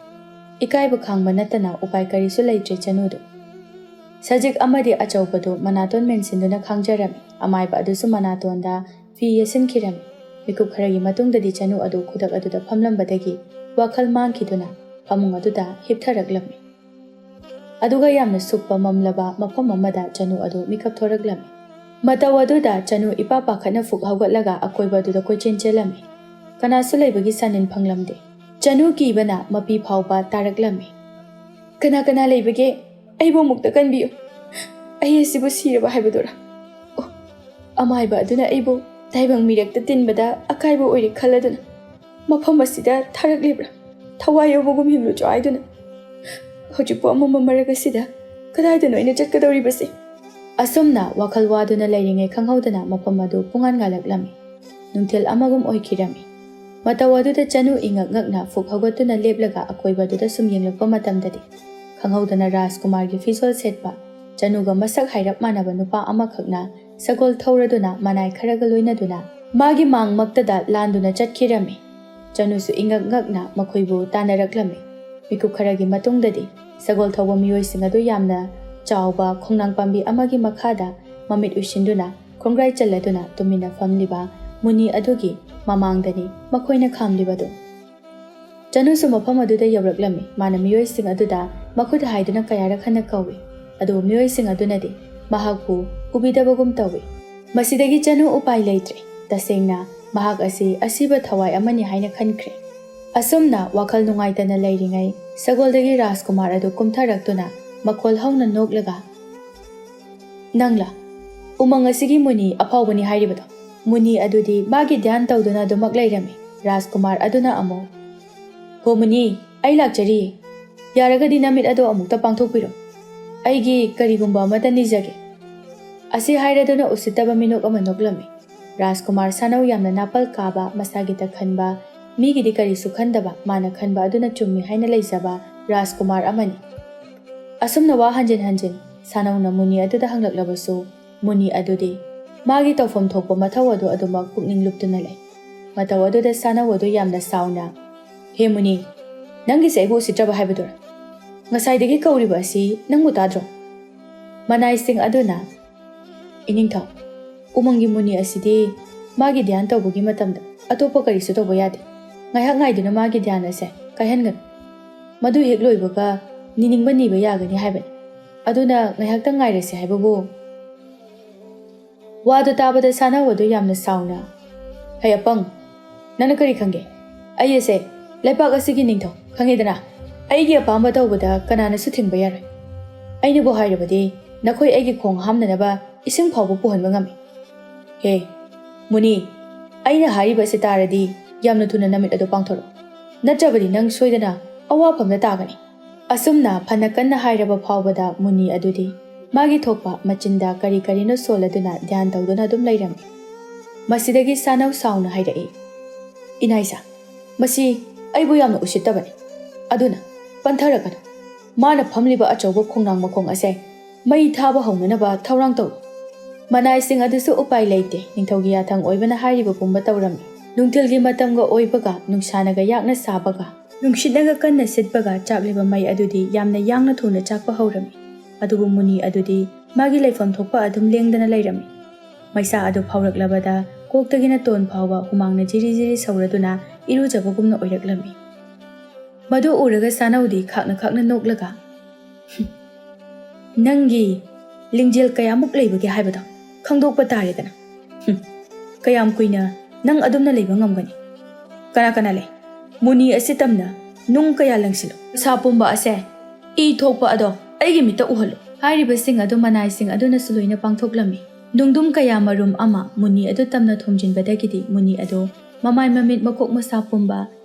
ꯏꯀꯥꯏꯕ ꯈꯥꯡꯕ ꯅꯠꯇꯅ ꯎꯄꯥꯏ ꯀꯔꯤꯁꯨ ꯂꯩꯇ꯭ꯔꯦ ꯆꯅꯨꯗꯨ꯫ ꯁꯖꯤꯛ ꯑꯃꯗꯤ ꯑꯆꯧꯕꯗꯨ ꯃꯅꯥꯇꯣꯟ ꯃꯦꯟꯁꯤꯟꯗꯨꯅ ꯈꯥꯡꯖꯔꯝꯃꯤ꯫ ꯑꯃꯥꯏꯕ ꯑꯗꯨꯁꯨ ꯃꯅꯥꯇꯣꯟꯗ ꯐꯤ ꯌꯦꯠꯁꯤꯟꯈꯤꯔꯝꯃꯤ꯫ ꯃꯤꯀꯨꯞ ꯈꯔꯒꯤ ꯃꯇꯨꯡꯗꯗꯤ ꯆꯅꯨ ꯑꯗꯨ ꯈꯨꯗꯛ ꯑꯗꯨꯗ ꯐꯝꯂꯝꯕꯗꯒꯤ ꯋꯥꯈꯜ ꯃꯥꯡꯈꯤꯗꯨꯅ ꯐꯃꯨꯡ ꯑꯗꯨꯗ ꯍꯤꯞꯊꯔꯛꯂꯝꯃꯤ꯫ ꯑꯗꯨꯒ ꯌꯥꯝꯅ ꯁꯨꯛꯄ ꯃꯝꯂꯕ ꯃꯐꯝ ꯑꯃꯗ ꯆꯅꯨ ꯑꯗꯨ ꯃꯤꯀꯞ ꯊꯣꯔꯛꯂꯝꯃꯤ꯫ ꯃꯇꯧ ꯑꯗꯨꯗ ꯆꯅꯨ ꯏꯄꯥ ꯄꯥꯈꯠꯅ ꯐꯨꯛ ꯍꯧꯒꯠꯂꯒ ꯑꯀꯣꯏꯕ ꯑꯗꯨꯗ ꯀꯣꯏꯆꯦꯟ ꯆꯦꯜꯂꯝꯃꯤ꯫ ꯀꯅꯥꯁꯨ ꯂꯩꯕꯒꯤ ꯁꯥꯅꯤꯟ ꯐꯪꯂꯝꯗꯦ꯫ ꯆꯅꯨ ꯀꯤꯕꯅ ꯃꯄꯤ ꯐꯥꯎꯕ ꯇꯥꯔꯛꯂꯝꯃꯤ꯫ "ꯀꯅꯥ ꯀꯅꯥ ꯂꯩꯕꯒꯦ? ꯑꯩꯕꯨ ꯑꯃꯨꯛꯇ ꯀꯟꯕꯤꯌꯨ꯫ ꯑꯩ ꯑꯁꯤꯕꯨ ꯁꯤꯔꯕ ꯍꯥꯏꯕꯗꯨꯔꯥ? ꯑꯣ, ꯑꯃꯥꯏꯕ ꯑꯗꯨꯅ ꯑꯩꯕꯨ ꯇꯥꯏꯕꯪ ꯃꯤꯔꯛꯇ ꯇꯤꯟꯕꯗ ꯑꯀꯥꯏꯕ ꯑꯣꯏꯔꯦ ꯈꯜꯂꯗꯨꯅ ꯃꯐꯝ ꯑꯁꯤꯗ ꯊꯥꯔꯛꯂꯤꯕ꯭ꯔꯥ? ꯊꯋꯥꯏ ꯌꯧꯕꯒꯨꯝ ꯍꯤꯡꯂꯨꯆꯣ ꯍꯥꯏꯗꯨꯅ꯫ ꯍꯧꯖꯤꯛꯄꯨ ꯑꯃꯝꯕ ꯃꯔꯛ ꯑꯁꯤꯗ ꯀꯗꯥꯏꯗꯅꯣ ꯑꯩꯅ ꯆꯠꯀꯗꯧꯔꯤꯕꯁꯦ?" ꯑꯁꯨꯝꯅ ꯋꯥꯈꯜ ꯋꯥꯗꯨꯅ ꯂꯩꯔꯤꯉꯩ ꯈꯪꯍꯧꯗꯅ ꯃꯐꯝ ꯑꯗꯨ ꯄꯨꯡꯉꯥꯟ ꯉꯥꯜꯂꯛꯂꯝꯃꯤ꯫ ꯅꯨꯡꯊꯤꯜ ꯑꯃꯒꯨꯝ ꯑꯣꯏꯈꯤꯔꯝꯃꯤ꯫ ꯃꯇꯧ ꯑꯗꯨꯗ ꯆꯅꯨ ꯏꯉꯛ ꯉꯛꯅ ꯐꯨꯛ ꯍꯧꯒꯠꯇꯨꯅ ꯂꯦꯞꯂꯒ ꯑꯀꯣꯏꯕ ꯑꯗꯨꯗ ꯁꯨꯝ ꯌꯦꯡꯂꯛꯄ ꯃꯇꯝꯗꯗꯤ, ꯈꯪꯍꯧꯗꯅ ꯔꯥꯖꯀꯨꯃꯥꯔꯒꯤ ꯐꯤꯖꯣꯜ ꯁꯦꯠꯄ ꯆꯅꯨꯒ ꯃꯁꯛ ꯍꯥꯏꯔꯞ ꯃꯥꯟꯅꯕ ꯅꯨꯄꯥ ꯑꯃꯈꯛꯅ ꯁꯒꯣꯜ ꯊꯧꯔꯗꯨꯅ ꯃꯅꯥꯏ ꯈꯔꯒ ꯂꯣꯏꯅꯗꯨꯅ ꯃꯥꯒꯤ ꯃꯥꯡꯃꯛꯇꯗ ꯂꯥꯟꯗꯨꯅ ꯆꯠꯈꯤꯔꯝꯃꯤ꯫ ꯆꯅꯨꯁꯨ ꯏꯉꯛ ꯉꯛꯅ ꯃꯈꯣꯏꯕꯨ ꯇꯥꯟꯅꯔꯛꯂꯝꯃꯤ꯫ ꯃꯤꯀꯨꯞ ꯈꯔꯒꯤ ꯃꯇꯨꯡꯗꯗꯤ ꯁꯒꯣꯜ ꯊꯧꯕ ꯃꯤꯑꯣꯏꯁꯤꯡ ꯑꯗꯨ ꯌꯥꯝꯅ ꯆꯥꯎꯕ ꯈꯣꯡꯅꯥꯡ ꯄꯥꯝꯕꯤ ꯑꯃꯒꯤ ꯃꯈꯥꯗ ꯃꯃꯤꯠ ꯎꯏꯁꯤꯟꯗꯨꯅ ꯈꯣꯡꯒ꯭ꯔꯥꯏ ꯆꯜꯂꯗꯨꯅ ꯇꯨꯃꯤꯟꯅ ꯐꯝꯂꯤꯕ ꯃꯨꯅꯤ ꯑꯗꯨꯒꯤ ꯃꯃꯥꯡꯗꯅꯤ ꯃꯈꯣꯏꯅ ꯈꯥꯝꯂꯤꯕꯗꯨ꯫ ꯆꯅꯨꯁꯨ ꯃꯐꯝ ꯑꯗꯨꯗ ꯌꯧꯔꯛꯂꯝꯃꯤ꯫ ꯃꯥꯅ ꯃꯤꯑꯣꯏꯁꯤꯡ ꯑꯗꯨꯗ ꯃꯈꯨꯠ ꯍꯥꯏꯗꯨꯅ ꯀꯌꯥꯔꯛ ꯍꯟꯅ ꯀꯧꯏ, ꯑꯗꯨꯕꯨ ꯃꯤꯑꯣꯏꯁꯤꯡ ꯑꯗꯨꯅꯗꯤ ꯃꯍꯥꯛꯄꯨ ꯎꯕꯤꯗꯕꯒꯨꯝ ꯇꯧꯏ꯫ ꯃꯁꯤꯗꯒꯤ ꯆꯅꯨ ꯎꯄꯥꯏ ꯂꯩꯇ꯭ꯔꯦ꯫ ꯇꯁꯦꯡꯅ ꯃꯍꯥꯛ ꯑꯁꯤ ꯑꯁꯤꯕ ꯊꯋꯥꯏ ꯑꯃꯅꯤ ꯍꯥꯏꯅ ꯈꯟꯈ꯭ꯔꯦ꯫ ꯑꯁꯨꯝꯅ ꯋꯥꯈꯜ ꯅꯨꯡꯉꯥꯏꯇꯅ ꯂꯩꯔꯤꯉꯩ ꯁꯒꯣꯜꯗꯒꯤ ꯔꯥꯖꯀꯨꯃꯥꯔ ꯑꯗꯨ ꯀꯨꯝꯊꯔꯛꯇꯨꯅ ꯃꯈꯣꯜ ꯍꯧꯅ ꯅꯣꯛꯂꯒ, "ꯅꯪꯂꯥ? ꯎꯃꯪ ꯑꯁꯤꯒꯤ ꯃꯨꯅꯤ ꯑꯐꯥꯎꯕꯅꯤ ꯍꯥꯏꯔꯤꯕꯗꯣ?" ꯃꯨꯅꯤ ꯑꯗꯨꯗꯤ ꯃꯥꯒꯤ ꯙ꯭ꯌꯥꯟ ꯇꯧꯗꯨꯅ ꯑꯗꯨꯃꯛ ꯂꯩꯔꯝꯃꯤ꯫ ꯔꯥꯖꯀꯨꯃꯥꯔ ꯑꯗꯨꯅ ꯑꯃꯨꯛ, "ꯍꯣ ꯃꯨꯅꯤ, ꯑꯩ ꯂꯥꯛꯆꯔꯤꯌꯦ꯫ ꯌꯥꯔꯒꯗꯤ ꯅꯃꯤꯠ ꯑꯗꯣ ꯑꯃꯨꯛꯇ ꯄꯥꯡꯊꯣꯛꯄꯤꯔꯣ꯫ ꯑꯩꯒꯤ ꯀꯔꯤꯒꯨꯝꯕ ꯑꯃꯇ ꯅꯤꯖꯒꯦ꯫" ꯑꯁꯤ ꯍꯥꯏꯔꯗꯨꯅ ꯎꯁꯤꯠꯇꯕ ꯃꯤꯅꯣꯛ ꯑꯃ ꯅꯣꯛꯂꯝꯃꯤ꯫ ꯔꯥꯖꯀꯨꯃꯥꯔ ꯁꯥꯅꯧ ꯌꯥꯝꯅ ꯅꯥꯄꯜ ꯀꯥꯕ, ꯃꯁꯥꯒꯤꯇ ꯈꯟꯕ, ꯃꯤꯒꯤꯗꯤ ꯀꯔꯤꯁꯨ ꯈꯟꯗꯕ, ꯃꯥꯅ ꯈꯟꯕ ꯑꯗꯨꯅ ꯆꯨꯝꯃꯤ ꯍꯥꯏꯅ ꯂꯩꯖꯕ ꯔꯥꯖꯀꯨꯃꯥꯔ ꯑꯃꯅꯤ꯫ ꯑꯁꯨꯝꯅ ꯋꯥ ꯍꯟꯖꯤꯟ ꯍꯟꯖꯤꯟ ꯁꯥꯅꯧꯅ ꯃꯨꯅꯤ ꯑꯗꯨꯗ ꯍꯪꯂꯛꯂꯕꯁꯨ, ꯃꯨꯅꯤ ꯑꯗꯨꯗꯤ ꯃꯥꯒꯤ ꯇꯧꯐꯝ ꯊꯣꯛꯄ ꯃꯊꯧ ꯑꯗꯨ ꯑꯗꯨꯃꯛ ꯄꯨꯛꯅꯤꯡ ꯂꯨꯞꯇꯨꯅ ꯂꯩ꯫ ꯃꯇꯧ ꯑꯗꯨꯗ ꯁꯥꯅꯧ ꯑꯗꯨ ꯌꯥꯝꯅ ꯁꯥꯎꯅ, "ꯍꯦ ꯃꯨꯅꯤ, ꯅꯪꯒꯤꯁꯦ ꯑꯩꯕꯨ ꯎꯁꯤꯠꯇ꯭ꯔꯕ ꯍꯥꯏꯕꯗꯨꯔꯥ? ꯉꯁꯥꯏꯗꯒꯤ ꯀꯧꯔꯤꯕ ꯑꯁꯤ ꯅꯪꯕꯨ ꯇꯥꯗ꯭ꯔꯣ?" ꯃꯅꯥꯏꯁꯤꯡ ꯑꯗꯨꯅ, "ꯏꯅꯤꯡꯊꯧ, ꯎꯃꯪꯒꯤ ꯃꯨꯅꯤ ꯑꯁꯤꯗꯤ ꯃꯥꯒꯤ ꯙ꯭ꯌꯥꯟ ꯇꯧꯕꯒꯤ ꯃꯇꯝꯗ ꯑꯇꯣꯞꯄ ꯀꯔꯤꯁꯨ ꯇꯧꯕ ꯌꯥꯗꯦ꯫ ꯉꯥꯏꯍꯥꯛ ꯉꯥꯏꯗꯨꯅ ꯃꯥꯒꯤ ꯙ꯭ꯌꯥꯟ ꯑꯁꯦ ꯀꯥꯏꯍꯟꯒꯅꯨ꯫ ꯃꯗꯨ ꯍꯦꯛ ꯂꯣꯏꯕꯒ ꯅꯤꯅꯤꯡꯕ ꯅꯤꯕ ꯌꯥꯒꯅꯤ ꯍꯥꯏꯕꯅꯤ꯫ ꯑꯗꯨꯅ ꯉꯥꯏꯍꯥꯛꯇꯪ ꯉꯥꯏꯔꯁꯤ ꯍꯥꯏꯕꯕꯨ?" ꯋꯥꯗꯨ ꯇꯥꯕꯗ ꯁꯥꯅꯧ ꯑꯗꯨ ꯌꯥꯝꯅ ꯁꯥꯎꯅ, "ꯍꯩ ꯑꯄꯪ, ꯅꯪꯅ ꯀꯔꯤ ꯈꯪꯒꯦ? ꯑꯩ ꯑꯁꯦ ꯂꯩꯄꯥꯛ ꯑꯁꯤꯒꯤ ꯅꯤꯡꯊꯧ, ꯈꯪꯉꯦꯗꯅ? ꯑꯩꯒꯤ ꯑꯄꯥꯝꯕ ꯇꯧꯕꯗ ꯀꯅꯥꯅꯁꯨ ꯊꯤꯡꯕ ꯌꯥꯔꯣꯏ꯫ ꯑꯩꯅꯕꯨ ꯍꯥꯏꯔꯕꯗꯤ ꯅꯈꯣꯏ ꯑꯩꯒꯤ ꯈꯣꯡ ꯍꯥꯝꯅꯅꯕ ꯏꯁꯤꯡ ꯐꯥꯎꯕ ꯄꯨꯍꯟꯕ ꯉꯝꯃꯤ꯫ ꯍꯦ ꯃꯨꯅꯤ, ꯑꯩꯅ ꯍꯥꯏꯔꯤꯕ ꯑꯁꯤ ꯇꯥꯔꯗꯤ ꯌꯥꯝꯅ ꯊꯨꯅ ꯅꯃꯤꯠ ꯑꯗꯨ ꯄꯥꯡꯊꯣꯔꯛꯎ, ꯅꯠꯇ꯭ꯔꯕꯗꯤ ꯅꯪ ꯁꯣꯏꯗꯅ ꯑꯋꯥꯐꯝꯗ ꯇꯥꯒꯅꯤ꯫" ꯑꯁꯨꯝꯅ ꯐꯅ ꯀꯟꯅ ꯍꯥꯏꯔꯕ ꯐꯥꯎꯕꯗ ꯃꯨꯅꯤ ꯑꯗꯨꯗꯤ ꯃꯥꯒꯤ ꯊꯣꯛꯄ ꯃꯆꯤꯟꯗ ꯀꯔꯤ ꯀꯔꯤꯅꯣ ꯁꯣꯜꯂꯗꯨꯅ ꯙ꯭ꯌꯥꯟ ꯇꯧꯗꯨꯅ ꯑꯗꯨꯝ ꯂꯩꯔꯝꯃꯤ꯫ ꯃꯁꯤꯗꯒꯤ ꯁꯥꯅꯧ ꯁꯥꯎꯅ ꯍꯥꯏꯔꯛꯏ, "ꯏꯅꯥꯏꯁꯥ, ꯃꯁꯤ ꯑꯩꯕꯨ ꯌꯥꯝꯅ ꯎꯁꯤꯠꯇꯕꯅꯤ꯫ ꯑꯗꯨꯅ ꯄꯟꯊꯔꯒꯅꯨ꯫ ꯃꯥꯅ ꯐꯝꯂꯤꯕ ꯑꯆꯧꯕ ꯈꯣꯡꯅꯥꯡ ꯃꯈꯣꯡ ꯑꯁꯦ ꯃꯩ ꯊꯥꯕ ꯍꯧꯅꯅꯕ ꯊꯧꯔꯥꯡ ꯇꯧꯔꯨ꯫" ꯃꯅꯥꯏꯁꯤꯡ ꯑꯗꯨꯁꯨ ꯎꯄꯥꯏ ꯂꯩꯇꯦ, ꯅꯤꯡꯊꯧꯒꯤ ꯌꯥꯊꯪ ꯑꯣꯏꯕꯅ ꯍꯥꯏꯔꯤꯕ ꯄꯨꯝꯕ ꯇꯧꯔꯝꯃꯤ꯫ ꯅꯨꯡꯊꯤꯜꯒꯤ ꯃꯇꯝꯒ ꯑꯣꯏꯕꯒ ꯅꯨꯡꯁꯥꯅꯒ ꯌꯥꯛꯅ ꯁꯥꯕꯒ ꯅꯨꯡꯁꯤꯠꯅꯒ ꯀꯟꯅ ꯁꯤꯠꯄꯒ ꯆꯥꯛꯂꯤꯕ ꯃꯩ ꯑꯗꯨꯗꯤ ꯌꯥꯝꯅ ꯌꯥꯡꯅ ꯊꯨꯅ ꯆꯥꯛꯄ ꯍꯧꯔꯝꯃꯤ꯫ ꯑꯗꯨꯕꯨ ꯃꯨꯅꯤ ꯑꯗꯨꯗꯤ ꯃꯥꯒꯤ ꯂꯩꯐꯝ ꯊꯣꯛꯄ ꯑꯗꯨꯝ ꯂꯦꯡꯗꯅ ꯂꯩꯔꯝꯃꯤ꯫ ꯃꯩꯁꯥ ꯑꯗꯨ ꯐꯥꯎꯔꯛꯂꯕꯗ ꯀꯣꯛꯇꯒꯤꯅ ꯇꯣꯟ ꯐꯥꯎꯕ ꯍꯨꯃꯥꯡꯅ ꯖꯤꯔꯤ ꯖꯤꯔꯤ ꯁꯧꯔꯗꯨꯅ ꯏꯔꯨꯖꯕꯒꯨꯝꯅ ꯑꯣꯏꯔꯛꯂꯝꯃꯤ꯫ ꯃꯗꯨ ꯎꯔꯒ ꯁꯥꯅꯧꯗꯤ ꯈꯥꯛꯅ ꯈꯥꯛꯅ ꯅꯣꯛꯂꯒ, "ꯍꯨꯝ, ꯅꯪꯒꯤ ꯂꯤꯡꯖꯦꯜ ꯀꯌꯥꯃꯨꯛ ꯂꯩꯕꯒꯦ ꯍꯥꯏꯕꯗꯣ ꯈꯪꯗꯣꯛꯄ ꯇꯥꯔꯦꯗꯅ꯫ ꯍꯨꯝ, ꯀꯌꯥꯝ ꯀꯨꯏꯅ ꯅꯪ ꯑꯗꯨꯝꯅ ꯂꯩꯕ ꯉꯝꯒꯅꯤ? ꯀꯅꯥ ꯀꯅꯥ ꯂꯩ?" ꯃꯨꯅꯤ ꯑꯁꯤ ꯇꯝꯅ ꯅꯨꯡ ꯀꯌꯥ ꯂꯪꯁꯤꯜꯂꯨ꯫ ꯃꯁꯥ ꯄꯨꯝꯕ ꯑꯁꯦ ꯏ ꯊꯣꯛꯄ ꯑꯗꯣ ꯑꯩꯒꯤ ꯃꯤꯠꯇ ꯎꯍꯜꯂꯨ꯫ ꯍꯥꯏꯔꯤꯕꯁꯤꯡ ꯑꯗꯨ ꯃꯅꯥꯏꯁꯤꯡ ꯑꯗꯨꯅꯁꯨ ꯂꯣꯏꯅ ꯄꯥꯡꯊꯣꯛꯂꯝꯃꯤ꯫ ꯅꯨꯡꯗꯨꯝ ꯀꯌꯥ ꯃꯔꯨꯝ ꯑꯃ ꯃꯨꯅꯤ ꯑꯗꯨ ꯇꯝꯅ ꯊꯣꯝꯖꯤꯟꯕꯗꯒꯤꯗꯤ ꯃꯨꯅꯤ ꯑꯗꯨ ꯃꯃꯥꯏ ꯃꯃꯤꯠ ꯃꯀꯣꯛ ꯃꯁꯥ ꯄꯨꯝꯕ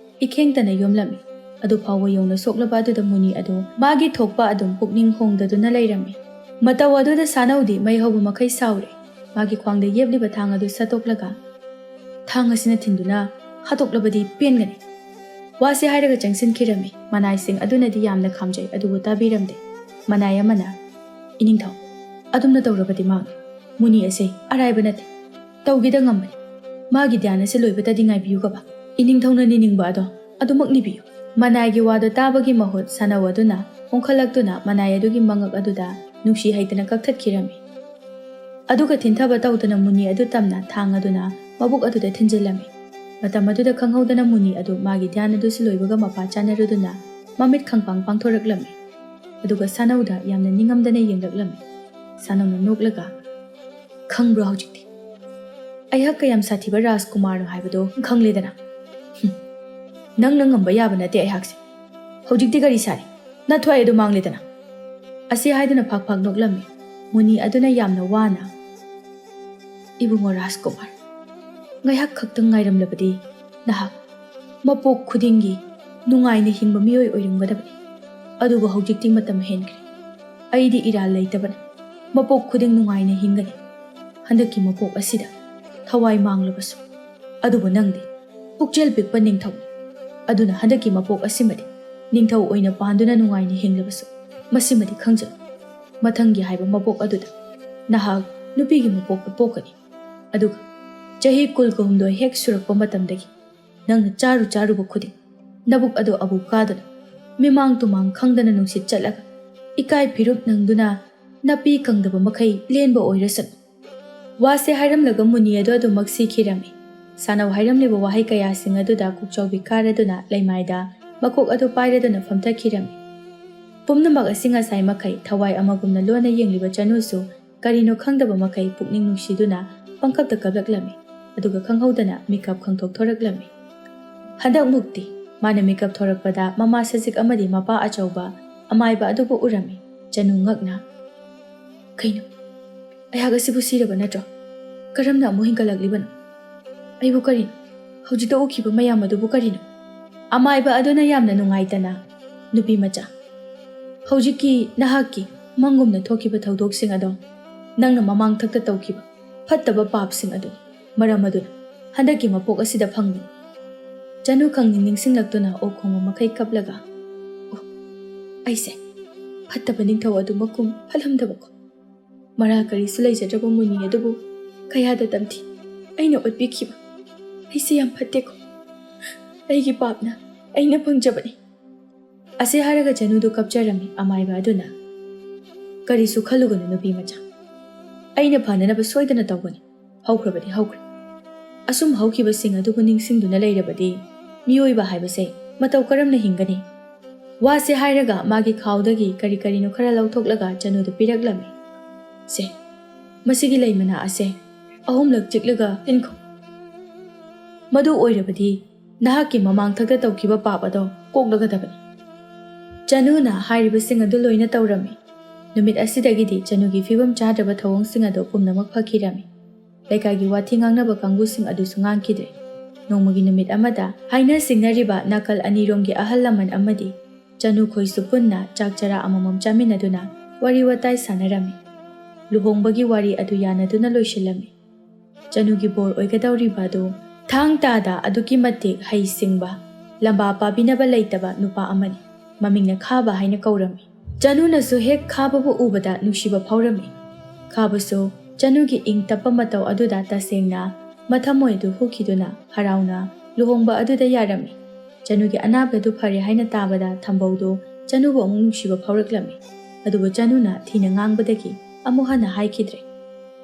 ꯏꯈꯦꯡꯇꯅ ꯌꯣꯝꯂꯝꯃꯤ꯫ ꯑꯗꯨ ꯐꯥꯎꯕ ꯌꯧꯅ ꯁꯣꯛꯂꯕ ꯑꯗꯨꯗ ꯃꯨꯅꯤ ꯑꯗꯨ ꯃꯥꯒꯤ ꯊꯣꯛꯄ ꯑꯗꯨꯝ ꯄꯨꯛꯅꯤꯡ ꯍꯣꯡꯗꯗꯨꯅ ꯂꯩꯔꯝꯃꯤ꯫ ꯃꯇꯧ ꯑꯗꯨꯗ ꯁꯥꯅꯧꯗꯤ ꯃꯩ ꯍꯧꯕ ꯃꯈꯩ ꯁꯥꯎꯔꯦ꯫ ꯃꯥꯒꯤ ꯈ꯭ꯋꯥꯡꯗ ꯌꯦꯞꯂꯤꯕ ꯊꯥꯡ ꯑꯗꯨ ꯁꯠꯇꯣꯛꯂꯒ, "ꯊꯥꯡ ꯑꯁꯤꯅ ꯊꯤꯟꯗꯨꯅ ꯍꯥꯠꯇꯣꯛꯂꯕꯗꯤ ꯄꯦꯟꯒꯅꯤ꯫" ꯋꯥꯁꯤ ꯍꯥꯏꯔꯒ ꯆꯪꯁꯤꯟꯈꯤꯔꯝꯃꯤ꯫ ꯃꯅꯥꯏꯁꯤꯡ ꯑꯗꯨꯅꯗꯤ ꯌꯥꯝꯅ ꯈꯥꯝꯖꯩ, ꯑꯗꯨꯕꯨ ꯇꯥꯕꯤꯔꯝꯗꯦ꯫ ꯃꯅꯥꯏ ꯑꯃꯅ, "ꯏꯅꯤꯡꯊꯧ, ꯑꯗꯨꯝꯅ ꯇꯧꯔꯕꯗꯤ ꯃꯥꯡꯉꯤ꯫ ꯃꯨꯅꯤ ꯑꯁꯦ ꯑꯔꯥꯏꯕ ꯅꯠꯇꯦ, ꯇꯧꯒꯦꯗ ꯉꯝꯕꯅꯤ꯫ ꯃꯥꯒꯤ ꯙ꯭ꯌꯥꯟ ꯑꯁꯤ ꯂꯣꯏꯕꯇꯗꯤ ꯉꯥꯏꯕꯤꯌꯨꯒꯕ꯫ ꯏꯅꯤꯡꯊꯧꯅ ꯅꯤꯅꯤꯡꯕ ꯑꯗꯣ ꯑꯗꯨꯃꯛ ꯅꯤꯕꯤꯌꯨ꯫" ꯃꯅꯥꯏꯒꯤ ꯋꯥꯗꯣ ꯇꯥꯕꯒꯤ ꯃꯍꯨꯠ ꯁꯥꯅꯧ ꯑꯗꯨꯅ ꯑꯣꯟꯈꯠꯂꯛꯇꯨꯅ ꯃꯅꯥꯏ ꯑꯗꯨꯒꯤ ꯃꯉꯛ ꯑꯗꯨꯗ ꯅꯨꯡꯁꯤ ꯍꯩꯇꯅ ꯀꯛꯊꯠꯈꯤꯔꯝꯃꯤ꯫ ꯑꯗꯨꯒ ꯊꯤꯟꯊꯕ ꯇꯧꯗꯅ ꯃꯨꯅꯤ ꯑꯗꯨ ꯇꯝꯅ ꯊꯥꯡ ꯑꯗꯨꯅ ꯃꯕꯨꯛ ꯑꯗꯨꯗ ꯊꯤꯟꯖꯤꯜꯂꯝꯃꯤ꯫ ꯃꯇꯝ ꯑꯗꯨꯗ ꯈꯪꯍꯧꯗꯅ ꯃꯨꯅꯤ ꯑꯗꯨ ꯃꯥꯒꯤ ꯙ꯭ꯌꯥꯟ ꯑꯗꯨꯁꯨ ꯂꯣꯏꯕꯒ ꯃꯄꯥ ꯆꯥꯅꯔꯨꯗꯨꯅ ꯃꯃꯤꯠ ꯈꯪꯄꯥꯡ ꯄꯥꯡꯊꯣꯔꯛꯂꯝꯃꯤ꯫ ꯑꯗꯨꯒ ꯁꯥꯅꯧꯗ ꯌꯥꯝꯅ ꯅꯤꯡꯉꯝꯗꯅ ꯌꯦꯡꯂꯛꯂꯝꯃꯤ꯫ ꯁꯥꯅꯧꯅ ꯅꯣꯛꯂꯒ, "ꯈꯪꯕ꯭ꯔꯣ ꯍꯧꯖꯤꯛꯇꯤ? ꯑꯩꯍꯥꯛ ꯀꯌꯥꯝ ꯁꯥꯊꯤꯕ ꯔꯥꯖꯀꯨꯃꯥꯔꯅꯣ ꯍꯥꯏꯕꯗꯣ ꯈꯪꯂꯦꯗꯅ꯫ ꯍꯨꯝ, ꯅꯪꯅ ꯉꯝꯕ ꯌꯥꯕ ꯅꯠꯇꯦ ꯑꯩꯍꯥꯛꯁꯦ꯫ ꯍꯧꯖꯤꯛꯇꯤ ꯀꯔꯤ ꯁꯥꯔꯤ? ꯅꯊ꯭ꯋꯥꯏ ꯑꯗꯨ ꯃꯥꯡꯂꯦꯗꯅ꯫" ꯑꯁꯤ ꯍꯥꯏꯗꯨꯅ ꯐꯥꯛ ꯐꯥꯛ ꯅꯣꯛꯂꯝꯃꯤ꯫ ꯃꯨꯅꯤ ꯑꯗꯨꯅ ꯌꯥꯝꯅ ꯋꯥꯅ, "ꯏꯕꯨꯡꯉꯣ ꯔꯥꯖꯀꯨꯃꯥꯔ, ꯉꯥꯏꯍꯥꯛ ꯈꯛꯇꯪ ꯉꯥꯏꯔꯝꯂꯕꯗꯤ ꯅꯍꯥꯛ ꯃꯄꯣꯛ ꯈꯨꯗꯤꯡꯒꯤ ꯅꯨꯡꯉꯥꯏꯅ ꯍꯤꯡꯕ ꯃꯤꯑꯣꯏ ꯑꯣꯏꯔꯝꯒꯗꯕꯅꯤ꯫ ꯑꯗꯨꯕꯨ ꯍꯧꯖꯤꯛꯇꯤ ꯃꯇꯝ ꯍꯦꯟꯈ꯭ꯔꯦ꯫ ꯑꯩꯗꯤ ꯏꯔꯥꯜ ꯂꯩꯇꯕꯅ ꯃꯄꯣꯛ ꯈꯨꯗꯤꯡ ꯅꯨꯡꯉꯥꯏꯅ ꯍꯤꯡꯒꯅꯤ꯫ ꯍꯟꯗꯛꯀꯤ ꯃꯄꯣꯛ ꯑꯁꯤꯗ ꯊꯋꯥꯏ ꯃꯥꯡꯂꯕꯁꯨ꯫ ꯑꯗꯨꯕꯨ ꯅꯪꯗꯤ ꯄꯨꯛꯆꯦꯜ ꯄꯤꯛꯄ ꯅꯤꯡꯊꯧꯅꯤ꯫ ꯑꯗꯨꯅ ꯍꯟꯗꯛꯀꯤ ꯃꯄꯣꯛ ꯑꯁꯤꯃꯗꯤ ꯅꯤꯡꯊꯧ ꯑꯣꯏꯅ ꯄꯥꯟꯗꯨꯅ ꯅꯨꯡꯉꯥꯏꯅ ꯍꯤꯡꯂꯕꯁꯨ, ꯃꯁꯤꯃꯗꯤ ꯈꯪꯖꯧ꯫ ꯃꯊꯪꯒꯤ ꯍꯥꯏꯕ ꯃꯄꯣꯛ ꯑꯗꯨꯗ ꯅꯍꯥꯛ ꯅꯨꯄꯤꯒꯤ ꯃꯄꯣꯛꯇ ꯄꯣꯛꯀꯅꯤ꯫ ꯑꯗꯨꯒ ꯆꯍꯤ ꯀꯨꯟ ꯀꯨꯟꯍꯨꯝꯗꯣꯏ ꯍꯦꯛ ꯁꯨꯔꯛꯄ ꯃꯇꯝꯗꯒꯤ ꯅꯪꯅ ꯆꯥꯔꯨ ꯆꯥꯔꯨꯕ ꯈꯨꯗꯤꯡ ꯅꯕꯨꯛ ꯑꯗꯨ ꯑꯕꯨ ꯀꯥꯗꯨꯅ, ꯃꯤꯃꯥꯡ ꯇꯨꯃꯥꯡ ꯈꯪꯗꯅ ꯅꯨꯡꯁꯤꯠ ꯆꯠꯂꯒ, ꯏꯀꯥꯏ ꯐꯤꯔꯨꯞ ꯅꯪꯗꯨꯅ ꯅꯥꯄꯤ ꯀꯪꯗꯕ ꯃꯈꯩ ꯂꯦꯟꯕ ꯑꯣꯏꯔꯁꯅꯨ꯫" ꯋꯥꯁꯦ ꯍꯥꯏꯔꯝꯂꯒ ꯃꯨꯅꯤ ꯑꯗꯨ ꯑꯗꯨꯃꯛ ꯁꯤꯈꯤꯔꯝꯃꯤ꯫ ꯁꯥꯅꯧ ꯍꯥꯏꯔꯝꯂꯤꯕ ꯋꯥꯍꯩ ꯀꯌꯥꯁꯤꯡ ꯑꯗꯨꯗ ꯀꯣꯛꯆꯥꯎꯕꯤ ꯀꯥꯔꯗꯨꯅ ꯂꯩꯃꯥꯏꯗ ꯃꯀꯣꯛ ꯑꯗꯨ ꯄꯥꯏꯔꯗꯨꯅ ꯐꯝꯊꯈꯤꯔꯝꯃꯤ꯫ ꯄꯨꯝꯅꯃꯛ ꯑꯁꯤ ꯉꯁꯥꯏ ꯃꯈꯩ ꯊꯋꯥꯏ ꯑꯃꯒꯨꯝꯅ ꯂꯣꯟꯅ ꯌꯦꯡꯂꯤꯕ ꯆꯅꯨꯁꯨ ꯀꯔꯤꯅꯣ ꯈꯪꯗꯕ ꯃꯈꯩ ꯄꯨꯛꯅꯤꯡ ꯅꯨꯡꯁꯤꯗꯨꯅ ꯄꯪꯀꯞꯇ ꯀꯞꯂꯛꯂꯝꯃꯤ꯫ ꯑꯗꯨꯒ ꯈꯪꯍꯧꯗꯅ ꯃꯤꯀꯞ ꯈꯪꯊꯣꯛ ꯊꯣꯔꯛꯂꯝꯃꯤ꯫ ꯍꯟꯗꯛ ꯃꯨꯛꯇꯤ ꯃꯥꯅ ꯃꯤꯀꯞ ꯊꯣꯔꯛꯄꯗ ꯃꯃꯥ ꯁꯖꯤꯛ ꯑꯃꯗꯤ ꯃꯄꯥ ꯑꯆꯧꯕ ꯑꯃꯥꯏꯕ ꯑꯗꯨꯕꯨ ꯎꯔꯝꯃꯤ꯫ ꯆꯅꯨ ꯉꯛꯅ, "ꯀꯩꯅꯣ? ꯑꯩꯍꯥꯛ ꯑꯁꯤꯕꯨ ꯁꯤꯔꯕ ꯅꯠꯇ꯭ꯔꯣ? ꯀꯔꯝꯅ ꯑꯃꯨꯛ ꯍꯤꯡꯒꯠꯂꯛꯂꯤꯕꯅꯣ? ꯑꯩꯕꯨ ꯀꯔꯤꯅꯣ? ꯍꯧꯖꯤꯛꯇ ꯎꯈꯤꯕ ꯃꯌꯥꯝ ꯑꯗꯨꯕꯨ ꯀꯔꯤꯅꯣ?" ꯑꯃꯥꯏꯕ ꯑꯗꯨꯅ ꯌꯥꯝꯅ ꯅꯨꯡꯉꯥꯏꯇꯅ, "ꯅꯨꯄꯤ ꯃꯆꯥ, ꯍꯧꯖꯤꯛꯀꯤ ꯅꯍꯥꯛꯀꯤ ꯃꯪꯒꯨꯝꯅ ꯊꯣꯛꯈꯤꯕ ꯊꯧꯗꯣꯛꯁꯤꯡ ꯑꯗꯣ ꯅꯪꯅ ꯃꯃꯥꯡꯊꯛꯇ ꯇꯧꯈꯤꯕ ꯐꯠꯇꯕ ꯄꯥꯞꯁꯤꯡ ꯑꯗꯨ ꯃꯔꯝ ꯑꯗꯨꯅ ꯍꯟꯗꯛꯀꯤ ꯃꯄꯣꯛ ꯑꯁꯤꯗ ꯐꯪꯕꯅꯤ꯫" ꯆꯅꯨ ꯈꯪꯅꯤꯡ ꯅꯤꯡꯁꯤꯡꯂꯛꯇꯨꯅ ꯑꯣꯛ ꯈꯣꯡꯕ ꯃꯈꯩ ꯀꯞꯂꯒ, "ꯑꯣ, ꯑꯩꯁꯦ ꯐꯠꯇꯕ ꯅꯤꯡꯊꯧ ꯑꯗꯨꯃꯛꯀꯨꯝ ꯐꯠꯂꯝꯗꯕꯀꯣ꯫ ꯃꯔꯥ ꯀꯔꯤꯁꯨ ꯂꯩꯖꯗ꯭ꯔꯕ ꯃꯨꯅꯤ ꯑꯗꯨꯕꯨ ꯀꯌꯥꯗ ꯇꯝꯊꯤ꯫ ꯑꯩꯅ ꯑꯣꯠꯄꯤꯈꯤꯕ ꯑꯩꯁꯦ ꯌꯥꯝ ꯐꯠꯇꯦꯀꯣ꯫ ꯑꯩꯒꯤ ꯄꯥꯞꯅ ꯑꯩꯅ ꯐꯪꯖꯕꯅꯤ꯫" ꯑꯁꯤ ꯍꯥꯏꯔꯒ ꯆꯅꯨꯗꯨ ꯀꯞꯆꯔꯝꯃꯤ꯫ ꯑꯃꯥꯏꯕ ꯑꯗꯨꯅ, "ꯀꯔꯤꯁꯨ ꯈꯜꯂꯨꯒꯅꯨ ꯅꯨꯄꯤ ꯃꯆꯥ, ꯑꯩꯅ ꯐꯅꯅꯕ ꯁꯣꯏꯗꯅ ꯇꯧꯒꯅꯤ꯫ ꯍꯧꯈ꯭ꯔꯕꯗꯤ ꯍꯧꯈ꯭ꯔꯦ꯫ ꯑꯁꯨꯝ ꯍꯧꯈꯤꯕꯁꯤꯡ ꯑꯗꯨꯕꯨ ꯅꯤꯡꯁꯤꯡꯗꯨꯅ ꯂꯩꯔꯕꯗꯤ ꯃꯤꯑꯣꯏꯕ ꯍꯥꯏꯕꯁꯦ ꯃꯇꯧ ꯀꯔꯝꯅ ꯍꯤꯡꯒꯅꯤ?" ꯋꯥꯁꯦ ꯍꯥꯏꯔꯒ ꯃꯥꯒꯤ ꯈꯥꯎꯗꯒꯤ ꯀꯔꯤ ꯀꯔꯤꯅꯣ ꯈꯔ ꯂꯧꯊꯣꯛꯂꯒ ꯆꯅꯨꯗ ꯄꯤꯔꯛꯂꯝꯃꯤ꯫ "ꯁꯦ, ꯃꯁꯤꯒꯤ ꯂꯩ ꯃꯅꯥ ꯑꯁꯦ ꯑꯍꯨꯝꯂꯛ ꯆꯤꯛꯂꯒ ꯏꯟꯈꯣ꯫ ꯃꯗꯨ ꯑꯣꯏꯔꯕꯗꯤ ꯅꯍꯥꯛꯀꯤ ꯃꯃꯥꯡꯊꯛꯇ ꯇꯧꯈꯤꯕ ꯄꯥꯞ ꯑꯗꯣ ꯀꯣꯛꯂꯒꯗꯕꯅꯤ꯫" ꯆꯅꯨꯅ ꯍꯥꯏꯔꯤꯕꯁꯤꯡ ꯑꯗꯨ ꯂꯣꯏꯅ ꯇꯧꯔꯝꯃꯤ꯫ ꯅꯨꯃꯤꯠ ꯑꯁꯤꯗꯒꯤꯗꯤ ꯆꯅꯨꯒꯤ ꯐꯤꯕꯝ ꯆꯥꯗ꯭ꯔꯕ ꯊꯧꯑꯣꯡꯁꯤꯡ ꯑꯗꯨ ꯄꯨꯝꯅꯃꯛ ꯐꯈꯤꯔꯝꯃꯤ꯫ ꯂꯩꯀꯥꯏꯒꯤ ꯋꯥꯊꯤ ꯉꯥꯡꯅꯕ ꯀꯥꯡꯕꯨꯁꯤꯡ ꯑꯗꯨꯁꯨ ꯉꯥꯡꯈꯤꯗ꯭ꯔꯦ꯫ ꯅꯣꯡꯃꯒꯤ ꯅꯨꯃꯤꯠ ꯑꯃꯗ ꯍꯥꯏꯅ ꯁꯤꯡꯅꯔꯤꯕ ꯅꯥꯀꯜ ꯑꯅꯤꯔꯣꯝꯒꯤ ꯑꯍꯜ ꯂꯃꯟ ꯑꯃꯗꯤ ꯆꯅꯨꯈꯣꯏꯁꯨ ꯄꯨꯟꯅ ꯆꯥꯛ ꯆꯔꯥ ꯑꯃꯃꯝ ꯆꯥꯃꯤꯟꯅꯗꯨꯅ ꯋꯥꯔꯤ ꯋꯥꯇꯥꯏ ꯁꯥꯟꯅꯔꯝꯃꯤ꯫ ꯂꯨꯍꯣꯡꯕꯒꯤ ꯋꯥꯔꯤ ꯑꯗꯨ ꯌꯥꯅꯗꯨꯅ ꯂꯣꯏꯁꯤꯜꯂꯝꯃꯤ꯫ ꯆꯅꯨꯒꯤ ꯕꯣꯔ ꯑꯣꯏꯒꯗꯧꯔꯤꯕ ꯑꯗꯨ ꯊꯥꯡ ꯇꯥꯗ ꯑꯗꯨꯛꯀꯤ ꯃꯇꯤꯛ ꯍꯩꯁꯤꯡꯕ, ꯂꯝꯕꯥ ꯄꯥꯕꯤꯅꯕ ꯂꯩꯇꯕ ꯅꯨꯄꯥ ꯑꯃꯅꯤ꯫ ꯃꯃꯤꯡꯅ ꯈꯥꯕ ꯍꯥꯏꯅ ꯀꯧꯔꯝꯃꯤ꯫ ꯆꯅꯨꯅꯁꯨ ꯍꯦꯛ ꯈꯥꯕꯕꯨ ꯎꯕꯗ ꯅꯨꯡꯁꯤꯕ ꯐꯥꯎꯔꯝꯃꯤ꯫ ꯈꯥꯕꯁꯨ ꯆꯅꯨꯒꯤ ꯏꯪ ꯇꯞꯄ ꯃꯇꯧ ꯑꯗꯨꯗ ꯇꯁꯦꯡꯅ ꯃꯊꯃꯣꯏ ꯑꯗꯨ ꯍꯨꯈꯤꯗꯨꯅ ꯍꯔꯥꯎꯅ ꯂꯨꯍꯣꯡꯕ ꯑꯗꯨꯗ ꯌꯥꯔꯝꯃꯤ꯫ ꯆꯅꯨꯒꯤ ꯑꯅꯥꯕ ꯑꯗꯨ ꯐꯔꯦ ꯍꯥꯏꯅ ꯇꯥꯕꯗ ꯊꯝꯕꯧꯗꯨ ꯆꯅꯨꯕꯨ ꯑꯃꯨꯛ ꯅꯨꯡꯁꯤꯕ ꯐꯥꯎꯔꯛꯂꯝꯃꯤ꯫ ꯑꯗꯨꯕꯨ ꯆꯅꯨꯅ ꯊꯤꯅ ꯉꯥꯡꯕꯗꯒꯤ ꯑꯃꯨꯛ ꯍꯟꯅ ꯍꯥꯏꯈꯤꯗ꯭ꯔꯦ꯫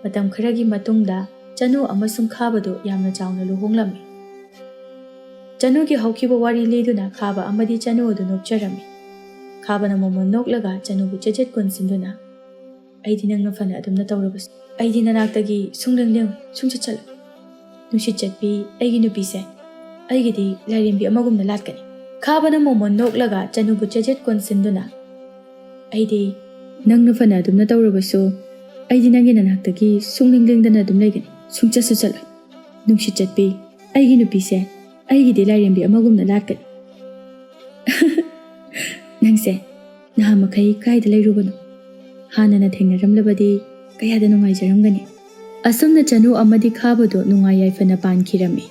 ꯃꯇꯝ ꯈꯔꯒꯤ ꯃꯇꯨꯡꯗ ꯆꯅꯨ ꯑꯃꯁꯨꯡ ꯈꯥꯕꯗꯨ ꯌꯥꯝꯅ ꯆꯥꯎꯅ ꯂꯨꯍꯣꯡꯂꯝꯃꯤ꯫ ꯆꯅꯨꯒꯤ ꯍꯧꯈꯤꯕ ꯋꯥꯔꯤ ꯂꯤꯗꯨꯅ ꯈꯥꯕ ꯑꯃꯗꯤ ꯆꯅꯨ ꯑꯗꯨ ꯅꯣꯛꯆꯔꯝꯃꯤ꯫ ꯈꯥꯕꯅ ꯃꯣꯃꯣꯟ ꯅꯣꯛꯂꯒ ꯆꯅꯨꯕꯨ ꯆꯦꯠꯆꯦꯠ ꯀꯣꯟꯁꯤꯟꯗꯨꯅ, "ꯑꯩꯗꯤ ꯅꯪꯅ ꯐꯅ ꯑꯗꯨꯝꯅ ꯇꯧꯔꯕꯁꯨ ꯑꯩꯗꯤ ꯅꯅꯥꯛꯇꯒꯤ ꯁꯨꯡꯂꯦꯡ ꯂꯦꯡꯉꯣꯏ, ꯁꯨꯡꯆꯠ ꯆꯠꯂꯣꯏ꯫ ꯅꯨꯡꯁꯤꯠ ꯆꯠꯄꯤ ꯑꯩꯒꯤ ꯅꯨꯄꯤꯁꯦ ꯑꯩꯒꯤꯗꯤ ꯂꯥꯏꯔꯦꯝꯕꯤ ꯑꯃꯒꯨꯝꯅ ꯂꯥꯠꯀꯅꯤ꯫" ꯈꯥꯕꯅ ꯃꯣꯃꯣꯟ ꯅꯣꯛꯂꯒ ꯆꯅꯨꯕꯨ ꯆꯦꯖꯦꯠ ꯀꯣꯟꯁꯤꯟꯗꯨꯅ, "ꯑꯩꯗꯤ ꯅꯪꯅ ꯐꯅ ꯑꯗꯨꯝꯅ ꯇꯧꯔꯕꯁꯨ, ꯑꯩꯗꯤ ꯅꯪꯒꯤ ꯅꯅꯥꯛꯇꯒꯤ ꯁꯨꯡꯂꯦꯡ ꯂꯦꯡꯗꯅ ꯑꯗꯨꯝ ꯂꯩꯒꯅꯤ, ꯁꯨꯡꯆꯠꯁꯨ ꯆꯠꯂꯣꯏ꯫ ꯅꯨꯡꯁꯤꯠ ꯆꯠꯄꯤ, ꯑꯩꯒꯤ ꯅꯨꯄꯤꯁꯦ ꯑꯩꯒꯤꯗꯤ ꯂꯥꯏꯔꯦꯝꯕꯤ ꯑꯃꯒꯨꯝꯅ ꯂꯥꯠꯀꯅꯤ꯫" "ꯅꯪꯁꯦ ꯅꯍꯥ ꯃꯈꯩ ꯀꯥꯏꯗ ꯂꯩꯔꯨꯕꯅꯣ? ꯍꯥꯟꯅꯅ ꯊꯦꯡꯅꯔꯝꯂꯕꯗꯤ ꯀꯌꯥꯗ ꯅꯨꯡꯉꯥꯏꯖꯔꯝꯒꯅꯤ꯫" ꯑꯁꯨꯝꯅ ꯆꯅꯨ ꯑꯃꯗꯤ ꯈꯥꯕꯗꯣ ꯅꯨꯡꯉꯥꯏ ꯌꯥꯏꯐꯅ ꯄꯥꯟꯈꯤꯔꯝꯃꯤ꯫